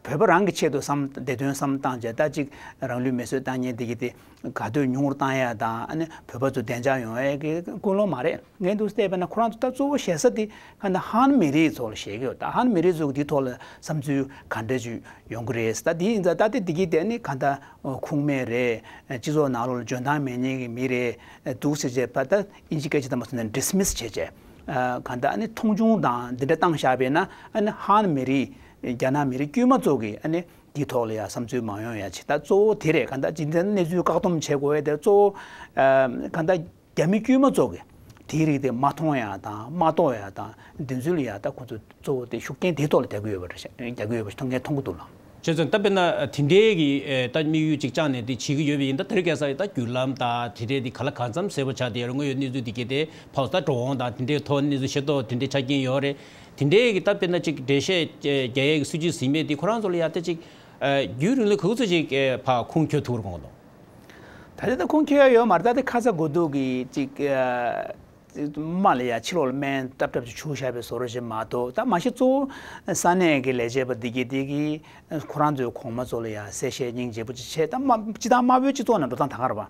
བོད་པ་རང་གི་ཆེད་དུ་བསམ་བདེ་དོན་བསམ་བཏང་བྱས། ད་ཅིག་རང་ལུས་མེ་གསོད་བཏང་མཁན་དེ་གི་དེ་ག་དུས་ཉུང་རུ་བཏང་ཡ་དང་། ཨ་ནི་བོད་པ་ཚོ་བདེ་འཇགས་ཡོང་ཡ་གི་ཀུན་སློང་མ་རེད། ངས་འདུག་བལྟས་པ་ན་ཁོ་རང་ཚོ་ད་གཙོ་བོ་ཞེ་ས་དེ་ག་ད་ཧན་མི་རིགས་ཚོ་ལ་ཞེད་ཀྱི་ཡོད། ད་ཧན་མི་རིགས་ཚོ་གི་དེའི་ཐོག་ལ་བསམ་ཚུལ་ག་འདྲ་ཅིག་ཡོང་གི་རེད། ད་དེ་ཡིན་ཙང་ད་དེ་དེ་གི་དེ་ནི་ག་ད་ཁུངས་མེད་རེད། སྤྱི་ཚོགས་ནང་ལོགས་ལ་འཇོན་ཐང་མེད་མཁན་གྱི་མི་རེད་འདུག་ཟེར་བྱས། ད་ད་ཨིན་ཇི་སྐད་ཆ་དང་མ་སོང་ན་ཌི་སི་མི་སི་བྱས་བྱས། ག་ད་ཨ་ནི་མཐོང་ཆུང་དང་འདི་འདྲ་བཏང་བཞག་པས་ན། ཨ་ནི་ཧན་མི་རིགས་རྒྱ་ནག་མི་རིགས་དཀྱུས་མ་ཚོ་གི་ཨ་ནི་དེའི་ཐོག་ལ་ཡང་བསམ་ཚུལ་མ་ཡོང་ཡ་ཆེད། ད་གཙོ་བོ་དེ་རེད། གང་ལྟར་ཇི་འདྲ་གནས་ཚུལ་བཀག་སྡོམ་བྱེད་དགོས་ཡ་དེ་གཙོ་བོ་ཨ་གང་ལྟར་རྒྱ་མི་དཀྱུས་མ་ཚོ་གི་དེའི་རིགས་དེ་མ་མཐོང་ཡ་དང་མ་རྟོགས་ཡ་དང་། འདི་ཚོ་ལ་ཡ་ད་ཁོ་ཚོ་གཙོ་བོ་དེ་ཤུགས་རྐྱེན་དེའི་ཐོག་ལ་རྒྱག་གི་ཡོད་པ་རེད། རྒྱག་གི་ཡོད་པ་ཞིག་མཐོང་མཁན་མཐོང་གི་འདུག་ལགས། བྱས་ཙང་ད་དཔེར་ན་དེ་འདྲའི་གི་ཨེ་ད་དམིགས་ཡུལ་ཅིག་བཅངས་ནས་དེ་བྱེད་ཀྱི་ཡོད་པ་ཡིན་ན། ད་དེ་རིང་ཁ་སང་ད་བརྒྱུད་ལམ་དང་དེ་འདྲའི་དེ་ག་ལ་གང་འཚམ་གསལ་པོ་ཆགས་བསྡད་ཡོད་རེད། དངོས་ཡོད་གནས་ཚུལ་དེ་གས་དེ་ཕར་ད་འགྲོ་འོང་དང་དེ་འདྲའི་ཐོག་གནས་ཚུལ་ཤེས་རྟོགས་དེ་འདྲའི་ཆ་རྐྱེན་ཡོད་རེད། དེ་འདྲའི་གི་ད་དཔེར་ན་ཅིག་འགྲེལ་བཤད་རྒྱག་ཡས་ཀྱི་སྲིད་ཇུས་ཟིན་པས་དེ་ཁོ་རང་ཚོ་ལ་ཡ་ད་ཅིག་ཨ་རྒྱུན་རིང་ལ་ག་ཚོད་ཅིག་ཨེ་ཕར་ཁུངས་འཁྱོལ་ཐུབ་རེད་དགོངས་འདུག་ད་ལྟ་ད་ཁུངས་འཁྱོལ་ཡ་ཡོད་མ་རེད། ད་ལྟ་ཁ་ཚ་དགོས་གཏུགས་ཀྱི་ཅིག་ཨ་དམག་ལ་ཡ་ཕྱི་ལོགས་ལ་སྨན་སྲབ་སྲབ་ཅིག་བྱུགས་བཞག་པའི་བཟོ་འདྲ་ཞིག་མ་གཏོགས། ད་མ་གཞི་གཙོ་བོ་ས་གནས་ཀྱི་ལས་བྱེད་པ་འདི་གས་འདི་གིས་ཁོ་རང་ཚོའི་གོང་མ་ཚོ་ལ་ཡ་གསལ་བཤད་སྙིང་རྗེ་པོ་ཅིག་བྱས། ད་དམག་སྤྱི་བཏང་དམར་པོའི་སྤྱི་ཚོགས་ནང་འགྲོ་སྟངས་ད་ག་རེད་པ།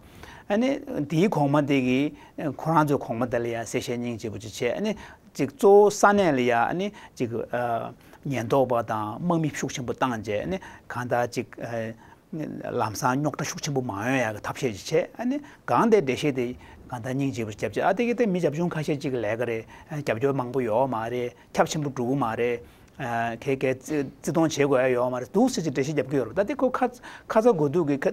ཨ་ནི་དེའི་གོང་མ་འདི་གིས་ཁོ་རང་ཚོའི་གོང་མ་དེ་ལ་ཡ་གསལ་བཤད་སྙིང་རྗེ་པོ་ཅིག་བྱས། ཨ་ནི་ཅིག་གཙོ་བོ་ས་གནས་ལ་ཡ་ཨ་ནི་ཅིག་ཨ་ཉེན་རྟོག་པ་དང་དམག་མི་ཤུགས་ཆེན་པོ་བཏང་བྱས། ཨ་ནི་གང་ལྟར་ཅིག་ཨ་ལམ་སང་རྙོག་དྲ་ཤུགས་ཆེན་པོ་མ་ཡོང་ཡ་གི་ཐབས་ཤེས་ཅིག་བྱས། ཨ་ནི་གང་དེ་འགྲེལ་བཤད་དེ་ གང་ལྟར་སྙིང་རྗེ་པོ་རྒྱབ་ཅིག་ཨ་དེ་གི་དེ་མི་རྒྱབ་ཆུང་ཁ་ཤས་ཅིག་ལས་ཀ་རེད། རྒྱབ་སྐྱོར་མང་པོ་ཡོད་མ་རེད། ཁྱབ་ཆེན་པོ་འགྲོ་གི་མ་རེད། ཨ་གས་གས་བརྩི་བརྩི་མཐོང་བྱེད་དགོས་ཡ་ཡོད་མ་རེད་འདུག་ཟེར་ཅིག་འགྲེལ་བཤད་རྒྱབ་ཀྱི་ཡོད་རེད། ད་དེ་ཁོ་ཁ་ཁ་ཚ་དགོས་གཏུག་གི་ཁ་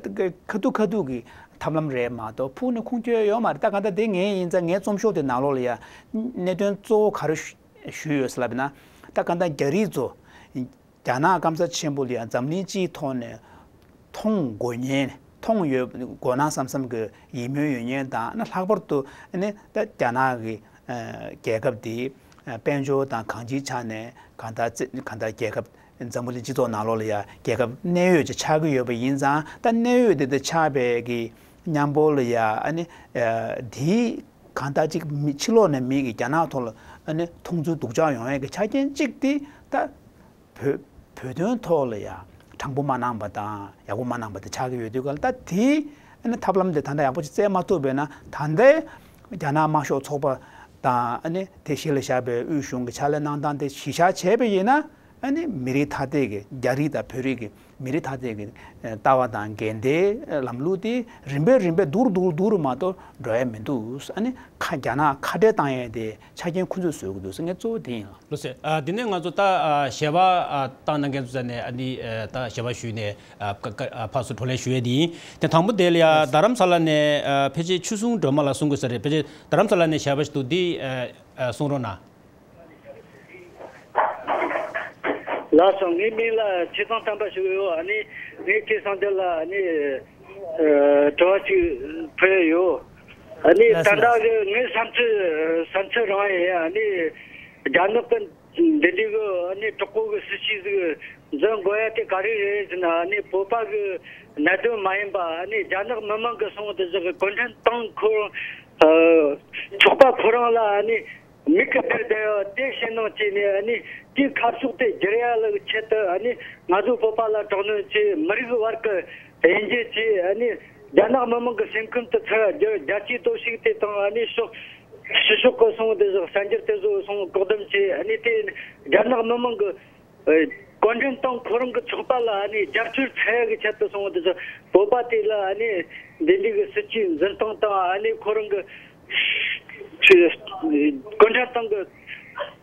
ཁ་ཐུག་ཁ་ཐུག་གི་ཐབས་ལམ་རེད་མ་གཏོགས་ཕུགས་ནས་ཁུངས་སྐྱེལ་ཡ་ཡོད་མ་རེད། ད་གང་ལྟར་དེ་ངའི་ཡིན་ཙང་ངའི་རྩོམ་ཤོག་དེ་ནང་ལོགས་ལ་ཡ་གནད་དོན་གཙོ་བོ་ག་རེ་ཞུ་ཞུས་ཡོད་ཟེར་ལབ་ན། ད་གང་ལྟར་རྒྱ་རིགས་ཚོ་རྒྱ་ནག་སྐམ་ས་ཆེན་པོ་ལ་ཡང་འཛམ་གླིང་སྤྱིའི་ཐོག་ནས་མཐོང་དགོས་ཉེན་མཐོང་ཡོད་དགོས་ན་བསམ་བསམ་གྱི་ཡིད་སྨོན་ཡོད་ཉེན་དང་ཨ་ནི་ལྷག་པར་དུ་ཨ་ནི་ད་རྒྱ་ནག་གི་ཨ་རྒྱལ་ཁབ་འདི་ཨ་དཔལ་འབྱོར་དང་གང་ཅིའི་ཆ་ནས་གང་ལྟར་རྩི་གང་ལྟར་རྒྱལ་ཁབ་འཛམ་བུ་གླིང་སྤྱི་ཚོགས་ནང་ལོགས་ལ་ཡང་རྒྱལ་ཁབ་གནད་ཡོད་ཅིག་ཆགས་ཀྱི་ཡོད་པ་ཡིན་ཙང་ད་གནད་ཡོད་དེ་འདྲ་ཆགས་པའི་གི་མཉམ་པོ་ལ་ཡང་ཨ་ནི་ཨ་འདིའི་གང་ལྟར་ཅིག་མི་ཕྱི་ལོགས་ནས་མི་གི་རྒྱ་ནག་ཐོག་ལ་ཨ་ནི་མཐོང་ཚུལ་སྡུག་ཅག་ཡོང་ཡས་ཀྱི་ཆ་རྐྱེན་གཅིག་དེ་ད་བོད་བོད་དོན་ཐོག་ལ་ཡང་དྲང་པོ་མ་གནང་པ་དང་ཡག་པོ་མ་གནང་པ་དེ་ཆགས་ཀྱི་ཡོད་དུས་ག་ལ་ད་དེའི་ཨ་ནི་ཐབས་ལམ་དེ་ད་ལྟ་ཡག་པོ་ཅིག་བཙལ་མ་ཐུབ་པས་ན་ད་ལྟའི་རྒྱ་ནག་དམར་ཤོག་ཚོགས་པ་དང་ཨ་ནི་དེ་གཞི་ལ་བཞག་པའི་དབུས་གཞུང་གི་ཕྱག་ལས་གནང་སྟངས་དེ་གཞི་བཞག་བྱས་པ་ཡིན་ན། ཨ་ནི་མི་རིགས་ཐ་དད་ཀྱི་རྒྱ་རིགས་དང་བོད་རིགས་ཀྱི་མི་རིགས་ཐ་དད་ཀྱི་ལྟ་བ་དང་འགལ་ཟླའི་ལམ་ལུགས་དེ་རིམ་པས་རིམ་པས་སྡུག་རུ་སྡུག་རུ་སྡུག་རུ་མ་གཏོགས་འགྲོ་ཡ་མི་འདུག་ཨ་ནི་ཁ་རྒྱ་ནག་ཁ་བྲལ་བཏང་ཡས་དེ་ཆ་རྐྱེན་ཁོ་ཚོས་བཟོ་གི་འདུག་ངས་གཙོ་བོ་དེ་ཡིན་ལ། ལགས་སོ། ཨ་དེ་ནས་ང་ཚོ་ད་ཨ་ཞལ་པར་ཨ་བཏང་གནང་མཁན་ཚོ་ནས་ཨ་ནི་ཨ་ད་ཞལ་པར་ཞུས་ནས་ཨ་ཀ་ཀ་ཨ་ཕར་ཚུར་བགྲོ་གླེང་ཞུ་ཡས་དེ་ཡིན། དེ་དང་པོ་དེ་ལ་ཡ་རྡ་རམ་ས་ལ་ནས་ཨ་ཕལ་ཆེར་ཆོས་སྲུང་སྒྲོལ་མ་ལགས་གསུང་དགོས་ས་རེད། ཕལ་ཆེར་རྡ་རམ་ས་ལ་ནས་ཞལ་པར་ཞིག་འདུག་འདི་ཨ་ཨ་གསུང་རོགས་གནང་། ལགས་སོ། ངའི་མིང་ལ་ཆོས་སྲུང་དམ་པ་ཞུ་གི་ཡོད། ཨ་ནི་ངས་ཁྱེད་ཚོ་འདི་ལ་ཨ་ནི་ཨ་དྲི་བ་ཅིག་ཕུལ་ཡོད། ཨ་ནི་ལགས་ད་སོ་ལགས་ལྟ་སོ། གི་ངའི་བསམ་ཚུལ་བསམ་ཚུལ་རང་ཡིན། ཨ་ནི་རྒྱ་ནག་གི་འདི་འདྲའི་གི་ཨ་ནི་དྲག་པོ་གི་སྲིད་ཇུས་ཟིག་འཛིན་དགོས་ཡ་དེ་ག་རེ་རེད་ཟེར་ན། ཨ་ནི་བོད་པ་གི་གནད་དོན་མ་ཡིན་པ། ཨ་ནི་རྒྱ་ནག་མི་མང་གི་སོང་དེ་ཟིག་གི་གུང་ཁྲན་ཏང་ཁོ་ཨ་ཚོགས་པ་ཁོ་རང་ལ་ཨ་ནི། མིག་གིས་བལྟས་བསྡད་ཡོད་དེ་ཤེས་སྣང་བྱས་ནས་ཨ་ནི་དེའི་ཁ་ཕྱོགས་དེ་བསྒྱུར་ཡ་ལ་ཆེད་དུ་ཨ་ནི་ང་ཚོ་བོད་པ་ལ་དྲག་གནོན་བྱས། མི་རིགས་བར་གྱི་དབྱེ་འབྱེད་བྱས། ཨ་ནི་རྒྱ་ནག་མི་མང་གི་སེམས་ཁམས་དེ་ཚུར་རྒྱ་རྒྱལ་སྤྱིའི་སྟོབས་ཤུགས་དེ་དང་ཨ་ནི་ཕྱོགས་ཕྱི་ཕྱོགས་གི་སོང་དེ་ཚོ་གསར་འགྱུར་དེ་ཚོ་སོང་བཀག་སྡོམ་བྱས། ཨ་ནི་དེ་རྒྱ་ནག་མི་མང་གི་ཨ་གུང་ཁྲན་ཏང་ཁོ་རང་གི་ཚོགས་པ་ལ་ཨ་ནི་རྒྱབ་སྐྱོར་འཚོལ་ཡ་གི་ཆེད་དུ་སོང་དེ་ཚོ་བོད་པ་དེ་ལ་ཨ་ནི་འདི་འདྲའི་གི་སྲིད་ཇུས་འཛིན་སྟངས་དང་ཨ་ནི་ཁོ་རང་གི་གུང་ཁྲན་ཏང་གི་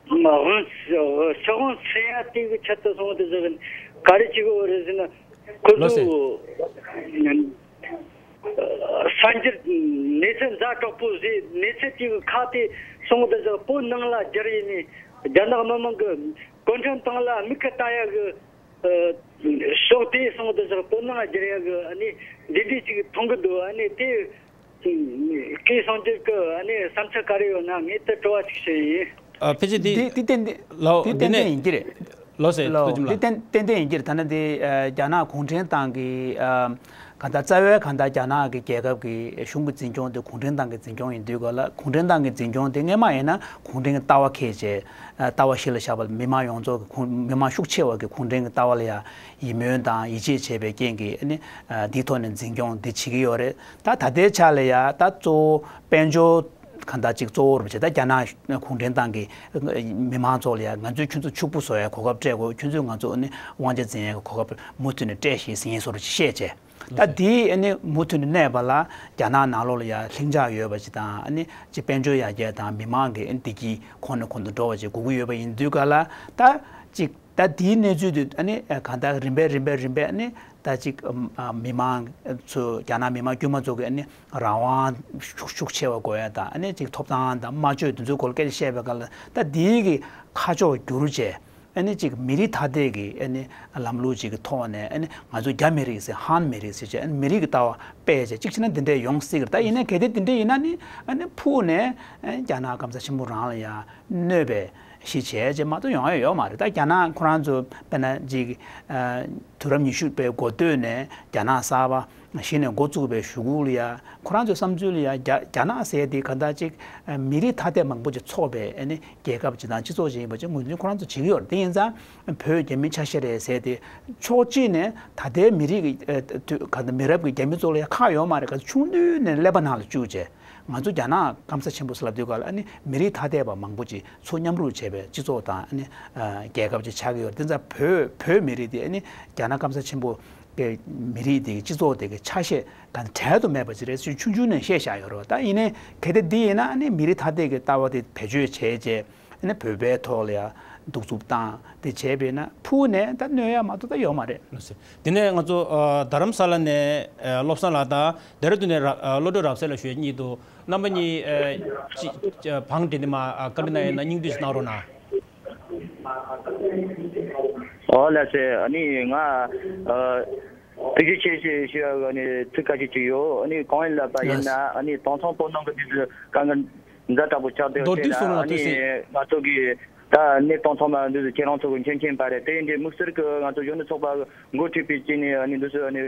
དབང་སྲིད་དབང་འཚོལ་ཡ་དེ་གི་ཆེད་དུ་སོང་དེ་ཚོ་ག་རེ་བྱེད་དགོས་རེད་ཟེར་ན། ཁོ་ལགས་སོ། ཚོ་གསར་འགྱུར་གནས་ཚུལ་ཛ་དྲག་པོ་བཟོས། གནས་ཚུལ་དེ་གི་ཁག་དེ་སོང་དེ་ཚོ་བོད་ནང་ལ་བསྒྱུར་ཡས་ནས་རྒྱ་ནག་མི་མང་གི་གུང་ཁྲན་ཏང་ལ་མིག་གིས་ལྟ་ཡ་གི་ཨ་ཕྱོགས་དེ་སོང་དེ་ཚོ་བོད་ནང་ལ་བསྒྱུར་ཡ་གི་ཨ་ནི་འདི་འདྲའི་ཅིག་མཐོང་གི་འདུག་ཨ་ནི་དེ་སྐད་གསང་རྒྱུད་ཀྱི་ཨ་ནི་བསམ་ཚུལ་ག་རེ་ཡོད་ན་ངས་དེ་དྲི་བ་ཅིག་ཞུ་ཡིན། ཨ་ཕལ་ཆེར་འདི་འདི་འདི་ཏན་ཏན་ལའོ་འདི་འདི་ཏན་ནས་ཏན་ཡིན་གྱི་རེད། ལོ་སེ་ལོ་ཐུགས་རྗེ་འདི་ལ། ཏན་ཏན་ཏན་ཡིན་གྱི་རེད། ད་ནི་འདི་ཨ་རྒྱ་ནག་གུང་ཁྲན་ཏང་གི་ཨ་གང་ལྟར་རྩ་བའི་གང་ལྟར་རྒྱ་ནག་གི་རྒྱལ་ཁབ་ཀྱི་གཞུང་གི་འཛིན་སྐྱོང་དེ་གུང་ཁྲན་ཏང་གི་འཛིན་སྐྱོང་ཡིན་དུས་ག་ལ་གུང་ཁྲན་ཏང་གི་འཛིན་སྐྱོང་དེ་སྔས་མ་ཡིན་ན་གུང་ཁྲན་གྱི་ལྟ་བ་འཁྱེར་བྱས་ཨ་ལྟ་བ་གཞི་ལ་བཞག་པ་མི་མང་ཡོངས་རྫོགས་ཀྱི་གུང་མི་མང་ཤུགས་ཆེ་བ་གི་གུང་ཁྲན་གྱི་ལྟ་བ་ལ་ཡང་ཡིད་སྨོན་དང་ཡིད་ཆེས་བྱས་པའི་རྐྱེན་གྱིས་ཨ་ནི་ཨ་འདིའི་ཐོག་ནས་འཛིན་སྐྱོང་འདི་བྱེད་ཀྱི་ཡོད་རེད། ད་ད་ལྟའི་ཆ་ལ་ཡང་ད་གཙོ་བོ་དཔལ་འབྱོར་གང་ལྟར་ཅིག་གཙོ་བོར་བྱས། ད་རྒྱ་ནག་གུང་ཁྲན་ཏང་གི་མི་མང་ཚོ་ལ་ཡང་ང་ཚོས་ཁྱོད་ཚོ་ཕྱུག་པོ་བཟོ་ཡའི་གོ་སྐབས་སྤྲད་དགོས། ཁྱོད་ཚོས་ང་ཚོ་ནི་དབང་ཆ་འཛིན་ཡའི་གོ་སྐབས་མུ་མཐུད་ནས་སྤྲད་ཤིག་ཟེར་ཡིན་བཟོ་འདྲ་ཅིག་བཤད་བྱས། ད་འདིའི་ཨ་ནི་མུ་མཐུད་ནས་གནས་པ་ལ་རྒྱ་ནག་ནང་ལོགས་ལ་ཡང་ལྷིང་འཇགས་ཡོད་པ་ཅིག་དང་ཨ་ནི་ཅིག་དཔལ་འབྱོར་ཡར་རྒྱས་དང་མི་མང་གི་བདེ་སྐྱིད་གོང་ནས་གོང་དུ་འགྲོ་བ་ཅིག་དགོས་ཀྱི་ཡོད་པ་ཡིན་དུས་ག་ལ་ད་ཅིག་ད་དེའི་གནས་ཚུལ་དེ་ཨ་ནི་གང་ལྟར་རིམ་པས་རིམ་པས་རིམ་པས་ཨ་ནི་ད་ཅིག་ཨ་མི་མང་ཚོ་རྒྱ་ནག་མི་མང་དཀྱུས་མ་ཚོ་གི་ཨ་ནི་རང་དབང་ཤུགས་ཤུགས་ཆེ་བ་དགོས་ཡ་དང་ཨ་ནི་ཅིག་ཐོབ་ཐང་དང་སྨྲ་བརྗོད་དེ་ཚོའི་སྐོར་སྐད་ཆ་བཤད་པའི་སྐབས་ལ་ད་དེའི་གི་ཁ་ཕྱོགས་བསྒྱུར་བྱས་ཨ་ནི་ཅིག་མི་རིགས་ཐ་དད་ཀྱི་ཨ་ནི་ལམ་ལུགས་ཅིག་གི་ཐོག་ནས་ཨ་ནི་ང་ཚོ་རྒྱ་མི་རིགས་ཟེར་ཧན་མི་རིགས་ཟེར་བྱས་ཨ་ནི་མི་རིགས་ཀྱི་ལྟ་བ་སྤེལ་བྱས་ཅིག་བྱས་ན་དེ་འདྲས་ཡོང་སྲིད་ཀྱི་རེད། ད་ཡིན་ན་གལ་ཏེ་དེ་འདྲས་ཡིན་ན་ནི་ཨ་ནི་ཕུགས་ནས་ཨ་ནི་རྒྱ་ནག་སྐམ་ས་ཆེན་པོ་རང་ལ་ཡ་གནོད་པའི་གཞི་བྱས་རྗེས་མ་གཏོགས་ཡོང་ཡ་ཡོད་མ་རེད། ད་རྒྱ་ནག་ཁོ་རང་ཚོ་དཔེར་ན་ཅིག་ཨ་དུས་རབས་ཉི་ཤུ་པའི་འགོ་སྟོད་ནས་རྒྱ་ནག་གསར་པ་གཞི་ནས་འགོ་བཙུགས་པའི་གཞུག་གུ་ལ་ཡ་ཁོ་རང་ཚོའི་བསམ་ཚུལ་ལ་ཡ་རྒྱ་རྒྱ་ནག་ཟེར་དེ་ག་འདྲ་ཅིག་ཨ་མི་རིགས་ཐ་དད་མང་པོ་ཅིག་ཚོགས་པའི་ཨ་ནི་རྒྱལ་ཁབ་ཅིག་དང་སྤྱི་ཚོགས་ཅིག་ཡིན་པ་ཅིག་ངོས་འཛིན་ཁོ་རང་ཚོ་བྱེད་ཀྱི་ཡོད་རེད། དེ་ཡིན་ཙང་བོད་རྒྱ་མིའི་ཆ་ཤས་རེད་ཟེར་དེ་ཕྱོགས་གཅིག་ནས་ད་ལྟའི་མི་རིགས་ཀྱི་ཨ་དུས་ག་འདྲ་མི་རབས་ཀྱི་རྒྱ་མི་ཚོ་ལ་ཡ་ཁག་ཡོད་མ་རེད། ག་ཚོད་ཆུང་དུས་ནས་ཀླད་པ་ནང་ལ་བཅུག་བྱས། ང་ཚོ་རྒྱ་ནག་སྐམ་ས་ཆེན་པོ་ཟེར་ལབ་དུས་ག་ལ་ཨ་ནི་མི་རིགས་ཐ་དད་པ་མང་པོ་ཅིག་ཚོ་མཉམ་རུབ་བྱས་པའི་སྤྱི་ཚོགས་དང་ཨ་ནི་ཨ་རྒྱལ་ཁབ་ཅིག་ཆགས་ཀྱི་ཡོད་རེད། དེ་ཙང་བོད་བོད་མི་རིགས་དེ་ཨ་ནི་རྒྱ་ནག་སྐམ་ས་ཆེན་པོ་ གི་མི་རིགས་དེ་གི་སྤྱི་ཚོགས་དེ་གི་ཆ་ཤས་ག་འདྲ་བྲལ་དུ་མེད་པ་ཅིག་རེད་ཟེར་ཆུང་ཆུང་ནས་བཤད་བཞག་ཡོད་རེད་བ། ད་ཡིན་ནའི་གལ་ཏེ་འདི་ཡིན་ན་ཨ་ནི་མི་རིགས་ཐ་དད་ཀྱི་ལྟ་བ་དེ་བེད་སྤྱོད་བྱས་རྗེས་ཨ་ནི་བོད་པའི་ཐོག་ལ་ཡང་གདུག་རྩུབ་བཏང་དེ་བྱས་པས་ན་ཕུགས་ནས་ད་གནོད་ཡ་མ་གཏོགས་ད་ཡོད་མ་རེད། དེ་ནས་ང་ཚོ་ཨ་རྡ་རམ་ས་ལ་ནས་ཨ་བློ་བཟང་ལགས་དང་ལྡེ་ར་ལྡུན་ནས་ར་ཨ་བློ་གྲོས་རབ་གསལ་ལགས་ཞུ་ཡ་གཉིས་འདུག་རྣམ་པ་གཉིས་ཨ་ཅི་ཨ་བང་སྒྲིག་ནས་མ་ཨ་བཀའ་འདྲི་གནང་ཡ་ན་སྙིང་བསྡུས་ཤིག་གནང་རོགས་གནང་། ཨོ་ལགས་སེ། ཨ་ནི་ང་ཨ་ཐུགས་རྗེ་ཆེ་ཞེས་ཞུ་ཡ་གི་ཨ་ནི་ཚིག་ཁ་ཤས་ཅིག་ཡོད། ཨ་ནི་གང་ཡིན་ལབ་པ་ཡིན་ན་ཨ་ནི་དེང་སང་བོད་ནང་གི་དུས་སུ་དཀའ་ངལ་ཛ་དྲག་པོ་ཆགས་བསྡད་ཡོད་དེ་ལ་ཨ་ནི་ང་ཚོ་གི་ད་གནས་སྟངས་ཚང་མ་འདི་ཚོ་ཁྱེད་རང་ཚོ་གི་མཁྱེན་མཁྱེན་པ་རེད། དེ་ཡིན་དུས་དམིགས་བསལ་གི་ང་ཚོ་གཞོན་ནུ་ཚོགས་པ་འགོ་ཁྲིད་པའི་དཀྱིལ་ནས་ཨ་ནི་འདི་ཚོ་ཨ་ནི་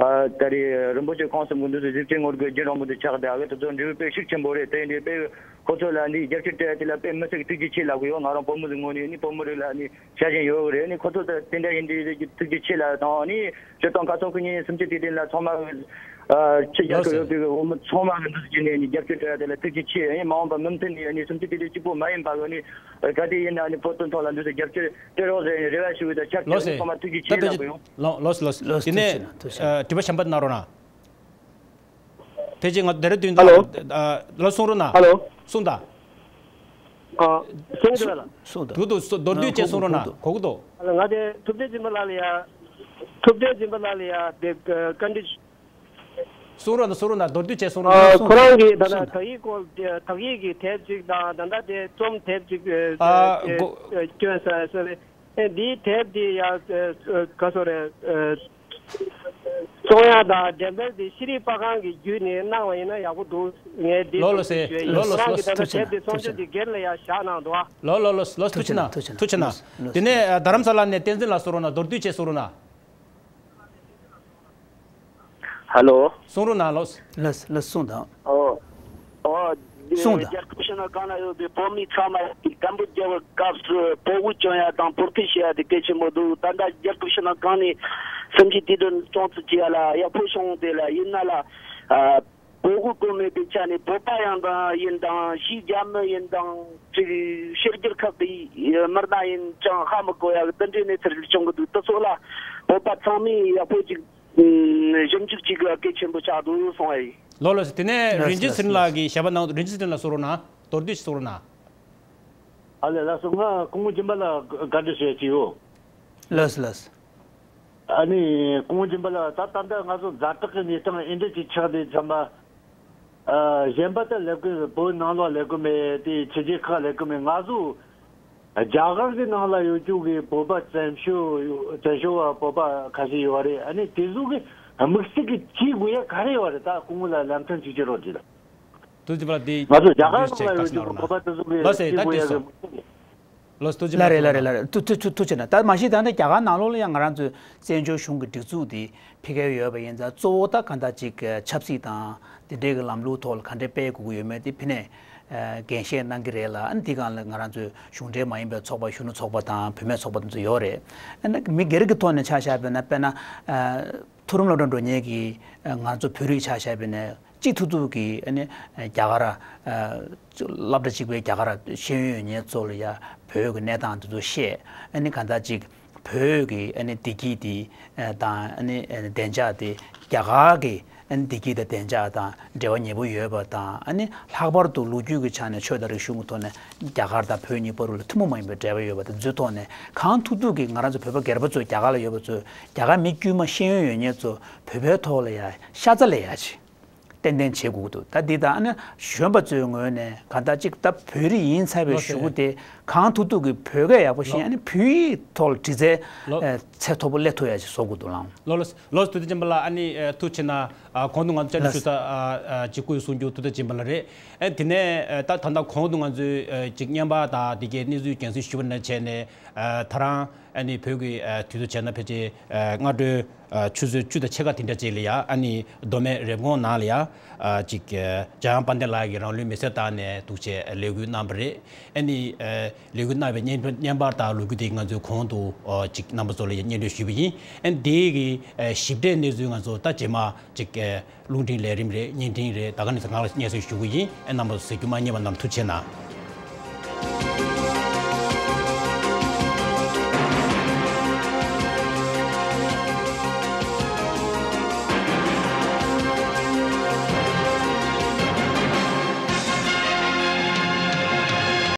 ཨ་ད་རེས་རིན་པོ་ཆེ་ཁོང་གསུམ་གི་འདི་ཚོ་གཟི་བརྗིད་ངོ་རྒོལ་རྒྱུན་རིང་པོ་འདི་ཆགས་བསྡད། ཨ་གི་དེ་ཚོ་འབྲས་བུ་དཔེ་ཤུགས་ཆེན་པོ་རེད། དེ་ཡིན་དུས་དཔེ་ཁོ་ཚོ་ལ་འདི་རྒྱབ་སྐྱོར་སྤྲད་དེ་ལ་དཔེ་མི་སྲིད་ཀྱི་ཐུགས་རྗེ་ཆེ་ལབ་གི་ཡོད། ང་རང་བོད་མི་ཚོའི་ངོས་ནས་ནི་བོད་མི་རིགས་ལ་ནི་ཤ་ཞེན་ཡོད་གི་རེད། ནི་ཁོ་ཚོ་ད་དེ་འདྲ་ཡིན་དུས་ཐུགས་རྗེ་ཆེ་ལབ་དང་ནི་སྤྱིར་བཏང་ཁ་སང་ཁུ་ཉིན་སུམ་ཅུ་དུས་དྲན་ལ་ཚང་མ་ཨ་ཕྱི་རྒྱལ་ལགས་ཁུལ་ཡོད་སོ། པའི་བོད་མི་ཚང་མ་གི་འདུ་འཛོམས་བྱས་ནས་ནི་རྒྱབ་སྐྱོར་སྤྲད་དེ་ལ་ཐུགས་རྗེ་ཆེ། ཨ་ནི་མ་འོངས་པ་མུ་མཐུད་ནས་ནི་སུམ་ཅུ་དུས་དྲན་གཅིག་པོ་མ་ཡིན་པ་གི་ནི་ག་དུས་ཡིན་ན་ནི་བོད་དོན་ཐོག་ལ་འདུ་འཛོམས་རྒྱབ་སྐྱོར་སྤྲད་རོགས་ཟེར་ནས་རེ་བ་ཞུ་གི་ད་ཆབས་ཅིག་ཨ་ནི་ཚང་མ་ཐུགས་རྗེ་ཆེ་ལབ་གི་ཡོང་། ལགས་ལགས་ལགས། ལགས་དེ་ནས་ཐུགས་རྗེ་ཆེ་གནང་། ཐུགས་རྗེ་ཆེ་གནང་། ཨ་དྲི་བ་གཞན་པ་གནང་རོགས་གནང་། ཕལ་ཆེར་ང་ཚོ་ལྡེ་ར་ལྡུན་ཧ་ལོ། ཨ་ལགས་གསུང་རོགས་གནང་། ཧ་ལོ། གསུང་དང་། ཨ་གསུང་གི་ལ། གསུང་དང་། གུ་དོ་སོ་མདོར་བསྡུས་བཅས་གསུང་རོགས་གནང་། གུ་དོ། ང་དེ་ཐུབ་བསྟན་སྦྱིན་པ་ལགས་ལ་ཡ། ཐུབ་བསྟན་སྦྱིན་པ་ལགས་ལ་ཡ་དེ་བཀའ་འདྲི། གསུང་རོགས་གནང་། གསུང་རོགས་གནང་། མདོར་བསྡུས་བཅས་གསུང་རོགས་གནང་། ཨ་ཁོ་རང་གིས་ད་ལྟ་དག་ཡིག་སྐོར་དེ་དག་ཡིག་གི་དེབ་ཅིག་དང་ད་ལྟ་དེ་རྩོམ་དེབ་ཅིག་ཨ་སྐྱོན་ས་ས་རེད། ཨེ་འདིའི་དེབ་འདི་ཡང་ཨེ་ག་སོ་རེད། ཨེ་རྩོམ་ཡག་དང་འགྲེམས་སྤེལ་འདི་ཤེས་རིག་པར་ཁང་གི་བརྒྱུད་ནས་གནང་བ་ཡིན་ན་ཡག་པོ་འདུག་ངས་འདི་ལོ་ལོ་སེ་ཞུ་ཡ་ཡིན། ལོ་ལོ་ཁོ་རང་གིས་ད་ལྟ་ཐུགས་རྗེ་དེབ་འདི་ཆེ་ཚོགས་ཆུང་གི་སྒེར་ལ་ཡང་བཞག་གནང་འདུག་ཨ། ལོ་ལོ་ལོ་ལོ་ཐུགས་རྗེ་ཆེ་གནང་། ཐུགས་རྗེ་གནང་། ཐུགས་རྗེ་གནང་། དེ་ནས་ཨ་རྡ་རམ་ས་ལ་ནས་བསྟན་འཛིན་ལགས་གསུང་རོགས་གནང་། མདོར་བསྡུས་བཅས་གསུང་རོགས་གནང་། ཧ་ལོ། གསུང་རོགས་གནང་། ལོ། ལགས་ལགས་གསུངས་དང་། ཨོ། ཨོ། གསུངས་དང་། རྒྱལ་ཁབ་ཕྱི་ནང་གང་ན་ཡོད་པའི་བོད་མི་ཚང་མ་ཡིས་དམ་པོ་རྒྱལ་བའི་སྐབས་སུ་ཕྲུ་གུ་སྐྱོང་ཡ་དང་བོད་སྐད་བཤད་ཡ་དེ་གལ་ཆེན་པོ་འདུག་ད་ལྟ་རྒྱལ་ཁབ་ཕྱི་ནང་གང་ནས་སུམ་ཅུ་དུས་དྲན་སྲུང་བརྩི་བྱེད་ཡ་ལ་ཡག་པོ་བྱུང་དེ་ལ་ཡིན་ན་ལ། ཨ། ཕྲུ་གུ་དགོས་མེད་པའི་ཆ་ནས་བོད་པ་ཡང་དང་ཡིན་དང་ཕྱིའི་རྒྱ་མི་ཡིན་དང་ཅིག་ཕྱི་རྒྱལ་ཁག་གི་མི་སྣ་ཡིན་ཅང་ཧ་མི་གོ་ཡ་གི་དེ་འདྲའི་གནས་ཚུལ་བྱུང་གི་འདུག་དེ་ཚོ་ལ་བོད་པ་ཚང་མས་ཡག་པོ་ཅིག་ཞིབ་འཇུག་བྱེད་དགོས་གལ་ཆེན་པོ་ཆགས་འདུག་གསུང་བ་ཡིན། ལོ་ལོ། དེ་ནས་ལགས་རིན་ཆེན་ཚེ་རིང་ལགས་ཀྱིས་ཞལ་པར་གནང་། རིན་ཆེན་ཚེ་རིང་ལགས་གསུང་རོགས་གནང་། མདོར་བསྡུས་ཤིག་གསུང་རོགས་གནང་། ཨ་ལས། ལགས་སོ། ང་སྐུ་ངོ་སྦྱིན་པ་ལགས་བཀའ་འདྲི་ཞུ་ཡ་ཅིག་ཡོད། ལགས་སོ་ལགས་སོ། ཨ་ནི་སྐུ་ངོ་སྦྱིན་པ་ལགས། ད་ད་ལྟ་ང་ཚོ་ཛ་དྲག་གི་གནས་སྟངས་ཨེ་འདྲ་ཅིག་ཆགས་དེ་ཚང་མ། ཨ་གཞན་པ་ད་ལབ་གི་བོད་ནང་ལོགས་ལབ་གི་མེད་དེ་ཕྱི་རྒྱལ་ཁག་ལབ་གི་མེད། ང་ཚོ་རྒྱ་གར་གྱི་ནང་ལ་ཡོད་རྒྱུ་གི་བོད་པ་བཙན་བྱོལ་བཙན་བྱོལ་བ་བོད་པ་ཁ་ཤས་ཡོད་རེད། ཨ་ནི་དེ་ཚོ་གི་དམིགས་བསལ་གྱི་བྱེད་དགོས་ཡ་ག་རེ་ཡོད་རེད། ད་སྐུ་ངོ་ལ་ལམ་སྟོན་ཅིག་བྱེད་རོགས་གྱིས། ཐུགས་རྗེ་ཆེ་ལགས། དེ་ང་ཚོ་རྒྱ་གར་ནང་ལ་ཡོད་རྒྱུ་གི་བོད་པ་དེ་ཚོ་གི་ལགས་སེ། བྱེད་ད་དགོས་ཡ་དེ་གི་སོང་། དམིགས་བསལ་གྱི། ལགས་སོ། ཐུགས་རྗེ་ཆེ་ལགས། རེད་ལགས་རེད་ལགས་རེད། ཐུགས་ཐུགས་ཐུགས་ཐུགས་རྗེ་ཆེ་གནང་། ད་མ་གཞི་ད་ནི་རྒྱ་གར་ནང་ལོགས་ལ་ཡང་ང་རང་ཚོའི་བཙན་བྱོལ་གཞུང་གི་སྒྲིག་འཛུགས་དེ་ཕ་གིར་ཡོད་པ་ཡིན་ཙང་གཙོ་བོ་ད་གང་ལྟར་ཅིག་ཆབ་སྲིད་དང་དེ་འདྲའི་གི་ལམ་ལུགས་ཐོག་ལ་ག་འདྲས་སྤེལ་དགོས་ཀྱི་ཡོད་མེད་དེ་ཕ་གིར་ནས་འགན་བཞེས་གནང་གི་རེད་ལ། ཨ་ནི་དེ་སྒང་ལ་ང་རང་ཚོའི་གཞུང་འབྲེལ་མ་ཡིན་པའི་ཚོགས་པ། གཞོན་ནུ་ཚོགས་པ་དང་བུད་མེད་ཚོགས་པ་དེ་ཚོ་ཡོད་རེད། ཨ་ནི་མི་སྒེར་གྱི་ཐོག་ནས་ཆ་བཞག་པ་ཡིན་ན། དཔེར་ན་ཨ་མཐོ་རིམ་སློབ་གྲྭ་འགྲོ་མཁན་གྱི་ང་ཚོ་བོད་རིགས་ཆ་བཞག་པ་ཡིན་ན། གཅིག་ཐུབ་ཐུབ་ཀྱིས་ཨ་ནི་རྒྱ་གར་སློབ་གྲྭ་གཅིག་པའི་རྒྱ་གར་ཤེས་ཡོན་ཡོད་མཁན་ཚོ་ལ་ཡ་བོད་ཀྱི་གནས་སྟངས་དེ་ཚོ་བཤད། ཨ་ནི་གང་ལྟར་ཅིག་བོད་ཀྱི་ཨ་ནི་བདེ་སྐྱིད་དེ་དང་། ཨ་ནི་བདེ་འཇགས་དེ་རྒྱ་གར་གྱི་ཨ་ནི་བདེ་སྐྱིད་དང་བདེ་འཇགས་དང་འབྲེལ་བ་ཉེ་པོ་ཡོད་པ་དང་། ཨ་ནི་ལྷག་པར་དུ་ལོ་རྒྱུས་ཀྱི་ཆ་ནས་ཆོས་དང་རིག་གཞུང་གི་ཐོག་ནས་རྒྱ་གར་དང་བོད་གཉིས་བར་ལ་ཐུན་མོང་མ་ཡིན་པའི་འབྲེལ་བ་ཡོད་པ་དེ་ཚོའི་ཐོག་ནས་གང་ཐུབ་ཐུབ་ཀྱིས་ང་རང་ཚོ་བོད་པ་སྒེར་པ་ཚོས་རྒྱ་གར་ལ་ཡོད་པ་ཚོས་རྒྱ་གར་མི་དཀྱུས་མ་ཤེས་ཡོན་ཡོད་མཁན་ཚོ་བོད་པའི་ཐོག་ལ་ཡ་ཤ་ཚ་ལས་ཡ་ཆེ། ཏན་ཏན་བྱེད་དགོས་ཀྱི་འདུག་ད་འདི་ད་ཨ་ནི་གཞོན་པ་ཚོའི་ངོས་ནས་གང་ལྟར་ཅིག་ད་བོད་རིགས་ཡིན་ཚར་བའི་ལགས་སེ། གཞུག་གུ་དེ་གང་ཐུབ་ཐུབ་ཀྱིས་བོད་སྐད་ཡག་པོ་ཤེས། ལགས། ཨ་ནི་བོད་ཡིག་ཐོག་ལ་འབྲི་རྩལ་ལགས། ཨ་ཚད་མཐོ་པོ་སླེབས་ཐུབ་ཡ་ཞིག་བཟོ་དགོས་འདུག་ལགས། ལགས་ལགས་ལགས། ཐུགས་རྗེ་ཆེ་སྦྱིན་པ་ལགས། ཨ་ནི་ཨ་ཐུགས་རྗེ་ཆེ་གནང་། ཨ་གོང་དུ་ང་ཚོ་བཅར་འདྲི་ཞུ་ས་ཨ་ཅིག་སྐུ་ཡི་གསུང་རྒྱུ་ཐུགས་རྗེ་སྦྱིན་པ་ལགས་རེད། ཨ་དེ་ནས་ཨ་ད་ད་ལྟ་གོང་དུ་ང་ཚོས་ཨ་ཅིག་བརྙན་པར་དང་དེ་གའི་གནས་ཚུལ་རྒྱང་སྲིང་ཞུས་པ་ནང་བྱས་ནས། ཨ་ད་རང་ཨ་ནི་བོད་ཀྱི་ཨ་དུས་ཚོད་བྱས་ན་ཕལ་ཆེར་ཨ་སྔ་དྲོའི་ཨ་ཆུ་ཚོད་བཅུ་དང་ཕྱེད་ཀ་དེ་འདྲ་ཅིག་ལ་ཡ། ཨ་ནི་མདོ་སྨད་རེབ་གོང་ནང་ལ་ཡ། ཨ་ཅིག་ཨ་འཇམ་དབྱངས་དཔལ་ལྡན་ལགས་ཀྱིས་རང་ལུས་མེར་སྲེག་བཏང་ནས་འདུག་བྱས་ལས་འགུལ་གནང་བ་རེད། ཨ་ནི་ཨ་ལས་འགུལ་གནང་བའི་བརྙན་བརྙན་པར་དང་ལོ་རྒྱུས་དེ་ང་ཚོས་གོང་དུ་ཨ་ཅིག་རྣམ་པ་ཚོ་ལ་ཡ་སྙན་སྒྲོན་ཞུས་པ་ཡིན། ཨ་ནི་དེ་གི་ཨ་ཞིབ་ཕྲའི་གནས་ཚུལ་ང་ཚོ་ད་རྗེས་མ་ཅིག་ཨ་རླུང་འཕྲིན་ལས་རིམ་རེད། བརྙན་འཕྲིན་རེད། ད་ག་ནས་ང་ལ་སྙན་སེང་ཞུ་གི་ཡིན། ཨ་རྣམ་པ་ཚོ་གཟིགས་རྒྱུ་མ་བསྙེལ་བ་གནང་། ཐུགས་རྗེ་ཆེ་གནང་།